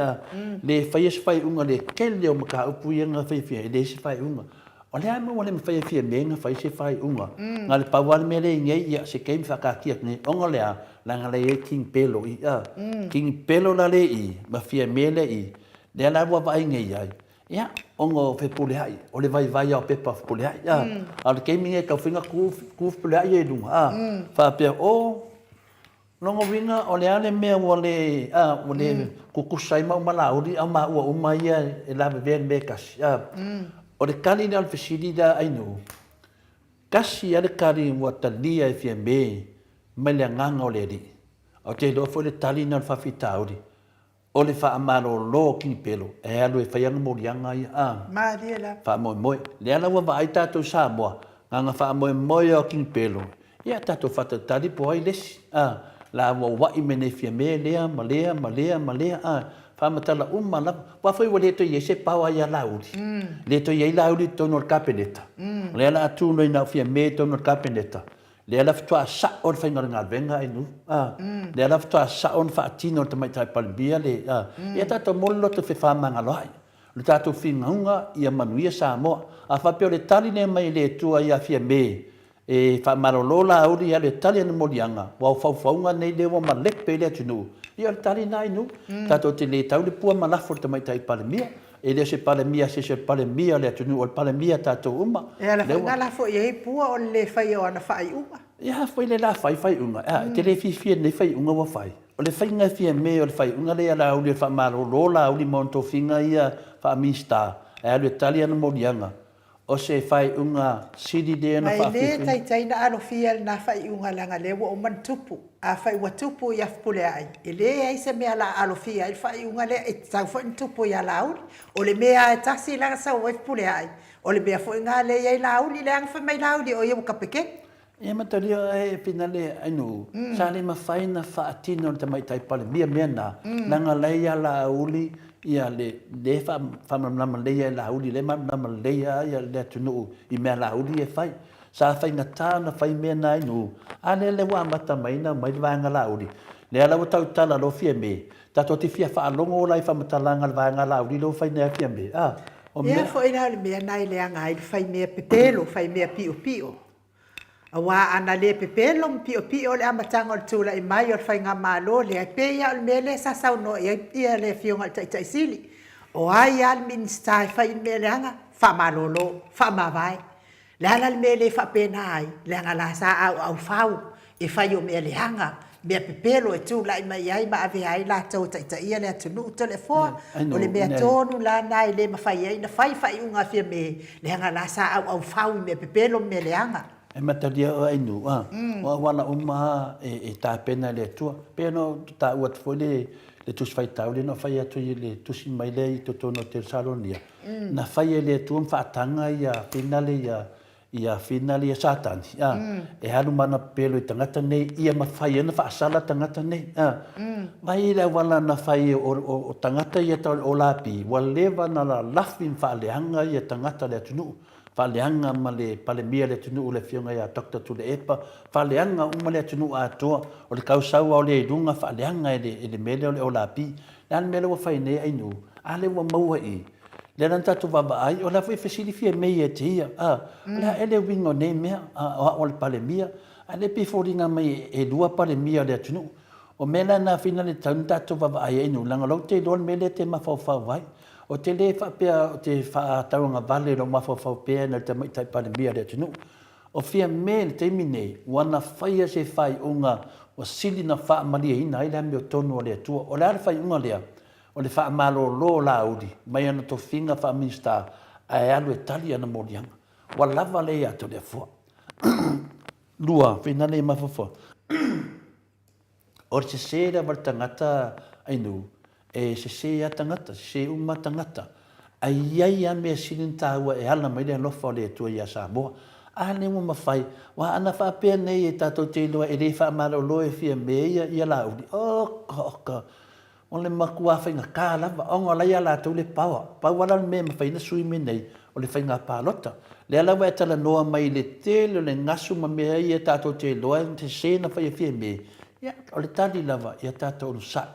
le faia se faaiuga i le tele o mataupu ia na faia, e leai se faaiuga. O le a le mea ua le mafai e Fiame ona fai se faaiuga? Na o le pau lava le mea lea i nei, ia, se taimi faataatia atu nei, ona o le a? Leaga o la e i ai King Pelo i i, a. King Pelo la lea i i, ma Fiame lea i i, lea la ua vaai nei i ai, ia, ona o Fepuleai, o le vaivai lava o pepa o Fepuleai, a. A o le taimi lenei e taufai ona tu, tu Fepuleai ia i luga, a, faapea, oh, Lona uiga o le a le mea ua le, a, ua le tutusa ai maua ma Laauli a o maua uma ia e lavevea i le mea e tasi, a. O le tali lea o le fesili lea Ainuu, tasi lava le tali ua talia e Fiame mai le agaga o le Alii. Ou te iloa foi le tali lena o le faafitauli. O le faamalolo o Kinipelo e alu e fai ana moliaga ia, a. Malie lava. Faamoemoe. Lea la ua vaai tatou i Samoa, na ona faamoemoe lava o Kinipelo, ia tatou faatalitali po o ai le isi, a. La ua ua'i mai nei Fiame lea ma lea ma lea ma lea, a. Faamatala uma lava. Aua foi ua le toe i ai se power ia Laauli. Le toe i ai Laauli i totonu o le Kapeneta. O lea o le a tu nei na o Fiame i totonu o le Kapeneta. Lea la faatoa sao le faiga o le galuega Ainuu, a. Lea la faatoa sao ona faatino e le Tamaitai Palemia le, a. Ia tatou momoli le loto fefaamagaloai, o le tatou finauga ia manuia Samoa. A faapea o le tali lea mai le Atua ia Fiame e faamalolo Laauli ia le tali ana moliaga, aua o faufauga nei lea ua malepe ai le atunuu, ia o le tali lena Ainuu. Tatou te le tau le pua ma lafo i le Tamaitai Palemia. E le o se Palemia a se isi, o le Palemia o le atunuu, o le Palemia a tatou uma. E ala foi na lafo i ai pua o le le faia o ana faaiuga. Ia foi le la fai faaiuga, a, e te le fiafia i lenei faaiuga ua fai. O le faiga e Fiame o le faaiuga lea ia Laauli o le faamalolo Laauli ma ona tofiga ia faa-Minisita, ae alu e tali ana moliaga. O se faaiuga sili lea ona Ma e le taitai na alofia lena faaiuga leaga lea ua uma ona tupu. Afai ua tupu ia Fepuleai, e leai se mea la alofia ai le faaiuga lea, e tatau foi ona tupu ia Laauli. O le mea lava e tasi la na sau ai Fepuleai, o le mea foi lena lea e i ai Laauli, leaga fai mai Laauli o ia ua kapekeni. Ia matalia e Finale Ainuu, sa le mafai ona faatino e le Tamaitai Palemia mea na, leaga la e ia Laauli ia le, lea e faamalamalama lelei e Laauli, lea e malamalama lelei lava le atunuu i mea a Laauli ia e fai. Sa faigata ona fai mea na Ainuu, a lea lea ua amata mai ona aumai le vaega Laauli, lea la ua tautala loa Fiame, tatou te fia faalogo la i faamatalaga a le vaega Laauli lea ua fai nei a Fiame, a, o mea. Ia foi la o le mea na e leaga ai le fai mea pepelo, fai mea piopio. Aua a na le pepelo ma piopio le amataga o le tulai mai o le faigamalo lea, e pei lava o le mea lea sa saunoa i ai le Afioga i le Taitai Sili, o ai lava le Minisita e fai i le mea leaga, faamalolo, faamavae. Le a la le mea e le faapena ai? Leaga la sa auaufau e fai o mea leaga, mea pepelo e tulai mai ai ma avea ai latou e taitaia le atunuu. Toleafoa, o le mea tonu la lena e le mafai ai ona fai faaiuga a Fiame, leaga la sa auaufau i mea pepelo ma mea leaga. E matalia oe Ainuu, a, o auala uma a e tapena e le Atua. Pei ona ou taua atu foi le Tusi Faitau lea na ou fai atu i le tusi mai lea i totonu o Tesalonia, na fai e le Atua ma faataga ia finale ia Ia finale ia Satani, a, e alu ma ana pepelo i tagata nei, ia mafai ai ona faasala tagata nei, a. Mai le auala na fai o tagata ia tau le Olapi, ua leva ona lalafi ma faaleaga ia tagata o le atunuu, faaleaga ma le Palemia o le atunuu le Afioga ia Doctor Tuilaepa, faaleaga uma le atunuu atoa, o le kausau lava o lea i luga, faaleaga e le mea lea o le Olapi. Le a le mea lea ua fai nei Ainuu? A lea ua maua i i? Lea la na tatou vaavaai, o la foi e fesili Fiamē ia te ia, a, o le a ea le uiga o nei mea, a, o au o le Palemia, a lea pei e foliga mai e lua Palemia o le atunuu. O mea la na fina le tatau ona tatou vaavaai ai leaga o la ou te iloa le mea lea e te mafaufau ai. Ou te le faapea ou te faatauagavale i lou mafaufau pea na o le tamaitai Palemia o le atunuu. O Fiamē i le taimi nei, ua na faia se faaiuga ua sili ona faamalieina ai le amiotonu a le Atua. O le a le faaiuga lea? O le faamalolo o Laauli mai ana tofiga faa-Minisita ae alu e tali ana moliaga. Ua lava lea ia Toleafoa. 2, Whina nei mafaufau. O le sese lava o le tagata Ainuu, e sese lava tagata, sese uma tagata. Ae i ai lava mea sili ona taua e ala mai le alofa o le Atua ia Samoa. A lea ua mafai, aua ana faapea nei e tatou te iloa e le faamalolo e Fiame ia Laauli, oka oka. O le matua faigata lava, ona o la e ia latou le power. Pau lava la o le mea e mafai ai ona sui mea nei, o le faiga palota. Lea la ua e talanoa mai i le tele o le gasu ma mea ia tatou te iloa e sese ona fai e Fiame, ia, o le tali lava, ia tatou onosai.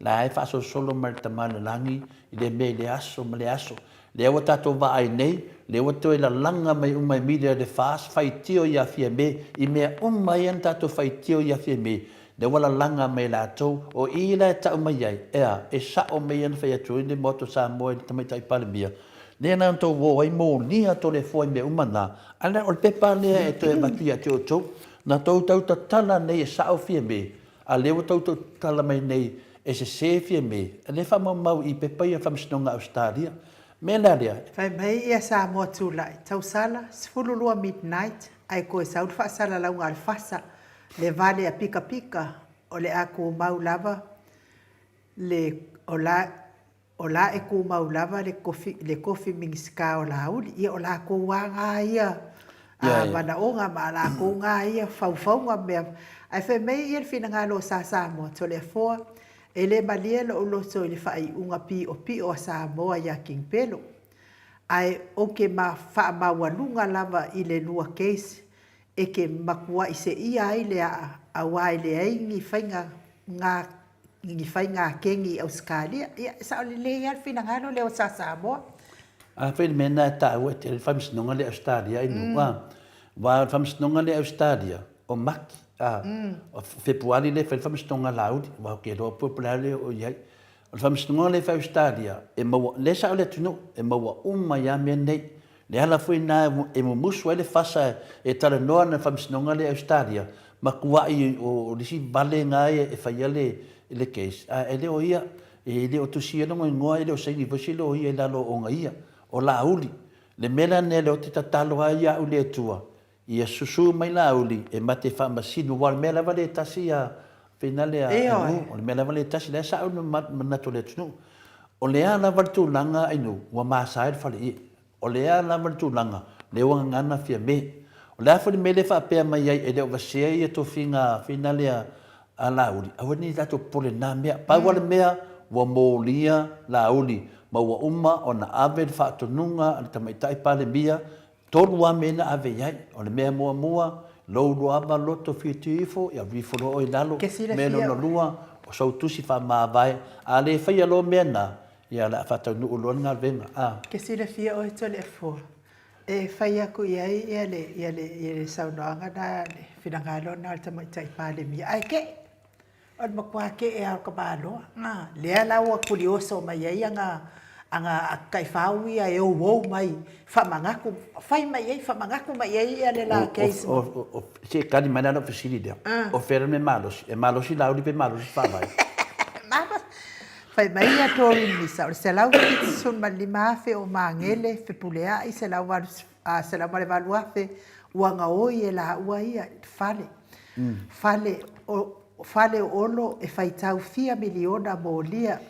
La e faasolosolo mai le Tama i le Lagi i lea mea i lea aso ma lea aso. Lea ua tatou vaai nei, lea ua toe lalaga mai uma e media le FAST, faitio ia Fiame, i mea uma ia na tatou faitio ia Fiame, lea ua lalaga mai e latou, o i la e tau mai ai, ea, e sao mea ia na fai atu ai le Maota o Samoa i le Tamaitai Palemia, lea na outou o ai molia Toleafoa i mea uma na, a lea, o le pepa lea e toe avatu ia te outou, na tou tau tatala nei e sao Fiame, A lea ua tou tala mai nei e sese Fiame, lea e faamaumau i pepa ia Faamasinoga a Ausetalia. Mea la lea. Fai mai ia Samoa Tulai, tausala, 12 midnight, ae toe sau le faasalalauga a le fasa, le vale a pikapika, o le a tumau lava le, o la, O la e tumau lava le tofi, le tofi Minisita o Laauli. Ia o latou lava na ia manaoga ma a latou na ia faufauga ma mea. Ae fai mai ia le finagalo o Sa Samoa, Toleafoa, e le malie lou loto i le faaiuga piopio a Samoa ia King Pelo. Ae ou te faamaualuga lava i le lua case e te matuai seia ai le aa aua e leai ni faiga ga ni faiga kegi i Ausetalia. Ia, e sao lelei lava le finagalo lea o Sa Samoa. A fai le mea lena e taua e tele le faamasinoga lea i Ausetalia i nuu, a. Aua o le faamasinoga lea i Ausetalia, o Maki, a. O Fepuari lea e fai le faamasinoga a Laauli, aua ou te iloa po o le a le oo i ai. O le faamasinoga lea e fai i Ausetalia, e maua, lea e sao le atunuu, e maua uma ai lava mea nei. Le ala foi lena e mumusu ai le fasa e talanoa ana i le faamasinoga lea i Ausetalia, matuai o le isi vale lena e faia le case, ae le o ia, e le o tusia lona igoa, e le o saini foi se loia i lalo o ona ia, o Laauli. Le mea la lenei lea ou te tatalo ai au i le Atua, ia susu mai Laauli e ma te faamasino, aua o le mea lava lea e tasi a Finale a Ainu, o le mea lava lea e tasi, la e sao le manatu o le atunuu. O le a lava le tulaga Ainu, ua masa ai le faleie. O le a lava le tulaga, lea ua gagana Fiame. O le a foi le mea lea e faapea mai ai e le o vasea ia tofiga Finale a Laauli, aua ne i tatou popole i lena mea. Pau lava le mea, ua molia Laauli ma ua uma ona ave le faatonuga a le Tamaitai Palemia 3 lava mea na ave i ai. O le mea muamua, lou luava loto fitu ifo, ia alu ifo loa oe i lalo. Mea lona lua, o sou tusi faamavae. A le faia loa mea na, ia o le a faataunuu loa le galuega. A. Ke silafia oe Toleafoa, e fai aku i ai ia le, ia le, ia le saunoaga na, le finagalo na o le Tamaitai Palemia, ae kee. O le matua kee lava o le tamaloa. Lea la ua tulioso mai ai ana ana taifau ia e ouou mai faamanatu, fai mai ai, faamanatu mai ai ia le la case. Se i tali mai la lau fesili lea. O fea le mea malosi? E malosi Laauli pe malosi Faavae? Malosi. Fai mai ia Doreen Misa, o le 175,000 o Magele, Fepuleai, 108,000 ua gaoi e laua ia fale. Fale o fale o Olo e faitau fia miliona molia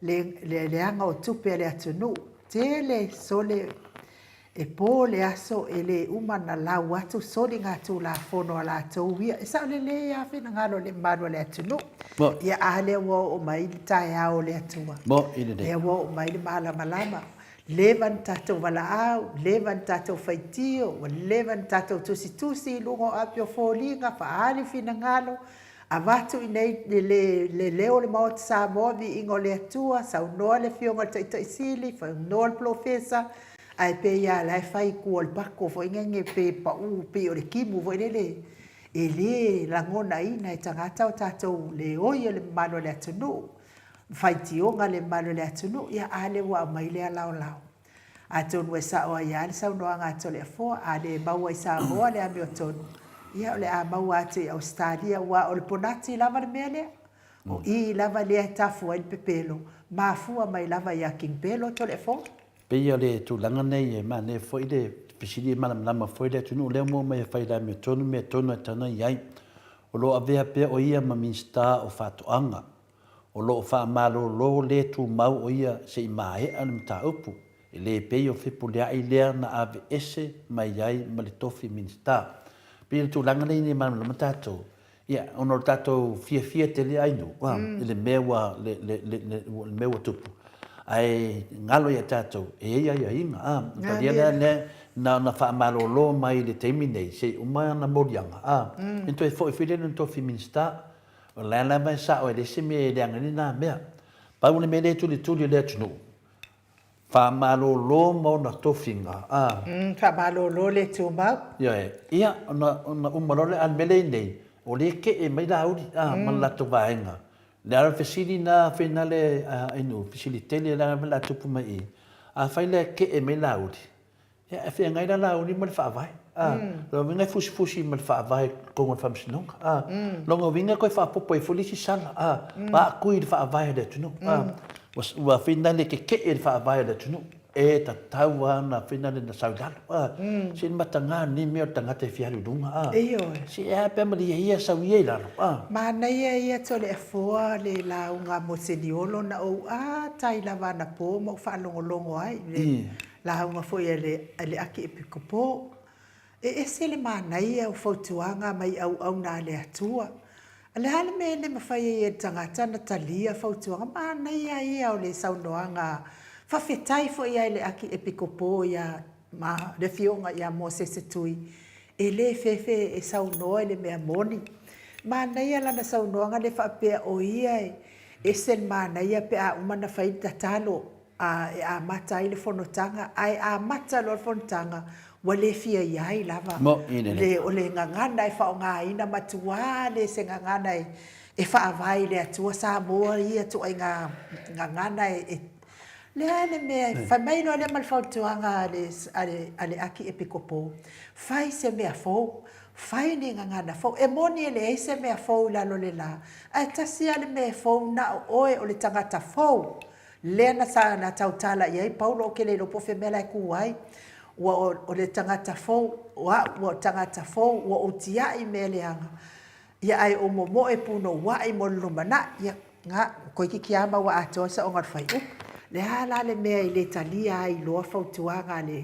le le leaga o tupe a le atunuu. Tele sole e po le aso e le uma na lau atu soligatulafono a latou ia. E sao lelei a finagalo o le mamalu o le atunuu. Ia a lea ua oo mai le taeao o le Atua. Lea ua oo mai le malamalama. Leva na tatou valaau, leva na tatou faitio, ua leva na tatou tusitusi i luga o api o foliga, faaali finagalo, avatu i inei le, le leo o le Maota Samoa, viiga o le Atua, saunoa le Afioga i le Taitai Sili, saunoa le Polofesa, ae pei lava o la e fai i tua o le pako foi nene pe pau pei o le timu foi lele e le lagonaina e tagata o tatou le oi o le mamalu o le atunuu. faitioga le mamalu o le atunuu, ia a lea ua aumai lea laolao. Atonu e sao ai lava le saunoaga a Toleafoa, a le maua i Samoa le amiotonu, ia o le a maua atu i Ausetalia, aua o le ponati lava le mea lea. O i lava lea e tafu ai le pepelo, mafua mai lava ia King Pelo Toleafoa. Pei o le tulaga nei e manaia foi le fesili e malamalama foi le atunuu lea ua omai e fai i le amiotonu mea tonu e tatau ona i ai. O lo o avea pea o ia ma Minisita o Faatoaga. O lo o faamalolo le tumau o ia se i maea le mataupu, e le pei o Fepuleai lea na aveese mai ai ma le tofi Minisita. Pei o le tulaga lea ina ia malamalama tatou, Ia, ona o le tatou fiafia tele Ainu, a, i le mea ua, le, le, le, le, le mea ua tupu, ae galo ia tatou, e i ai aiaiga, a, o talia lea, lea, na ona faamalolo mai i le taimi nei, se i uma ana moliaga, a, ona toe foi foi lea i lona tofi Minisita. O la e lava e sao e leai se mea e leaga ai lena mea. Pau le mea lea e tulituli e le atunuu, Faamalolo ma ona tofiga, a. Faamalolo le tumau. Ioe. Ia, ona, ona uma loa lea, a o le mea lea i nei, o lea e kee mai Laauli, a, ma le latou vaega. O le ala fesili lena finale a Ainuu, fesili tele la o le a tupu mai i i. Afai la e kee mai Laauli, Ia, e feagai la Laauli ma le Faavae. A, lona uiga e fusifusi ma le Faavae i totonu o le Faamasinoga. A, lona uiga e toe faaopoopo ai foi le isi sala, a, faatui le Faavae a le atunuu. A, ua, ua finale tetee le Faavae a le atunuu. E tatau lava ona finale na sau i lalo. A, se i mataga lenei mea o le tagata e fia alu i luga. A, Ioe. se e a pe a malie ia sau ia i lalo. A. Manaia ia Toleafoa le lauga a Moseniolo na ou atai lava anapo ma ou faalogologo ai i le Lauga foi a le a le Akiepikopo. E ese le manaia o fautuaga mai auauna a le Atua. O le a le mea e le mafai ai e le tagata ona talia fautuaga? Manaia ia o le saunoaga faafetai foi lava i le Akiepikopo ia ma le Afioga ia Mosese Tui e le fefe e saunoa i le mea moni. Manaia lana saunoaga lea faapea o ia e ese le manaia pe a uma ona fai le tatalo a e amata ai le fonotaga, ae amata loa le fonotaga, ua le fia i ai lava le, o le gagana e faaaogaina matuā le se gagana e, e faavae i le Atua Samoa ia ituaiga gagana e, e le a le mea e fai mai loa lea ma le fautuaga a le, a le, a le Akiepikopo, fai se mea fou, fai ni gagana fou. E moni e leai se mea fou i lalo o le la, ae tasi lava le mea e fou na o oe o le tagata fou. Lea na sa na tautala i ai Paulo, ou te le iloa po o fea mea la e kū ai. Ua o, o le tagata fou, o au ua tagata fou, ua ou tiaʻi mea leaga, ia ae ou momoe punouaʻi mo le lumanai. Ia, na, toeitiiti lava maua atoa le saoga o le fuaiupu. Le a la le mea i le talia ai loa fautuaga a le,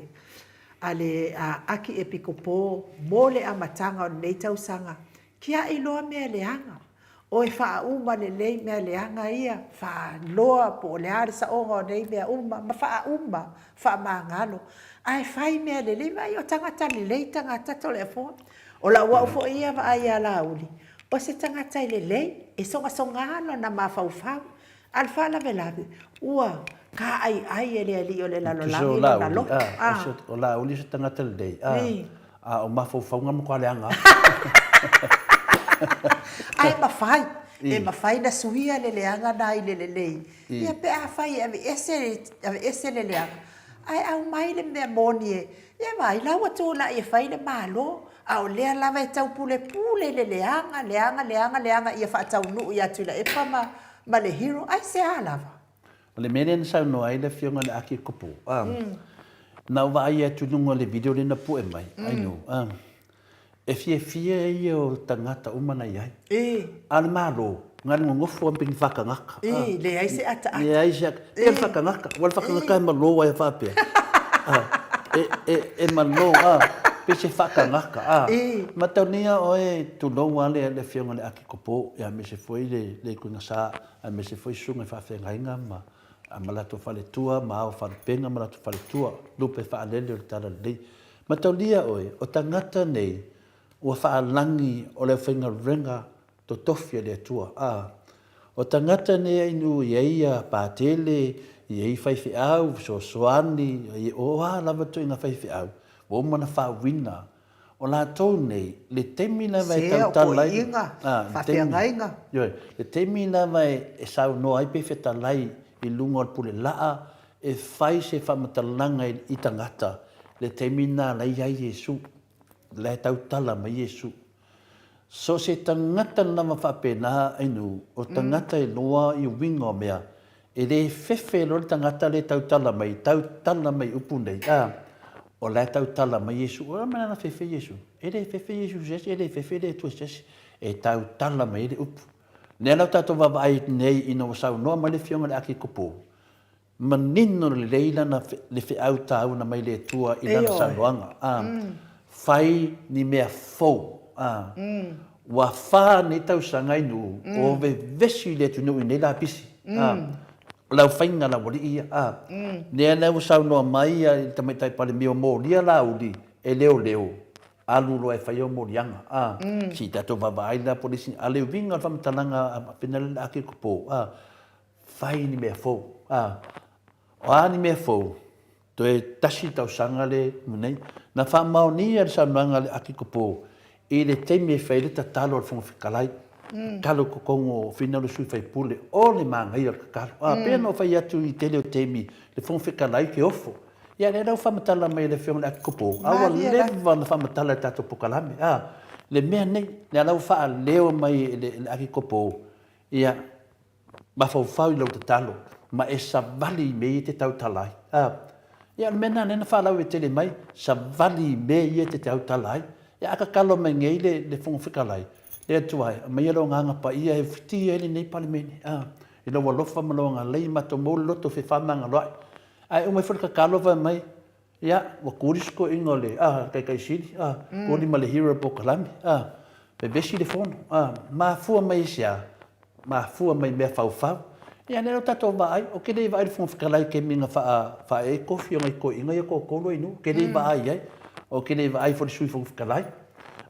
a le Akiepikopo mo le amataga o lenei tausaga? Tiaʻi loa mea leaga. Oe faauma lelei mea leaga ia, faaloa po o le a le saoga o nei mea uma, ma faauma, faamagalo. Ae fai mea lelei, vaai o tagata lelei tagata Toleafoa. O lau au foi ia vaai ia Laauli, o se tagata e lelei, e sogasoga lona mafaufau. A o le faalavelave, ua kāʻaiʻai e le alii o le lalolagi lona loto. A, o Laauli o se tagata lelei, a, a o mafaufauga matua leaga lava. Ae mafai, e mafai ona suia le leaga na i le lelei, ia pe afai e aveese, aveese le leaga, ae aumai le mea moni e, ia vaai, la ua tulai e fai le Malo, A o lea lava e taupulepule le leaga, leaga, leaga, leaga ia faataunuu ia Tuilaepa ma, ma le hero, aisea lava? O le mea lea na saunoa ai le Afioga i le Aki Kupu, a, na ou vaai atu i luga o le video lea na pue mai, I know, a, e fiafia ia o tagata uma na i ai. A o le Malo, na le nonofo lava pei ni faakagaka. Ii, leai se ataata. Leai se ataata. Pei o le faakagaka. Aua o le faakagaka e malo ai faapea. E, e, e malo, a, pei se faakagaka, a. Mataulia oe, tulou lava le, le Afioga i le Akikopo, aemaise foi le, le Ikuigasā, aemaise foi susuga i faafeagaiga ma, ma latou faletua, ma ao faalupega ma latou faletua, lupe faalele o le Talalelei. Mataulia oe, o tagata nei, ua faalagi o le aufaigaluega totofi a le Atua. A o tagata nei a inu i ai ia patele, i ai faifeau, fesoasoani, o a lava ituaiga faifeau, ua uma ona faauina. O latou nei, le taimi lava e tautala ai, Sea, o poiiga, faafeagaiga. Ioe, le taimi lava e saunoa ai pe fetalai i luga o le pule laa, e fai se faamatalaga i tagata, le taimi lena la e i ai Iesu, la e tautala mai Iesu. So se tagata lava faapena Ainu, o tagata e loa i uiga o mea, e le fefe loa le tagata lea e tautala mai, tautala mai i upu nei, a, o la e tautala mai Iesu. O le a le mea na fefe Iesu? E le fefe Iesu i se isi, e le fefe le Atua i se isi, e tautala mai ai le upu. Lea la ua tatou vaavaai nei ina ua saunoa mai le Afioga i le Akikopo, Manino lelei lana le feau tauna mai le Atua i lana saunoaga, a, fai ni mea fou, a. Ua fa nei tausaga i Nuu o vevesi le atunuu i nei lapisi. A, o le aufaiga a le aualii ia. A, lea la ua saunoa mai le Tamaitai Palemia o molia Laauli e leoleo, alu loa e fai au moliaga. A, se i tatou vaavaai la po o le isi. A o le uiga o le faamatalaga a Fina le Akikopo, a, fai ni mea fou. A, o a ni mea fou? Toe tasi tausaga le nei. Na faamaonia le saunoaga a le Akikopo i le taimi e fai ai le tatalo a le Fofoga Fetalai, tatalo i totonu o Fina le sui faipule, o le manaia o le tatalo. A pei ona ou fai atu i le tele o taimi, le Fofoga Fetalai ke ofo. Ia lea la ua faamatala mai e le Afioga i le Akikopo, a ua leva ona faamatala i le tatou polokalame, a, le mea nei, lea la ua faaleo mai e le Akikopo, ia, Mafaufau i lau tatalo, ma e savali i mea ia e te tautala ai. A, ia, o le mea lena lea na faalauaitele mai, savali i mea ia e te tautala ai. Ia, a tatalo mai nei le, le Fofoga Fetalai, le Atua e, aumaia lou Agaga Paia e ufitia ai lenei Palemene, a, i lou alofa ma lou agalelei, matou maua le loto fefaamagaloa'i. Ae uma ifo le tatalo fai mai, Ia, ua kuli si toeaina o le, a, Taitai Sili, a, kuli ma le hero polokalame, a, vevesi le fono, a, mafua mai i se a? Mafua mai i mea faufau. Ia, lea o tatou vaai, ou te le i vaai i le Fofoga Fetalai i taimi na faa, faaee ai tofi o nai toeaiina ia toatolu ai nuu, ou te le i vaai i ai. Ou te le i vaai foi i le Sui Fofoga Fetalai.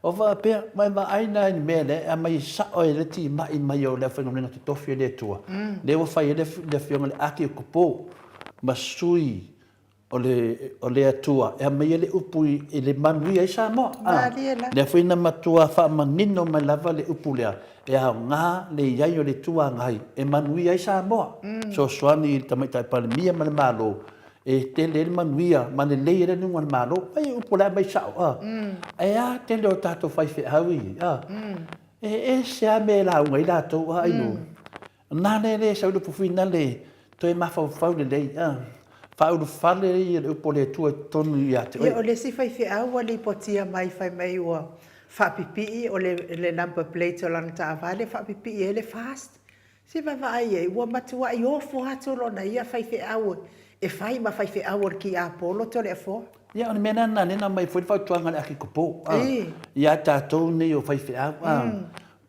O faapea, ma e vaai la i le mea lea e aumai sao ai le timai mai o le aufaigaluega totofi a le Atua, lea ua fai ai le Afioga i le Akiokopo ma sui o le, o le Atua e aumaia le upu i, i le manuia ai Samoa. Ah, Malie la. lea foi na matua faamanino mai lava le upu lea, e aoga le i ai o le Itu Agai e manuia ai Samoa. Fesoasoani i le Tamaitai Palemia ma le Malo e tele ai le manuia ma lelei ai le luga o le Malo. Fai upu o le a aumai sao, ah. Ae a tele o tatou faifeau i, ah, e ese lava mea e lauga ai latou, ah, ainu. Na le le sau le upu finale toe mafaufau lelei a faaulufale ia le upu a le Atua i totonu ia te oe. Ia o le isi faifeau ua lipotia mai fai mai ua faapipii o le le number plate o lana taavale faapipii ai le fast. Se vaavaai i ai ua matuai ofo atu lona ia faifeau e fai ma faifeau o le kiapolo Toleafoa. Ia o le mea lena lea na aumai foi le fautuaga a le Akikopo a ia tatou nei o faifeau a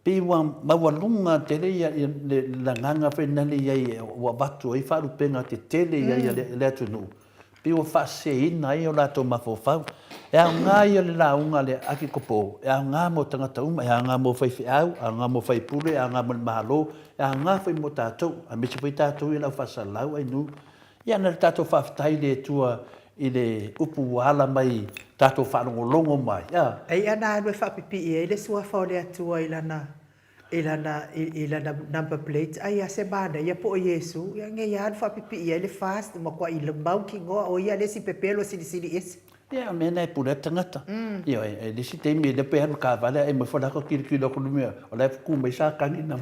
Pei ua maualuga tele le lagaga foi lena i ai ua avatu ai faalupega tetele i ai a le atunuu, pei ua faaseseina ai o latou mafaufau. E aoga ia le lauga a le Akikopo, e aoga mo tagata uma, e aoga mo faifeau, e aoga mo faipule, e aoga mo le Malo, e aoga foi mo tatou, aemaise foi tatou ia le aufaisalau, ainu. Ia na le tatou faafetai i le Atua i le upu ua ala mai tatou faalogologo mai, a. A ia na alu e faapipii ai le suafa o le Atua i lana, i lana, i lana number plate, ai a se manaia po o Iesu, ia nei alu faapipii ai le fast, matuai mautinoa o ia le isi pepelo silisili ese. Ia, o le mea lena e pule ai le tagata. Ioe, e le isi taimi e le pe alu taavale ae moe fole atu tilotilo atu le mea, o la e tu mai Satani na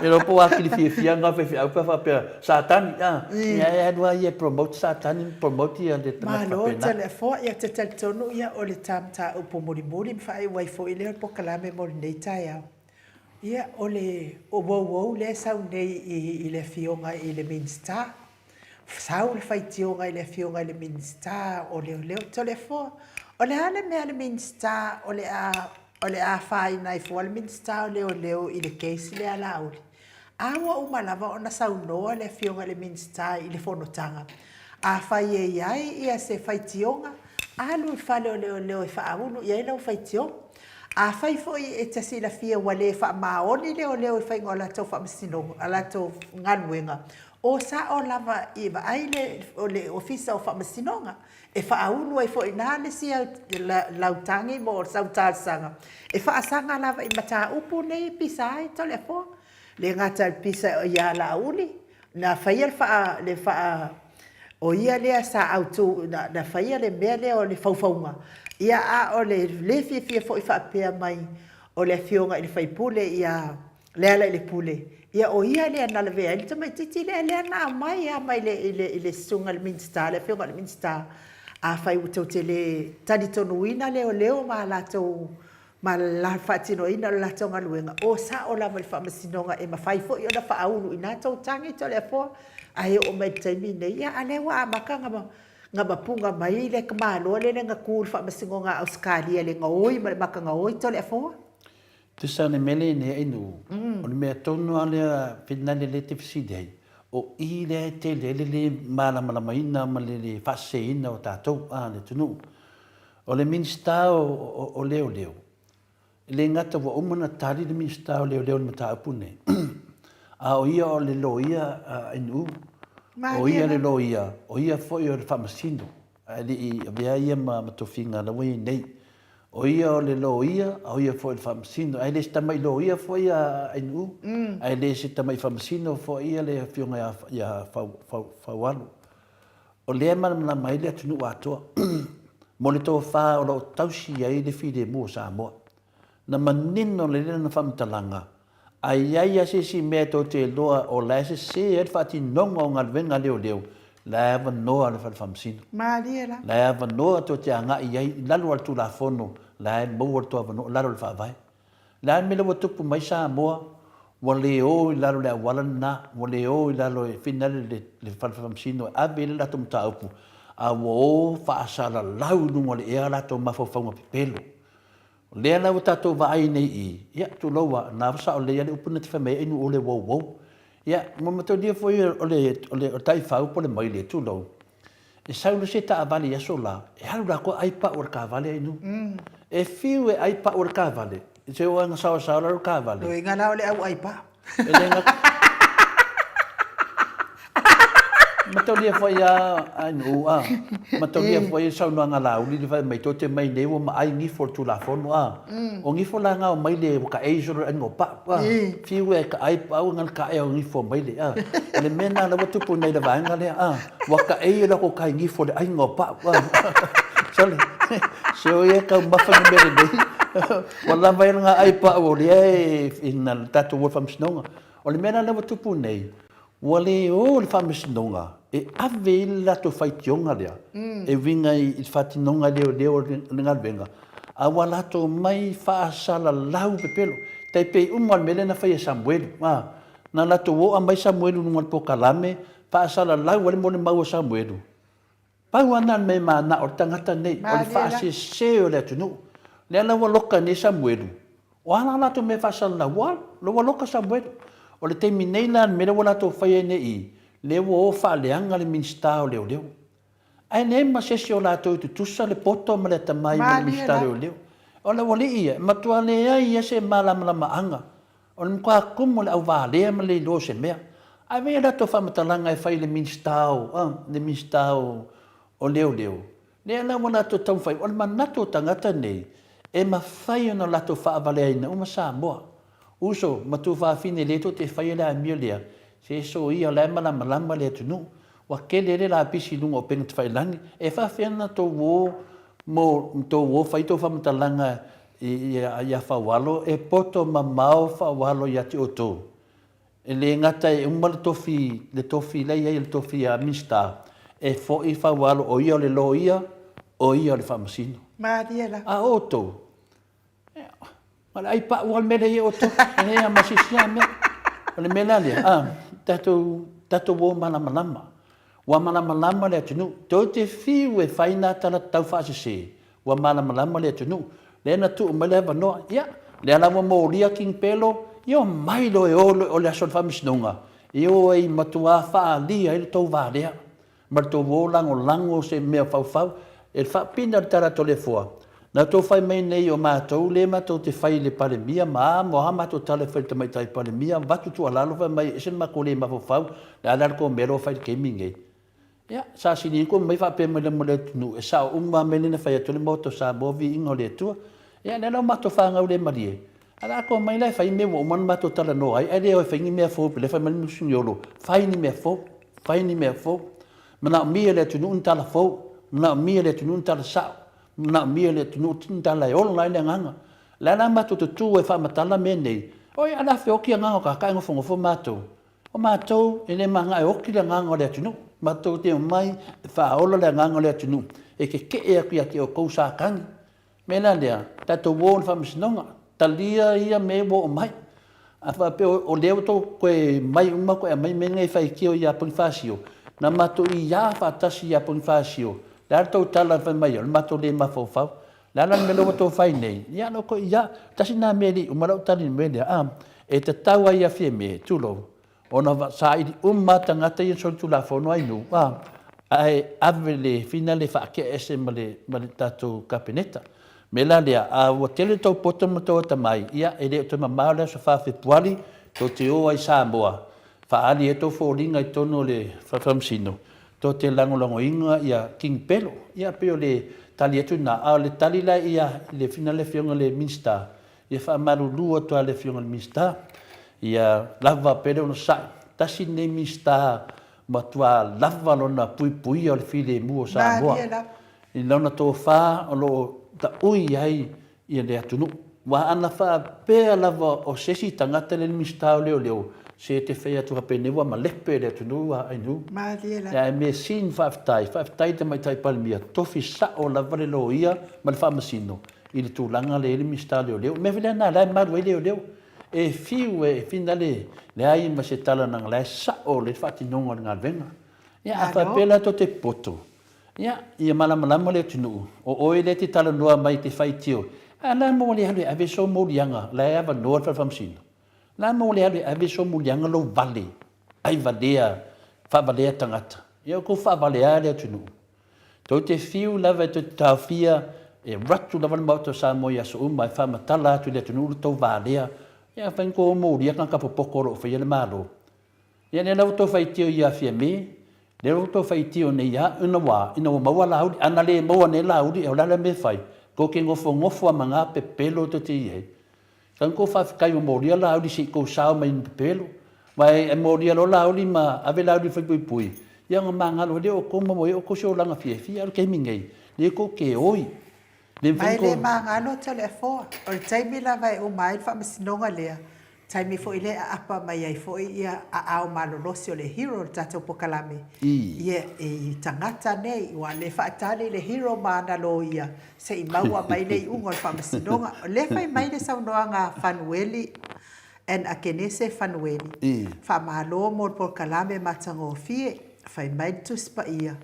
E iloa po o atili fiafia na faifeau pe a faapea Satani, a, ia e alu lava ia e promote Satani ma promote ia le tagata Malo faapena. Toleafoa, ia ou te talitonu ia o le ta mataupu mulimuli ma faaiu ai foi lea o le polokalame mo lenei taeao. Ia o le uouou lea e sau nei i le afioga i le Minisita Sau le faitioga i le Afioga i le Minisita o Leoleo. Toleafoa, o le a le mea a le Minisita o le a, o le a afaina ai fua le Minisita o Leoleo i le case lea a Laauli? A ua uma lava ona saunoa le Afioga i le Minisita i le fonotaga, afai e i ai ia se faitioga, alu i le fale o leoleo e faaulu i ai lau faitioga. Afai foi e te silafia ua le faamaoni leoleo i faiga o latou faamasinoga, a latou galuega, O sao lava i vaai le o le Ofisa o Faamasinoga e faaulu ai foi i ina le isi lautagi mo sau talosaga e faasaga lava i mataupu nei e pisa ai Toleafoa. Le gata i le pisa ia Laauli, na faia le faa, le faa, o ia lea sa autu, na, na faia le mea lea o le faufauga, ia a o le le fiafia foi faapea mai o le afioga i le faipule ia Lealailepule, ia o ia lea na lavea ai le tamaitiiti lea, lea na aumai lava mai le, i le, i le susuga i le Minisita, le afioga i le Minisita, afai ua tou te le talitonuina leoleo ma latou, ma le faatinoina o le latou galuega, o sao lava i le faamasinoga e mafai foi ona faaulu i ina tou tagi Toleafoa, ae oo mai i le taimi lenei, ia a lea ua amata ona Ga mapuga mai le tamāloa lele na tu i le faamasinoga a Ausetalia i le gaoi ma le makagaoi Toleafoa. Tusa o le mea lea i nei ainu, o le mea tonu lava lea finale lea e te fesili ai, o i lea e tele ai le le malamalamaina ma le le faaseseina o tatou, a, le atunuu. O le Minisita o Leoleo, e le gata ua uma ona tali le Minisita o Leoleo i le mataupu lenei, a o ia o le loia a NU, o ia le loia, o ia foi o le faamasino, ae le i avea ia ma tofiga la ua i ai nei. O ia o le loia, a o ia foi o le faamasino. Ae le se tamai loia foi a NU, ae le se tamai faamasino foi ia le Afioga ia Faualo. O lea e malamalama ai le atunuu atoa mo le tofa o lo o tausi ai le filemu o Samoa. Na manino lelei lana faamatalaga, a i ai lava se isi mea tou te iloa o la e sese ai le faatinoga o galuega a leoleo, la e avanoa le Fale Faamasino. Malie la. La e avanoa tou te agai i ai i lalo o le Tulafono, la e maua le tou avanoa i lalo o le Faavae. O le a le mea lea ua tupu mai Samoa, ua le o i lalo o le auala lena, ua le o i lalo e finale le, le Fale Faamasino e ave i ai le latou mataupu, a ua o faasalalau i luga o le ea latou mafaufauga pepelo. O lea la ua tatou vaai nei i i, ia, tulou a, na sao lelei lava le upu na te fai mai ai inu o le uouou. Ia, ma mataulia foi o le, o le taifau po o le maile, tulou, E sau loa se taavale i aso la, e alu latou ai pau o le taavale ai nu. E fiu e ai pau o le taavale, se o anga saoa saoa la le taavale. Loiga la o le au ai pau. E le gata. Mataulia foi a ai nu a. Mataulia foi saunoaga Laauli le fai mai tou te mai nei ua maai gifo o le Tulafono a. O gifo la nga o maile ua ka ei solo le aiga o pau a. Fiu e ka ai pau nga le ka ea o gifo o maile a. O le mea na la ua tupu nei le vaega lea a. Ua kaʻei e lako kai gifo le ʻaiga o paʻu. Sole, se o ia taumafa ni mea lelei. Ua lava ai lana ʻai paʻu o lea e na tatou o i le faamasinoga. O le mea la lea ua tupu nei, ua le o le faamasinoga e ave i le latou faitioga lea e uiga i le faatinoga leoleo o le galuega, a ua latou mai faasalalau pepelo. Tai pei uma le mea lea na fai e Samuelu. Na latou oa mai Samuelu i luga o le polokalame, Faasalalau ai le molimau a Samuelu, Pau lava lena o le mea e manao le tagata nei, o le faasese o le atunuu. Lea la ua loka nei Samuelu, o a la latou mea e faasalalau? Ua ua loka Samuelu. O le taimi nei la le mea lea ua latou faia nei i i, lea ua o faaleaga le Minisita o Leoleo. Ae leai ma se isi o latou e tutusa le poto ma le atamai ma le Minisita o Leoleo. O le aualii ia, e matua leai lava se malamalamaaga O le matua tumu o le auvalea ma le iloa o se mea. Ae vaai a latou faamatalaga e fai i le Minisita o, a, le Minisita o, o Leoleo, lea la ua latou taumafai, o le manatu o tagata nei, e mafai ona latou faavaleaina uma Samoa. Uso, ma tuafafine le tou te faia le amio lea, se soia o la e malamalama le atunuu. Ua tele ai le lapisi i luga o upega tafailagi, e faafefea ona tou o mo, tou o fai tou faamatalaga ia Faualo, e poto mamao Faualo ia te outou. E le gata e uma le tofi, le tofi la e i ai o le tofi a Minisita, e foi Faualo o ia o le loia, o ia o le faamasino. Malie la. A o outou, o le ai pau lava le mea lea e i ai outou, e leai lava ma se isi mea. O le mea la lea, a, tatou, tatou o malamalama. Ua malamalama le atunuu. Tou te fiu e fai nā tala tau faasese, ua malamalama le atunuu. Lea na tuu mai le avanoa, ia, lea la ua molia King Pelo, ia omai loa e o loa o le aso o le faamasinoga, e o ai matuā faaalia ai le tou valea, ma le tou o lagolago se mea faufau. E faapina le tala a Toleafoa, na outou fai mai nei o matou lea matou te fai i le Palemia ma a ma a matou tala e fai i le Tamaitai Palemia, avatu tuualalo fai mai e ese le matou le mafaufau, le a le a le tou mea lea ua fai i le taimi lenei. Ia, sa sili atu mai faapea mai mo le atunuu, e sao uma lava mea lea na fai atu ai le Maota o Samoa, viiga o le Atua. Ia, lea la ua matou fanau le malie, ae o le a tou omai la e fai mea ua uma ona matou talanoa ai, ae le o e fai ni mea fou, pei o lea e fai mai le Musignolo, fai ni mea fou, fai ni mea fou. Manaomia e le atunuu ni tala fou, manaomia e le atunuu ni tala sao, manaomia e le atunuu ni tala e ola ai le agaga. O le a la matou tutū ai e faamatala mea nei? Oi, a o le a feoti agaga o tagata ae nofonofo matou. O matou, e le manao e oti le agaga o le atunuu. Matou te omai e faaola le agaga o le atunuu e tetee atu ia te outou Satani. Mea la lea, tatou o i le faamasinoga, talia ia mea ua oo mai. A faapea o lea ua outou toe mai uma toe aumai mea nei e faitio ia Ponifasio, Na matou iā faatasi ia Ponifasio, le a le tou tala na fai mai ai, o le matou le mafaufau. Le a la le mea lea ua tou fai nei? Ia na kou iā, tasi lena mea e le i uma lau tali i le mea lea, a, e tatau lava ia Fiame, tulou, ona saili uma lava tagata ia na solitulafono ai nuu, a, ae ave le fina le faatea ese ma le, ma le tatou Kapeneta. O le mea la lea, a ua tele tou poto ma tou atamai, ia e le o toe mamao le aso 4 Fepuari, tou te o ai i Samoa, faaali ai tou foliga i totonu o le Faamasino, tou te lagolagoina ia King Pelo. Ia pei o le tali atu lena, a o le tali la ia i le fina le Afioga i le Minisita, ia faamalulu atu lava i le Afioga i le Minisita, ia lava pea le onosai, tasi lenei Minisita matua lava lona puipuia o le filemu o Samoa. I lona tofa o lo o taui ai ia le atunuu. Aua ana faapea lava o se isi tagata le Minisita o Leoleo, se te fai atu faapena ua malepe le atunuu a Ainu. Malie lava. Ae mea sini faafetai, faafetai i le Tamaitai Palemia, tofi sao lava le loia ma le faamasino i le tulaga lea i le Minisita o Leoleo. O le mea foi lea na la e malu ai leoleo. E fiu e fina le leai ma se tala leaga la e sao le faatinoga o le galuega. Ia a faapea la tou te poto, Ia, ia malamalama le atunuu, o oe lea e te talanoa mai i te faitio, a la mo le alu e ave sou moliaga, la e avanoa le fale faamasino. La mo le alu e ave sou moliaga lou vale, ai valea, faavalea tagata. Ia o kou faavalea le atunuu. Tou te fiu lava e tou te taofia, e ratu lava le Maota o Samoa i aso uma e faamatala atu i le atunuu lo tou valea. Ia afai ni kou molia tagata popoko o lo o faia le Malo. Ia lea la ua tou faitio ia Fiame, lea ua tou faitio nei ia ina ua, ina ua maua Laauli. A na le maua nei Laauli, o le a le mea e fai? Tou te nofonofo lava ma na pepelo tou te i ai. Tau tou faafetai ua molia Laauli se i tou sao mai ni pepelo. Aua e molia loa Laauli ma ave Laauli i le falepuipui, ia ona magalo ai lea o outou ma maua ai outou se olaga fiafia. A o le taimi nei, lea tou te oi. Le Ma e le magalo Toleafoa. O le taimi lava e uma ai le faamasinoga lea, taimi foi lea e aapa mai ai foi ia aao malolosi o le hero o le tatou pokalame ia i tagata nei, ua le faatali le hero ma ana loia se i maua mai le iuga o le faamasinoga. O lea fai mai le saunoaga a Fanueli and Akenese Fanueli, Faamalo mo le polokalame matagofie, fai mai le Tusi Paia,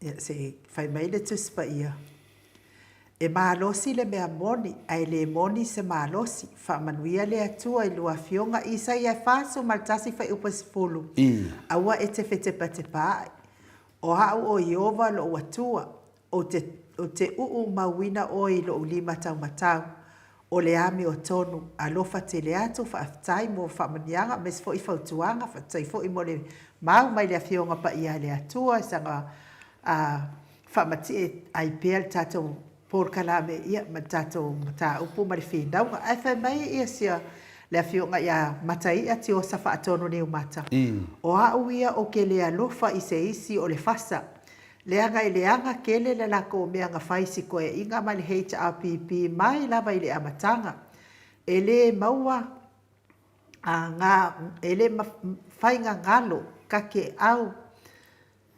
Ia, se i fai mai le Tusi Paia, E malosi le mea moni, ae le moni se malosi. Faamanuia le Atua i lua Afioga Isaia 41 fuaiupu 10, Aua e te fetepatepaai, o au o Ieova lou Atua, ou te, ou te uumauina oe i lou lima taumatau, o le amiotonu, alofa tele atu, faafetai mo faamanuiaga aemaise foi fautuaga, faafetai foi mo le mau mai le Afioga Paia a le Atua i saga faamatie ai pea le tatou polokalame ia ma le tatou mataupu ma le finauga. Ae fai mai ia sia le Afioga ia Mataia Tiosa Faatonu Niumata, o au ia ou ke le alofa i se isi o le fasa, Leaga e leaga tele le lakou mea na fai si koeaiga ma le HRPP mai lava i le amataga. E le maua a nga e le mafai nga galo ka ke au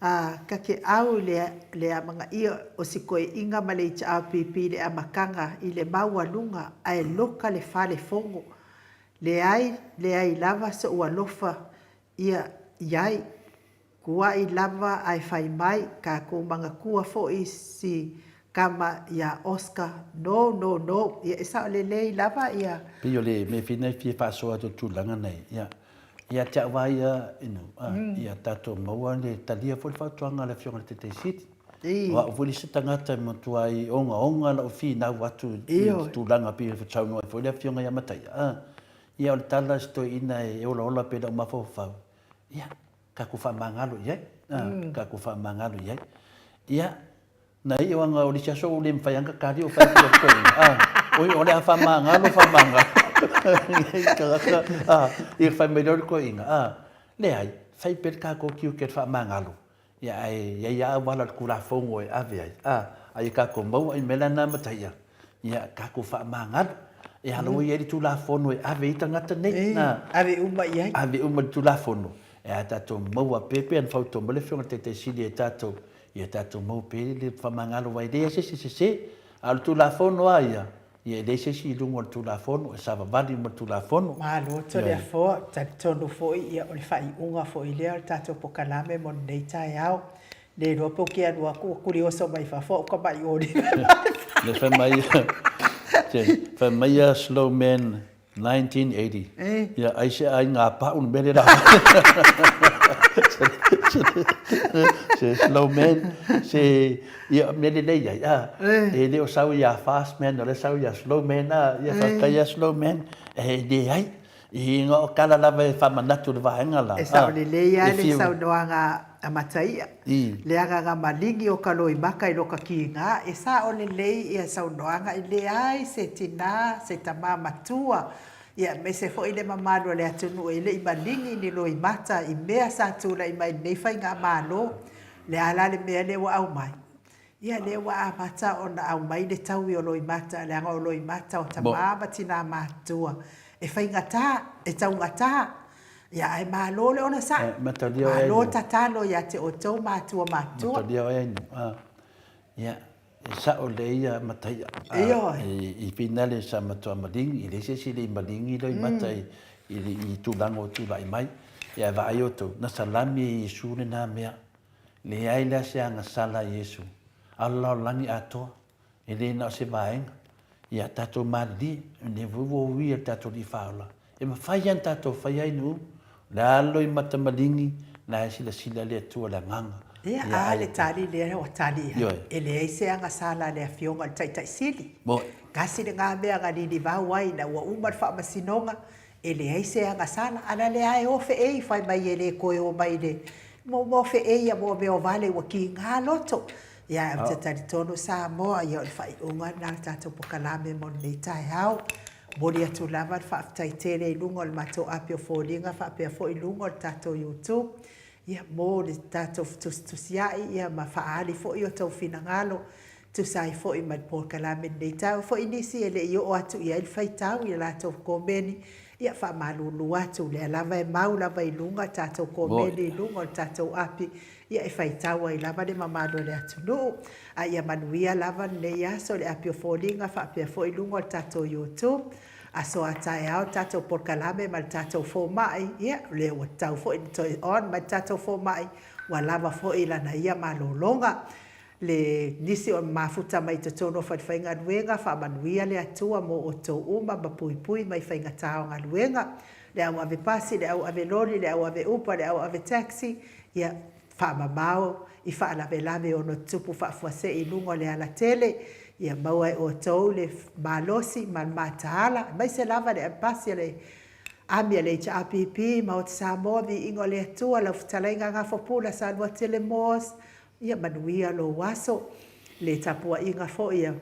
a ka ke au i le le amanaia o si koeaiga ma le HRPP i le amataga i le maualuga ae loka le fale fono. Leai leai lava soʻu alofa ia iai. Kuaʻi lava ae fai mai, kakou manatua foi si kama ia Oscar, no, no, no, ia e sao lelei lava ia. Pei o le mea fina e fia faasoa atu i le tulaga nei, ia, ia te au lava ia, you know, ia tatou maua le talia foi le fautuaga a le Afioga i le Taitai Sili. O au foi le isi tagata e matuai ogaoga lau finau atu i le tulaga pei ona saunoa ai foi le Afioga ia Mataia. Ia o le tala a si toeaina e olaola pea i lau mafaufau, ia, tatou faamagalo i ai, tatou faamagalo i ai. Ia, na iu anga o le isi aso ua le mafai lava ona tali o fai atu i toeaiina, a, oi, o le a faamagalo, faamagalo. Tagata, a, ia fai mai loa le toeaina, a, leai, fai pea le tatou tiute e faamagalo, Ia, ae i ai lava auala o le Tulafono e ave ai, a, a ia tatou maua i mea la na amataia, ia tatou faamagalo. E alo i ai le Tulafono e ave ai tagata nei, na. Ave uma i ai. Ave uma i le Tulafono, e a tatou maua pea pei ona fautua mai le Afioga i le Taitai Sili ia tatou, ia tatou maua pea le faamagalo aua e leai se isi e sese. A o le Tulafono lava ia, Ia, e leai se isi i luga o le Tulafono, e savavali uma le Tulafono. Malo Toleafoa, talitonu foi ia o le faaiuga foi lea o le tatou pokalame mo lenei taeao. Le iloa pe ou te alu atu ua kulioso mai fafo au tamai olive ma le Le fai mai fai mai ia slow man 1980. Ia ai se aiga pau le mea lea se slow man se ia mea lelei ai a e le o sau ia fast man o le sau ia slow man a ia faafetai ia slow man e leai i na o tala lava e faamanatu le vaega la E sao lelei lava le saunoaga a Mataia, le agaga maligi o ka loimaka i loka kiga, e sao lelei ia saunoaga e leai se tina, se tama matua, ia aemaise foi le mamalu o le atunuu e le i maligi ni loimata i mea sa tulai mai i lenei faigamalo. Le a la le mea lea ua aumai? Ia lea ua amata ona aumai le taui o loimata, leaga o loimata o tama ma tina matutua e faigata, e taugata. Ia ae malo le onosai, malo tatalo ia te outou matua matutua. Matalia oe Ainu. Ia, e sao lelei ia Mataia. Ioe. I finale sa matua maligi, e leai se isi e le i maligi loimata i tulaga o tulai mai. Ia ae vaai outou, na salami e Iesu lena mea. Leai la se agasala a Iesu, a o le lalolagi atoa, e le na o se vaega. Ia tatou malilie, o lea foi ua ui e le tatou Alii Faaola, e mafai lava ona tatou faia ai nuu, o le a loimata maligi, la e silasila le Atua i le agaga. Ia, a le tali lea ua tali i ai, e leai se agasala a le Afioga i le Taitai Sili. Tasi lena mea na lilivau ai ina ua uma le faamasinoga, E leai se agasala, a la lea e o feei fai mai e le toe o mai le mo mo feei a mo mea o vale ua kiga loto. Ia ae ou te talitonu Samoa ia o le faaiuga lena o le tatou pokalame mo lenei taeao. Momoli atu lava le faafetai tele i luga o le matou api o foliga faapea foi i luga o le tatou YouTube ia mo le tatou fetusitusiai ia ma faaali foi o tou finagalo Tusa ai foi ma le polokalame lenei taeao foi nisi e le i oo atu i ai le faitau i a latou komeni, ia faamalulu atu, lea lava e mau lava i luga tatou komeni i luga o le tatou api, ia e faitau ai lava le mamalu o le atunuu. A ia manuia lava lenei aso le api o foliga faapea foi luga o le tatou YouTube. Aso a taeao le tatou polokalame ma le tatou fomai, ia o lea ua tatau foi ona toe on mai le tatou fomai, ua lava foi lana ia malologa. Le nisi o mafuta mai totonu o falefaigaluega, faamanuia le Atua mo outou uma ma puipui mai faigata o galuega. Le au ave pasi, le au ave loli, le au ave upa, le au ave taxi, ia faamamao i faalavelave ono tutupu faafuasei i luga o le alatele, ia maua e outou le malosi ma le mataala, aemaise lava le ave pasi a le Ami a le HRPP, Maota Samoa, Viiga o le Atua, lau fetalaiga Gafopula Saluatele Moores, Ia manuia lou aso. Le tapuaiga foi a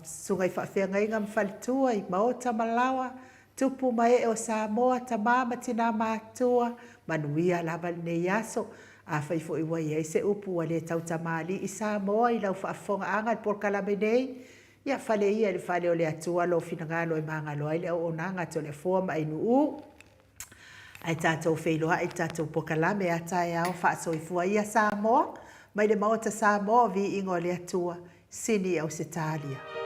Susuga i Faafeagaiga ma Faletua i Maota ma Laoa, tupu ma ee o Samoa, tama ma tina matutua, manuia lava lenei aso. Afai foi ua i ai se upu ua le tautamalii Samoa i lau faafofogaaga i le polokalame nei, ia fale ia i le fale o le Atua lou finagalo e magalo ai le auaunaga a Toleafoa ma Ainuu. Ae tatou feiloai i le tatou pokalame a taeao faasoifua ia Samoa mai le Maota Samoa o Viiga o le Atua, Sini Ausetalia.